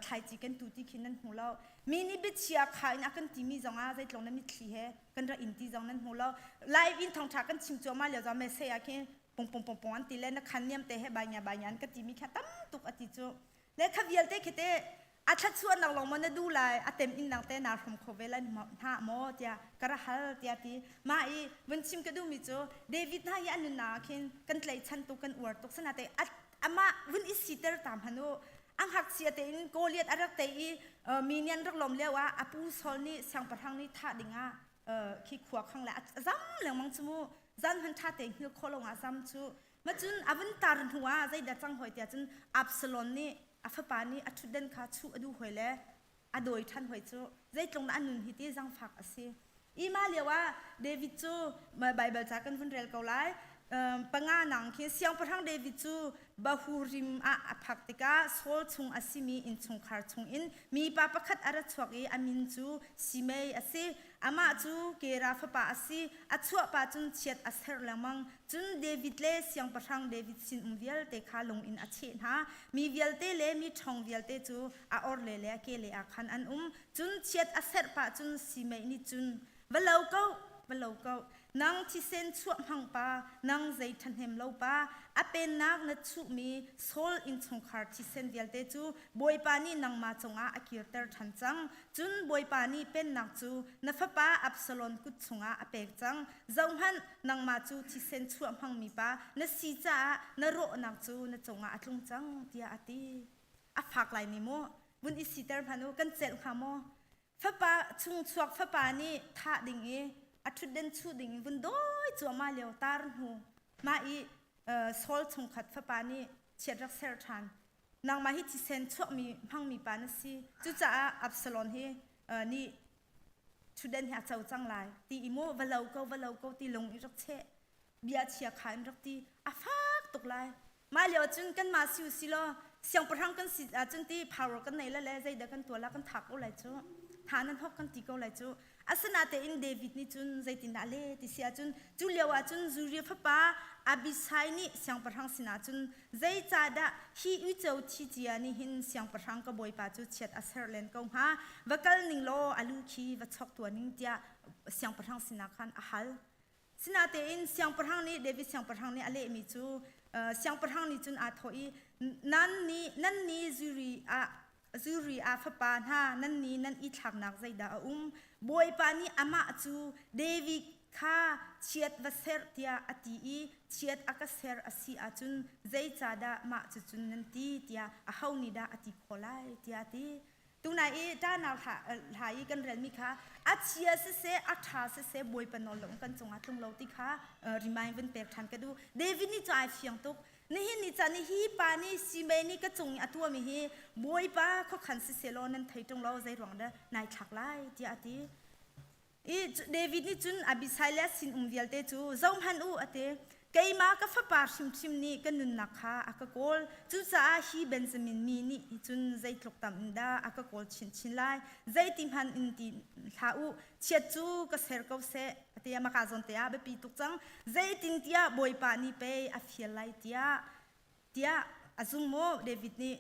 thlaici kan tu ti khi nan hmu lo mi nih biachia kha in a kan timi zong ah zeitluk na mitthli he kan rak in ti zong nan hmu lo live in thawngṭha kan chim cuahmah lio zong message ah khin pung pung pung pung an ti le na khan niam te he bai nya bai nya an ka timi kha tam tuk a ti cu Le kha vialte khi te a thluachuahnak lawng maw na duh lai a tem innak te naa hrawm kho ve lai hna maw tiah ka ra hal tiah ti mah i vun chim ka duhmi cu David hna hi an nunnak ah khin kan tlaihchan tuk kan uar tuk sanate amah vun i siter ta hmanh u a ngakchia tein Goliath a rak tei i mi nih an rak lawm lio ah a pu Saul nih siangpahrang nih thah dingah khi khua khang le a zam lengmang cu mu zan hman ṭha te hngil khawh lo ah zam cu Macun a vun tar hnu ah zeidah cang hoi tiah cun Absalom nih a fapa nih a ṭhutdan kha chuh a duh hoi le a dawi ṭhan hoi cu zeitluk dah a nun hi ti zangfak a si. I mah lio ah David cu Baibal ca kan vun rel ko lai. Panga nang khin siangpahrang David cu Bahurim ah a phak tikah Saul chung a simi innchungkhar chungin mipa pakhat a ra chuak i a min cu Shimei a si. Amah cu Gera fapa a si. A chuahpa cun chiat a serh lengmang. Cun David le siangpahrang David sinum vialte kha lung in a cheh hna. Mi vialte le mi ṭhawng vialte cu a orhlei le a kehlei ah khan an um. Cun chiat a serh pah cun Shimei nih cun, Va lo ko, va lo ko. Nang thisen chuah hmang pa, nang zei ṭhahnem lo pa, a pennak na chuhmi Saul innchungkhar thisen vialte cu Bawipa nih nangmah cungah a kirter ṭhan cang. Cun Bawipa nih pennak cu na fapa Absalom kut chungah a pek cang. Zohhmanh, nangmah cu thisen chuah hmangmi pa na si caah na rawhnak cu na cungah a tlung cang, tiah a ti. A fak lai ni mu, vun i siter hmanh u, kan celh hnga maw? Fapa chungchuak fapa nih thah ding i a ṭhutden chuh ding in vun dawi cuahmah lio tar hnu mah i Saul chungkhat fapa nih chiat rak ser ṭhan. Nangmah hi thisen chuakmi hmangmi pa na si. Cucaah Absalom hi nih ṭhutden hi a co cang lai ti i mu va lo ko va lo ko ti lung i rak cheh bia chia kha in rak ti a fak tuk lai. Mah lio cun kanmah si u si law siangpahrang kan si ahcun ti power kan nei la le zeidah kan tuah la kan tha ko lai cu. Tha nan hok kan ti ko lai cu. Asinatein David nih cun zeitindah le ti si ahcun cu lio ahcun Zuriah fapa Abishai nih siangpahrang sinah cun zeicahdah hi uico thi cia nih hin siangpahrang ka bawipa cu chiat a ser len ko hnga va kal ning law a lu khi va chok tuah ning tiah siangpahrang sinah khan a hal. Sinatein siangpahrang nih David siangpahrang nih a lehmi cu siangpahrang nih cun aa thawh i nan nih nan nih zuri ah zuri ah fapa hna nan nih nan i thlaknak zeidah a um Bawipa nih amah cu David kha chiat va ser tiah a ti i chiat a ka ser a si ahcun zeicahdah mah cucun nan ti tiah aho nih dah a ti khawh lai tiah a ti. Tunai i ṭahnak hla i kan relmi kha a chia siseh a ṭha siseh Bawipa nawl lo kan cungah tlung lo ti kha remind vun pek ṭhan ka duh. David nih cu ai fiang tuk. Nihin ni caan i hi pa nih Simei nih ka cung i a tuahmi hi Bawipa khuakhan siseh law nan thei ṭung lo zei ruang dah nai thlak lai tiah a ti. I David nih cun Abishai le a sinum vialte cu zohhmanh u a ti. Keimah ka fapa hrimhrim nih ka nunnak kha a ka kawl. Cucaah hi Benjamin mi nih cun zeitluk tam in dah a ka kawl chinchin lai. Zeiti hmanh in ti hlah u, chiat cu ka ser ko seh. A ti. Maka zawn te ah biapi tuk cang. Zeitintiah Bawipa nih pei a fial lai tiah tiah a zum maw David nih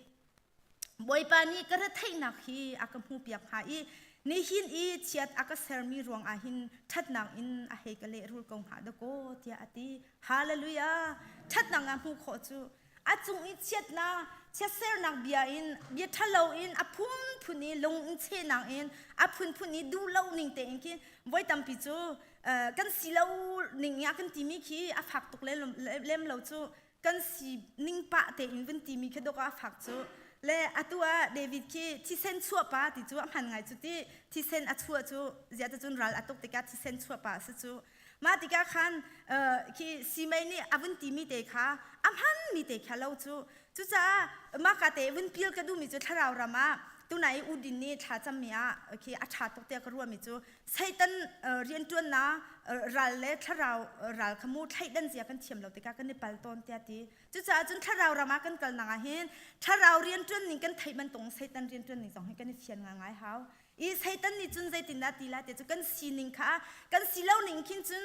Bawipa nih ka retheihnak hi a ka hmuhpiak hnga i nihin i chiat a ka sermi ruangah hin ṭhatnak in a hei ka lehrul ko hnga dakaw tiah a ti. Hallelujah! Ṭhatnak ah hmuh khawh cu a cung i chiatnak chiatsernak bia in bia ṭhalo in a phunphun i lung in chehnak in a phunphun i duh lo ning tein khin voi tampi cu kan si lo ning i a kan timi khi a fak tuk lem lo cu kan si ning pah tein vun timi khi dawk ah a fak cu le atu ah David khi thisen chuah pa ti cu a hman ngai cu ti thisen a chuah cu zia cun ral a tuk tikah thisen chuah pa a si cu mah tikah khan khi Simei nih a vun timi te kha a hman mi te kha lo cu cucaah mah ka te vun pil ka duhmi cu thlarau ram ah tunai udin nih thla cammi ah khi a ṭha tuk tiah ka ruahmi cu Satan rianṭuannak ral le thlarau ral kha mu thleidan zia kan thiam lo tikah kan i pal tawn tiah ti. Cucaah cun thlarau ram ah kan kalnak ah hin thlarau rianṭuan ning kan theih bantuk Satan rianṭuan ning zong hi kan i fian ngai hau. I Satan nih cun zeitindah ti lai ti cu kan sining kha kan si lo ning khin cun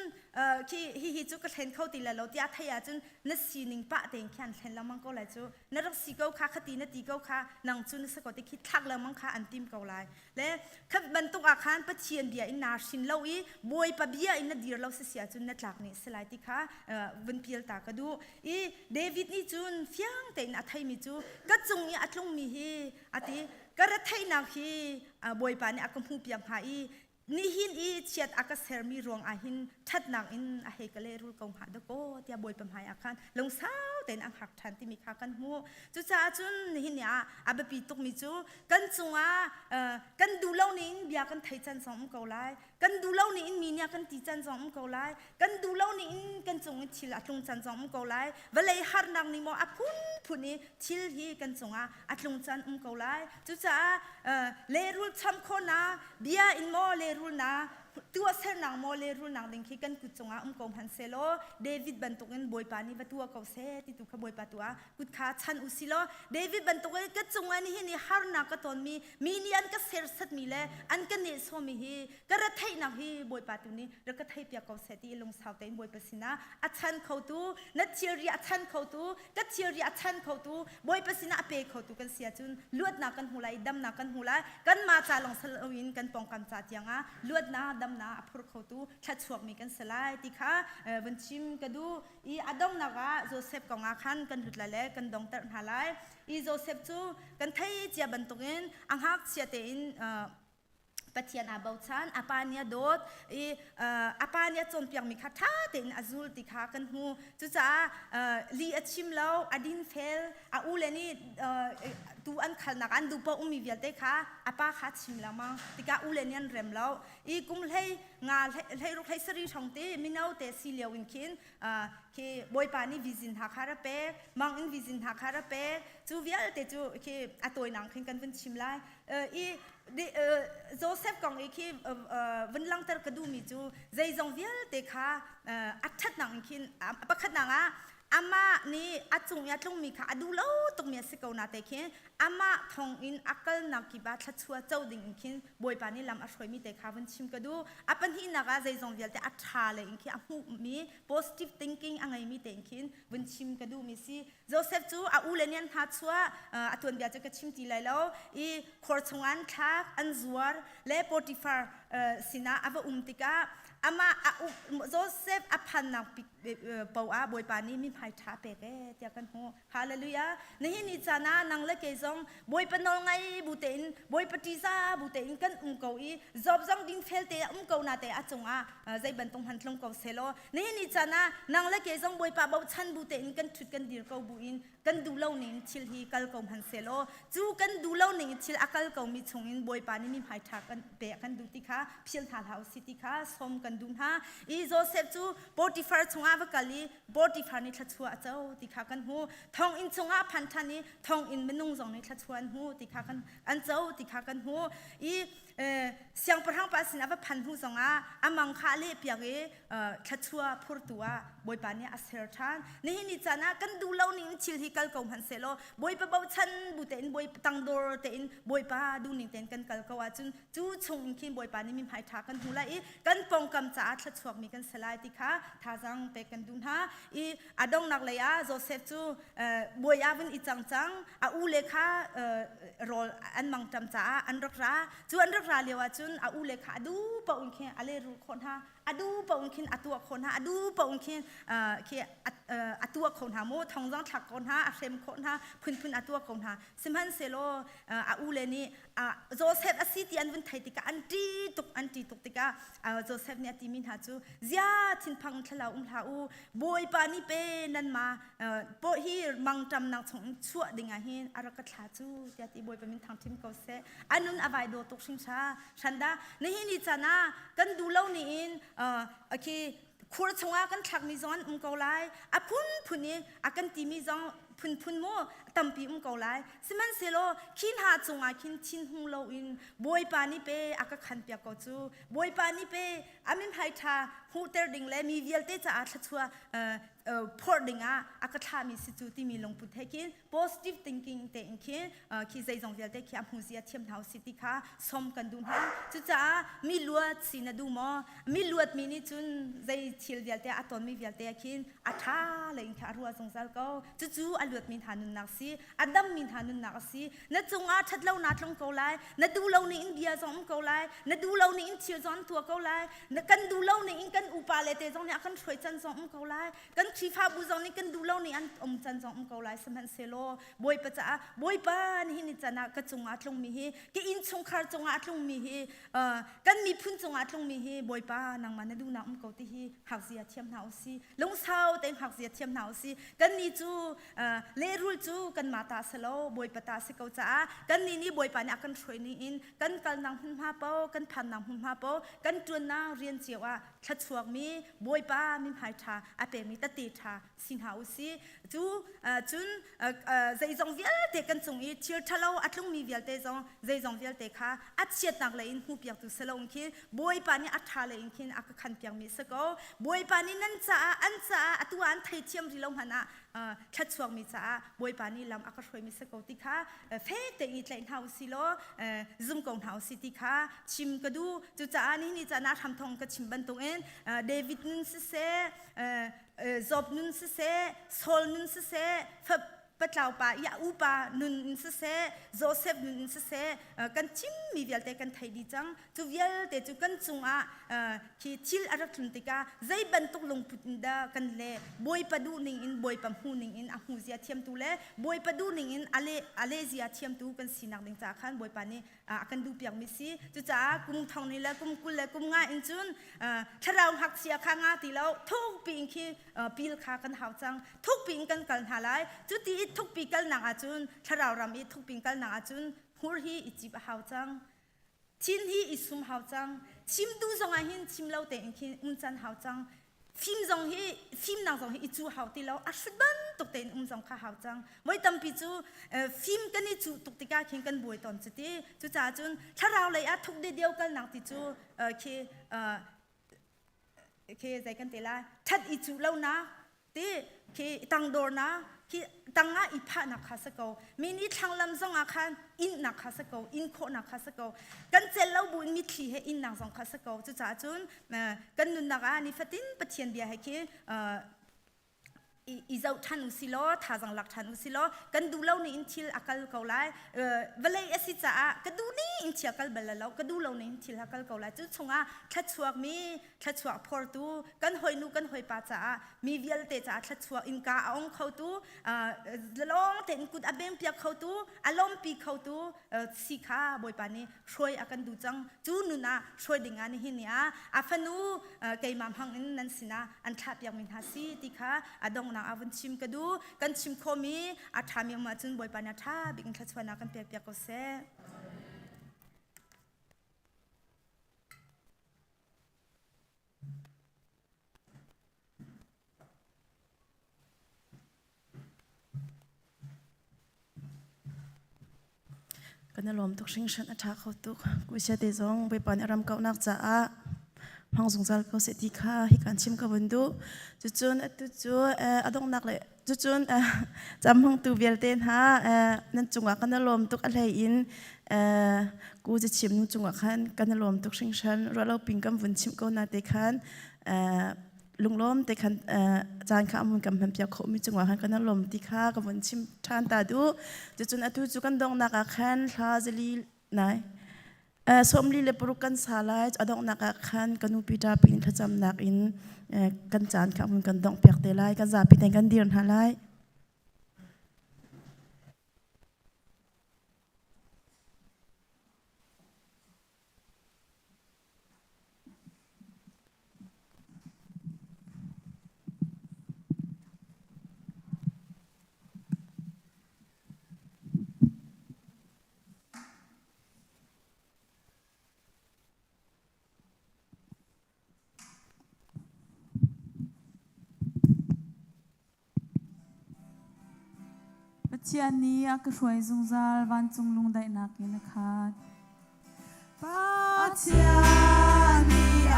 khi hihi cu ka thlen kho ti lai lo tiah theih ahcun na sining pah tein khan thlen lengmang ko lai cu na rak si ko kha khati na ti ko kha nang cu na si ko ti khi thlak lengmang kha an tim ko lai. Le kha bantuk ah khan Pathian bia in naa hrin lo i Bawipa bia in na dir lo si ahcun na tlak nih si lai ti kha vun pial ta ka duh. I David nih cun fiang tein a theimi cu ka cung i a tlungmi hi a ti ka retheihnak hi Bawipa nih a ka hmuhpiak hnga i nihin i chiat a ka sermi ruang ah hin ṭhatnak in a hei ka lehrul ko hnga dakaw tiah Bawipa hmai ah khan lungsau tein a hngak ṭhan timi kha kan hmuh. Cucaah cun nihin ni ah a biapi tukmi cu kan cungah kan duh lo ning bia kan thei can zong um ko lai kan duh lo ning in mi nih kan ti can zong um ko lai kan duh lo ning in kan cung i thil a tlung can zong um ko lai vawlei harnak nih maw a phunphun i thil hi kan cungah a tlung can um ko lai cucaah lehrul cham khawhnak bia in maw lehrul na Tuahsernak maw lehrulnak ding khi kan kut cungah um ko hmanh sehlaw David bantukin Bawipa nih va tuah ko seh ti tu kha Bawipa tu ah kut kha chan u si law David bantukin ka cungah nihin i harnak ka tonmi mi nih an ka sersatmi le an ka nehsawhmi hi ka retheihnak hi Bawipa tu nih rak ka theihpiak ko seh ti lungsau tein Bawipa sinah a chan khotu na thilri a chan khotu ka thilri a chan khotu Bawipa sinah a pe khotu kan si ahcun luatnak kan hmu lai i damnak kan hmu lai kanmah ca lawng si loin kan pawngkam ca tiangah luatnak damnak a phur khotu thluachuakmi kan si lai ti kha vun chim ka duh i a donghnak ah Joseph kong ah khan kan lut lai le kan dongter hna lai i Joseph cu kan thei cia bantukin a ngakchia tein Pathian aa bochan, a pa nih a dawt i a pa nih a cawnpiakmi kha ṭha tein a zul ti kha kan hmu. Cucaah li a chim lo, a dinfel, a ule nih tuu an khalnak an duh paoh ummi vialte kha a pa kha a chim lengmang. Tikah ule nih an rem lo. I kum hlei nga hlei ruk hlei sarih hrawng te mino te si lio in khin khi Bawipa nih vizin hna kha ra pek, mang in vizin hna kha ra pek. Cu vialte cu khi a tawinak khin kan vun chim lai. I Joseph kong i khi vun langhter ka duhmi cu zeizong vialte kha a ṭhatnak in khin pakhatnak ah amah nih a cung i a tlungmi kha a duh lo tukmi a si ko na te khin amah thong in a kalnak kip ah thluachuah co ding in khin Bawipa nih lam a hruaimi te kha vun chim ka duh. A pahnihnak ah zeizong vialte a ṭha lei in khi a hmuhmi positive thinking a ngeimi te in khin vun chim ka duhmi si. Joseph cu a ule nih an hnachuah a tuanbia cu ka chim ti lai lo i khor chungah an thlak an zuar le Potiphar sinah a va um tikah amah a Joseph a phannak paoh ah Bawipa nih mithmai ṭha a pek ee tiah kan hmuh. Hallelujah. Nihin ni caan ah nang le kei zong Bawipa nawl ngai bu tein Bawipa ṭihza bu tein kan um ko i Job zong dingfel te a um ko na te a cungah zei bantuk hmanh tlung ko sehlaw nihin ni caan ah nang le kei zong Bawipa bochan bu tein kan ṭhut kan dir ko bu in kan duh lo ning thil hi kal ko hmanh sehlaw cu kan duh lo ning thil a kal ko mi chung in Bawipa nih mi hmai ṭha kan pek kan duh ti kha phil hna hlah usih ti kha sawm kan duh hna i Joseph cu Potiphar chungah va kal i Potiphar nih thluachuah a co ti kha kan hmu thonginn chungah phan ṭhan i thonginn minung zong nih thluachuah an hmu ti kha kan an co ti kha kan hmu i siangpahrang pa sin a va phan hnu zongah a mang kha a lehpiak i thluachuah phurtu ah Bawipa nih a ser ṭhan. Nihin ni caan ah kan duh lo ning thil hi kal ko hmanh sehlaw Bawipa bochan bu tein Bawipa tangdor tein Bawipa duhning tein kan kal ko ahcun cu chung in khin Bawipa nih mithmai ṭha kan hmu lai i kan pawngkam caah thluachuakmi kan si lai ti kha thazaang pek kan duh hna. I a donghnak lei ah Joseph cu bawi ah vun i cang cang a ule kha rawl an mangṭam caah an rak ra. Cu an rak ra lio ahcun a ule kha a duh paoh in khin a lehrulh khawh hna. A duh paoh in khin a tuah khawh hna. A duh paoh in khin khi a tuah kho hna mu thong zong thlak ko hna a hrem khawh hna phunphun a tuah ko hna sihmanhsehlaw a ule nih Joseph a si ti an vun theih tikah an ṭih tuk an ṭih tuk tikah Joseph nih a timi hna cu zia thinphang thlalau um hlah u Bawipa nih pe nanmah paw hi mangṭamnak chung chuah ding ah hin a rak ka thla cu tiah ti Bawipa min thangṭhim ko seh a nun a vai daw tuk hringhra hranda nihin ni caan ah kan duh lo ni in khi khur chungah kan thlakmi zong an um ko lai a phunphun i a kan timi zong phunphun mu tampi um ko lai sihmanhsehlaw khi hna cungah khin thinhung loin Bawipa nih pe a ka khan piak ko cu Bawipa nih pe a mithmai ṭha hmuhter ding le mi vialte caah thluachuah phorh dingah a ka thlahmi si cu timi lungput he khin positive thinking tein khin khi zeizong vialte khi a hmu zia thiam hna usih ti kha som kan duh hna cucaah mi luat si na duh maw mi luat mi nih cun zei thil vialte a tonmi vialte ah khin a ṭha lei in kha a ruah zungzal ko cucu a luatmi hna nunnak si a dammi hna nunnak a si na cungah ṭhatlonak tlung ko lai na duh lo ning in bia zong um ko lai na duh lo ning in thil zong an tuah ko lai na kan duh lo ning in kan upa le te zong nih a kan hruai can zong um ko lai kan Khrihfabu zong nih kan duh lo ning an um can zong um ko lai sihmanhsehlaw Bawipa caah Bawipa nihin ni can ah ka cungah a tlungmi hi ka innchungkhar cungah a tlungmi hi kan miphun cungah a tlungmi hi Bawipa nangmah na duhnak um ko ti hi hngakzia thiam hna usih lungsau tein hngakzia thiam hna usih kannih cu lehrul cu kanmah ta si lo Bawipa ta si ko caah kannih nih Bawipa nih a kan hruai ning in kan kalnak hmunhma paoh kan phannak hmunhma paoh kan ṭuannak rian cio ah. thluachuakmi Bawipa mithmai ṭha a pekmi tete ṭha si hna u si. Cu cun zeizong vialte kan cung i thil ṭhalo a tlungmi vialte zong zeizong vialte kha a chiatnak lei in hmuhpiaktu si loin khin Bawipa nih a ṭha lei in khin a ka khanpiakmi a si ko. Bawipa nih nan caah an caah atu ah an theithiam rih lo hmanh ah thluachuakmi caah Bawipa nih lam a ka hruaimi si ko ti kha fek tein i tlaih hna u si law zum ko hna u si ti kha chim ka duh. Cucaah nihin ni caan ah hramthawng ka chim bantukin David nun siseh Job nun siseh Saul nun siseh patlau pa i a upa nun in siseh Joseph nun in siseh kan chimmi vialte kan thei dih cang. Cu vialte cu kan cungah khi thil a rak tlun tikah zei bantuk lungput in dah kan le Bawipa duh ning in Bawipa hmu ning in a hmu zia thiamtu le Bawipa duh ning in a le a le zia thiamtu kan sinak ding caah khan Bawipa nih a kan duh piakmi si. Cucaah kum thong ni le kum 20 le kum nga in cun thlarau ngakchia kha nga ti lo thukpi in khi pil kha kan hau cang. Thukpi in kan kal hna lai. Cuti i thukpi kalnak ahcun thlarau ram i thukpi in kalnak ahcun hmur hi i cip a hau cang. Thin hi i sum hau cang. Chim duh zong ah hin chim lo tein khin um can hau cang. Fim zong hi fimnak zong hi i cu hau ti lo. A hrut bantuk tein um zong kha hau cang. Voi tampi cu fim kan i cuh tuk tikah khin kan buai tawn cu ti. Cucaah cun thlarau lei ah thuk deu kalnak ti cu khi khi zei kan ti lai ṭhat i cuh lonak ti khi tangdornak khi tangah i phahnak kha si ko mi nih thlanglam zongah khan innak kha si ko in khawhnak kha si ko kan cel lo bu in mitthli he innak zong kha si ko cucaah cun kan nunnak ah nifatin Pathian bia he khi i zoh ṭhan u si law thazang lak ṭhan u si law kan duh lo ning in thil a kal ko lai. Vawlei a si caah ka duh ning in thil a kal bal lo ka duh lo ning in thil a kal ko lai. Cu chungah thluachuak mi thluachuak phortu kan hawinu kan hawipa caah mi vialte caah thluachuak innka a ong khotu lawng tein kut a beng piak khotu a lawmpi khotu si kha Bawipa nih hruai a kan duh cang. Cu nun ah hruai ding ah nihin ni ah a fanu keimah hmang in nan sinah an thlahpiakmi hna si ti kha a donghnak ah vun chim ka duh. Kan chim khawhmi a ṭhami um ahcun Bawipa nih a ṭha bik in thluachuahnak kan pekpiak ko seh. Kan i lawm tuk hringhran a ṭha kho tuk. Kusia te zong Bawipa nih a ram kauhnak caah hmang zungzal ko seh ti kha hi kan chim ka vun duh. Cucun atu cu a donghnak le cucun cam hmangtu vialte hna nan cungah kan i lawm tuk a hlei in ku cachim nu cungah khan kan i lawm tuk hringhran. Ruahlo ping kan vun chimh ko na te khan lunglawm te khan caan kha amun kan hman piak khawhmi cungah khan kan lawm ti kha ka vun chim ṭhan ta duh. Cucun atu cu kan donghnak ah khan hla zali nai 46 kan sa lai. A donghnak ah khan ka nu Peter pin thlacamnak in kan caan kha amun kan dongh piak te lai. Kan zapi tein kan dir hna lai. Pathian nih a ka hruai zungzal vancung lungdaihnak in a khat. Pathian nih a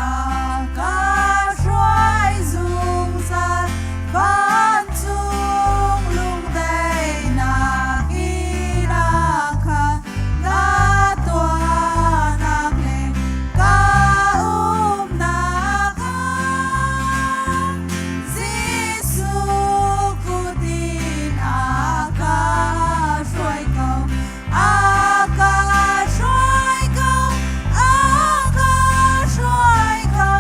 ka hruai zungzal vancung lungdaihnak in a khat. Na tuahnak le ka umnak ah Jesuh kut in a ka hruai ko, a ka hruai ko, a ka hruai ko.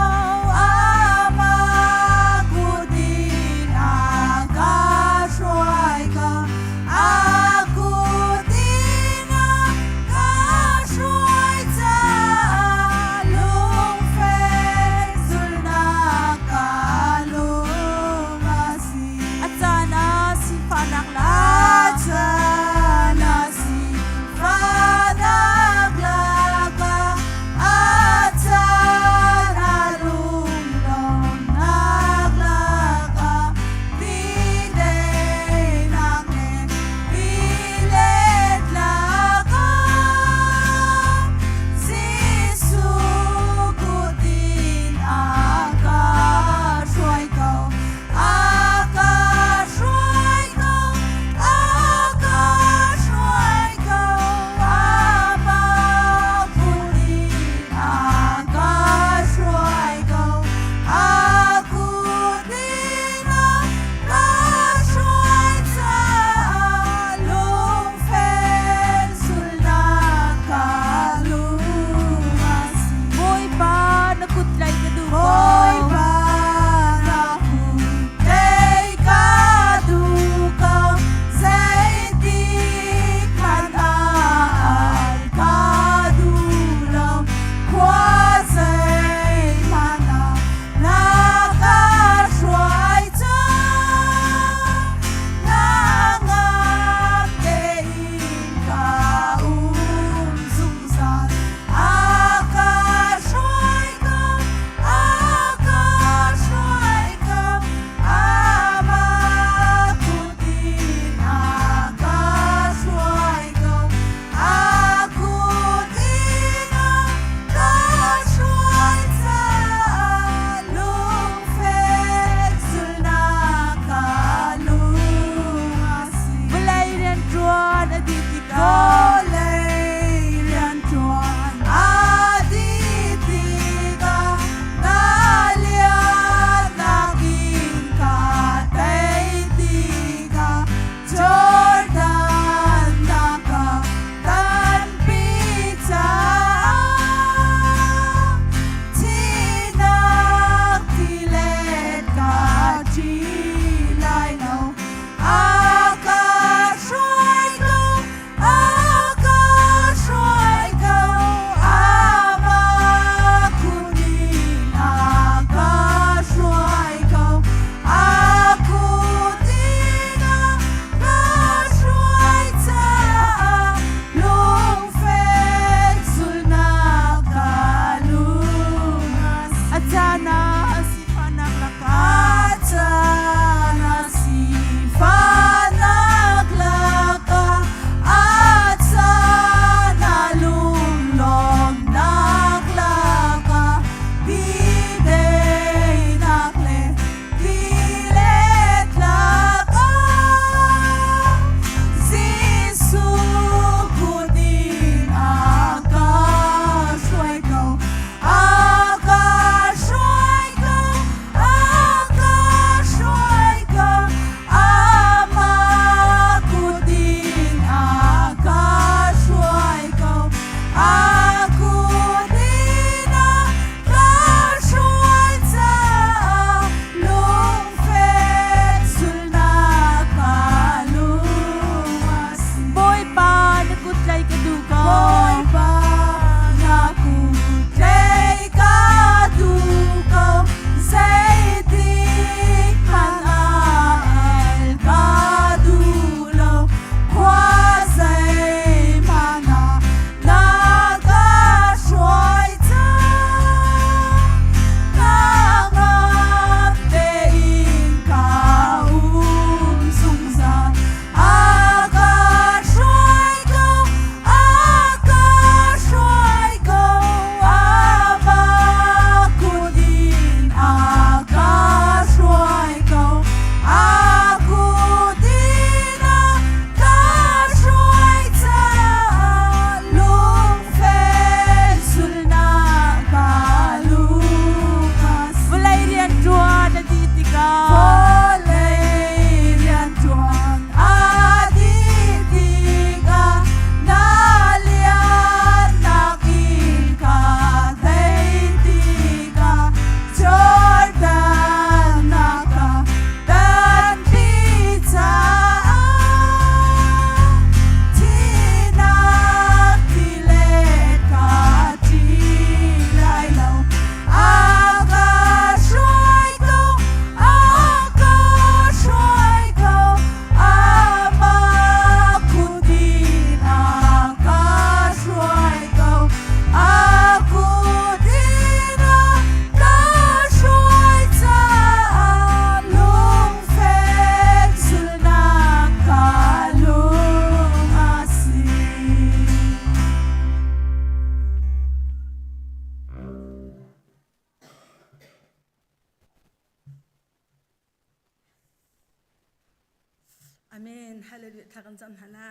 Amen. Hallelujah. Thla kan cam hna la.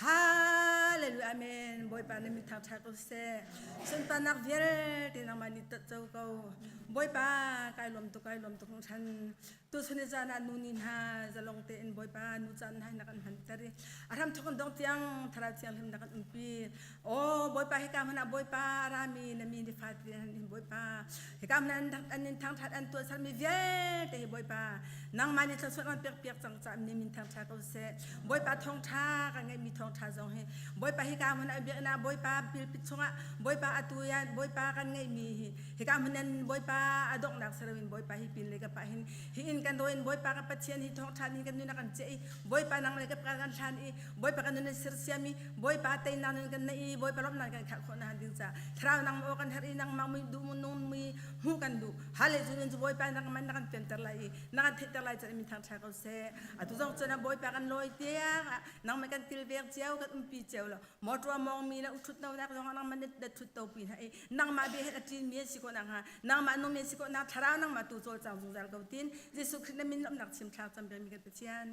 Hallelujah. Amen. Bawipa na min thangṭhat ko seh. Sunparnak vialte nangmah nih tat co ko. Bawipa kai lawm tuk kai lawm tuk hringhran. Tuchun ni caan ah nu ni hna zalong tein Bawipa nu caan hna na kan hmanter i a hram thawk in dong tiang thlarau thianghlim na kan umpi. Aw Bawipa hika hmun ah Bawipa rami na mi ni fate in Bawipa hika hmun ah an in thangṭhat an tuah sermi vialte hi Bawipa nangmah nih thluachuah kan pek piak cang caah ni min thangṭha ko seh. Bawipa thawngṭha kan ngeihmi thawngṭha zong hi Bawipa hika hmun ah biakinn ah Bawipa pilpit chungah Bawipa atu ya Bawipa kan ngeihmi hi hika hmun an Bawipa a donghnak siloin Bawipa hi pin le ka pah hin hi inn kan daw in Bawipa ka Pathian hi thawngṭha nih kan nun a kan ciah i Bawipa nang le ka kan hlan i Bawipa kan nun in sersiam i Bawipa teinak nun kan neih i Bawipa lawmhnak kan khah khawh na ding ca thlarau nang maw kan herh i nangmah mui duh nung mui hmuh kan duh hale cu nun cu Bawipa nang man na kan fianter lai i na kan theihter lai ca min thang ṭha ko seh atu zong cun Bawipa kan lawi tiang ah nangmah kan kilveng cio kan umpi cio lo motor mong mi le uthut no nak zong nangmah na thut to pi hna i nangmah bia he a ṭin mi si ko nak ha nangmah nung mi si ko nak thlarau nangmah tu cawl cang zungzal ko tin Jesuh Khrih na min lawmhnak chim thlak cam mi kan Pathian.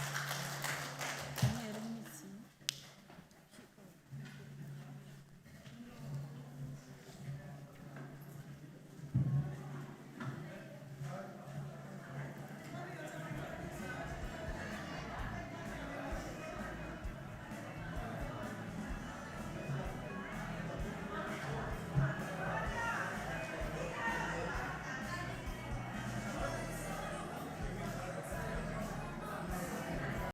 Amen.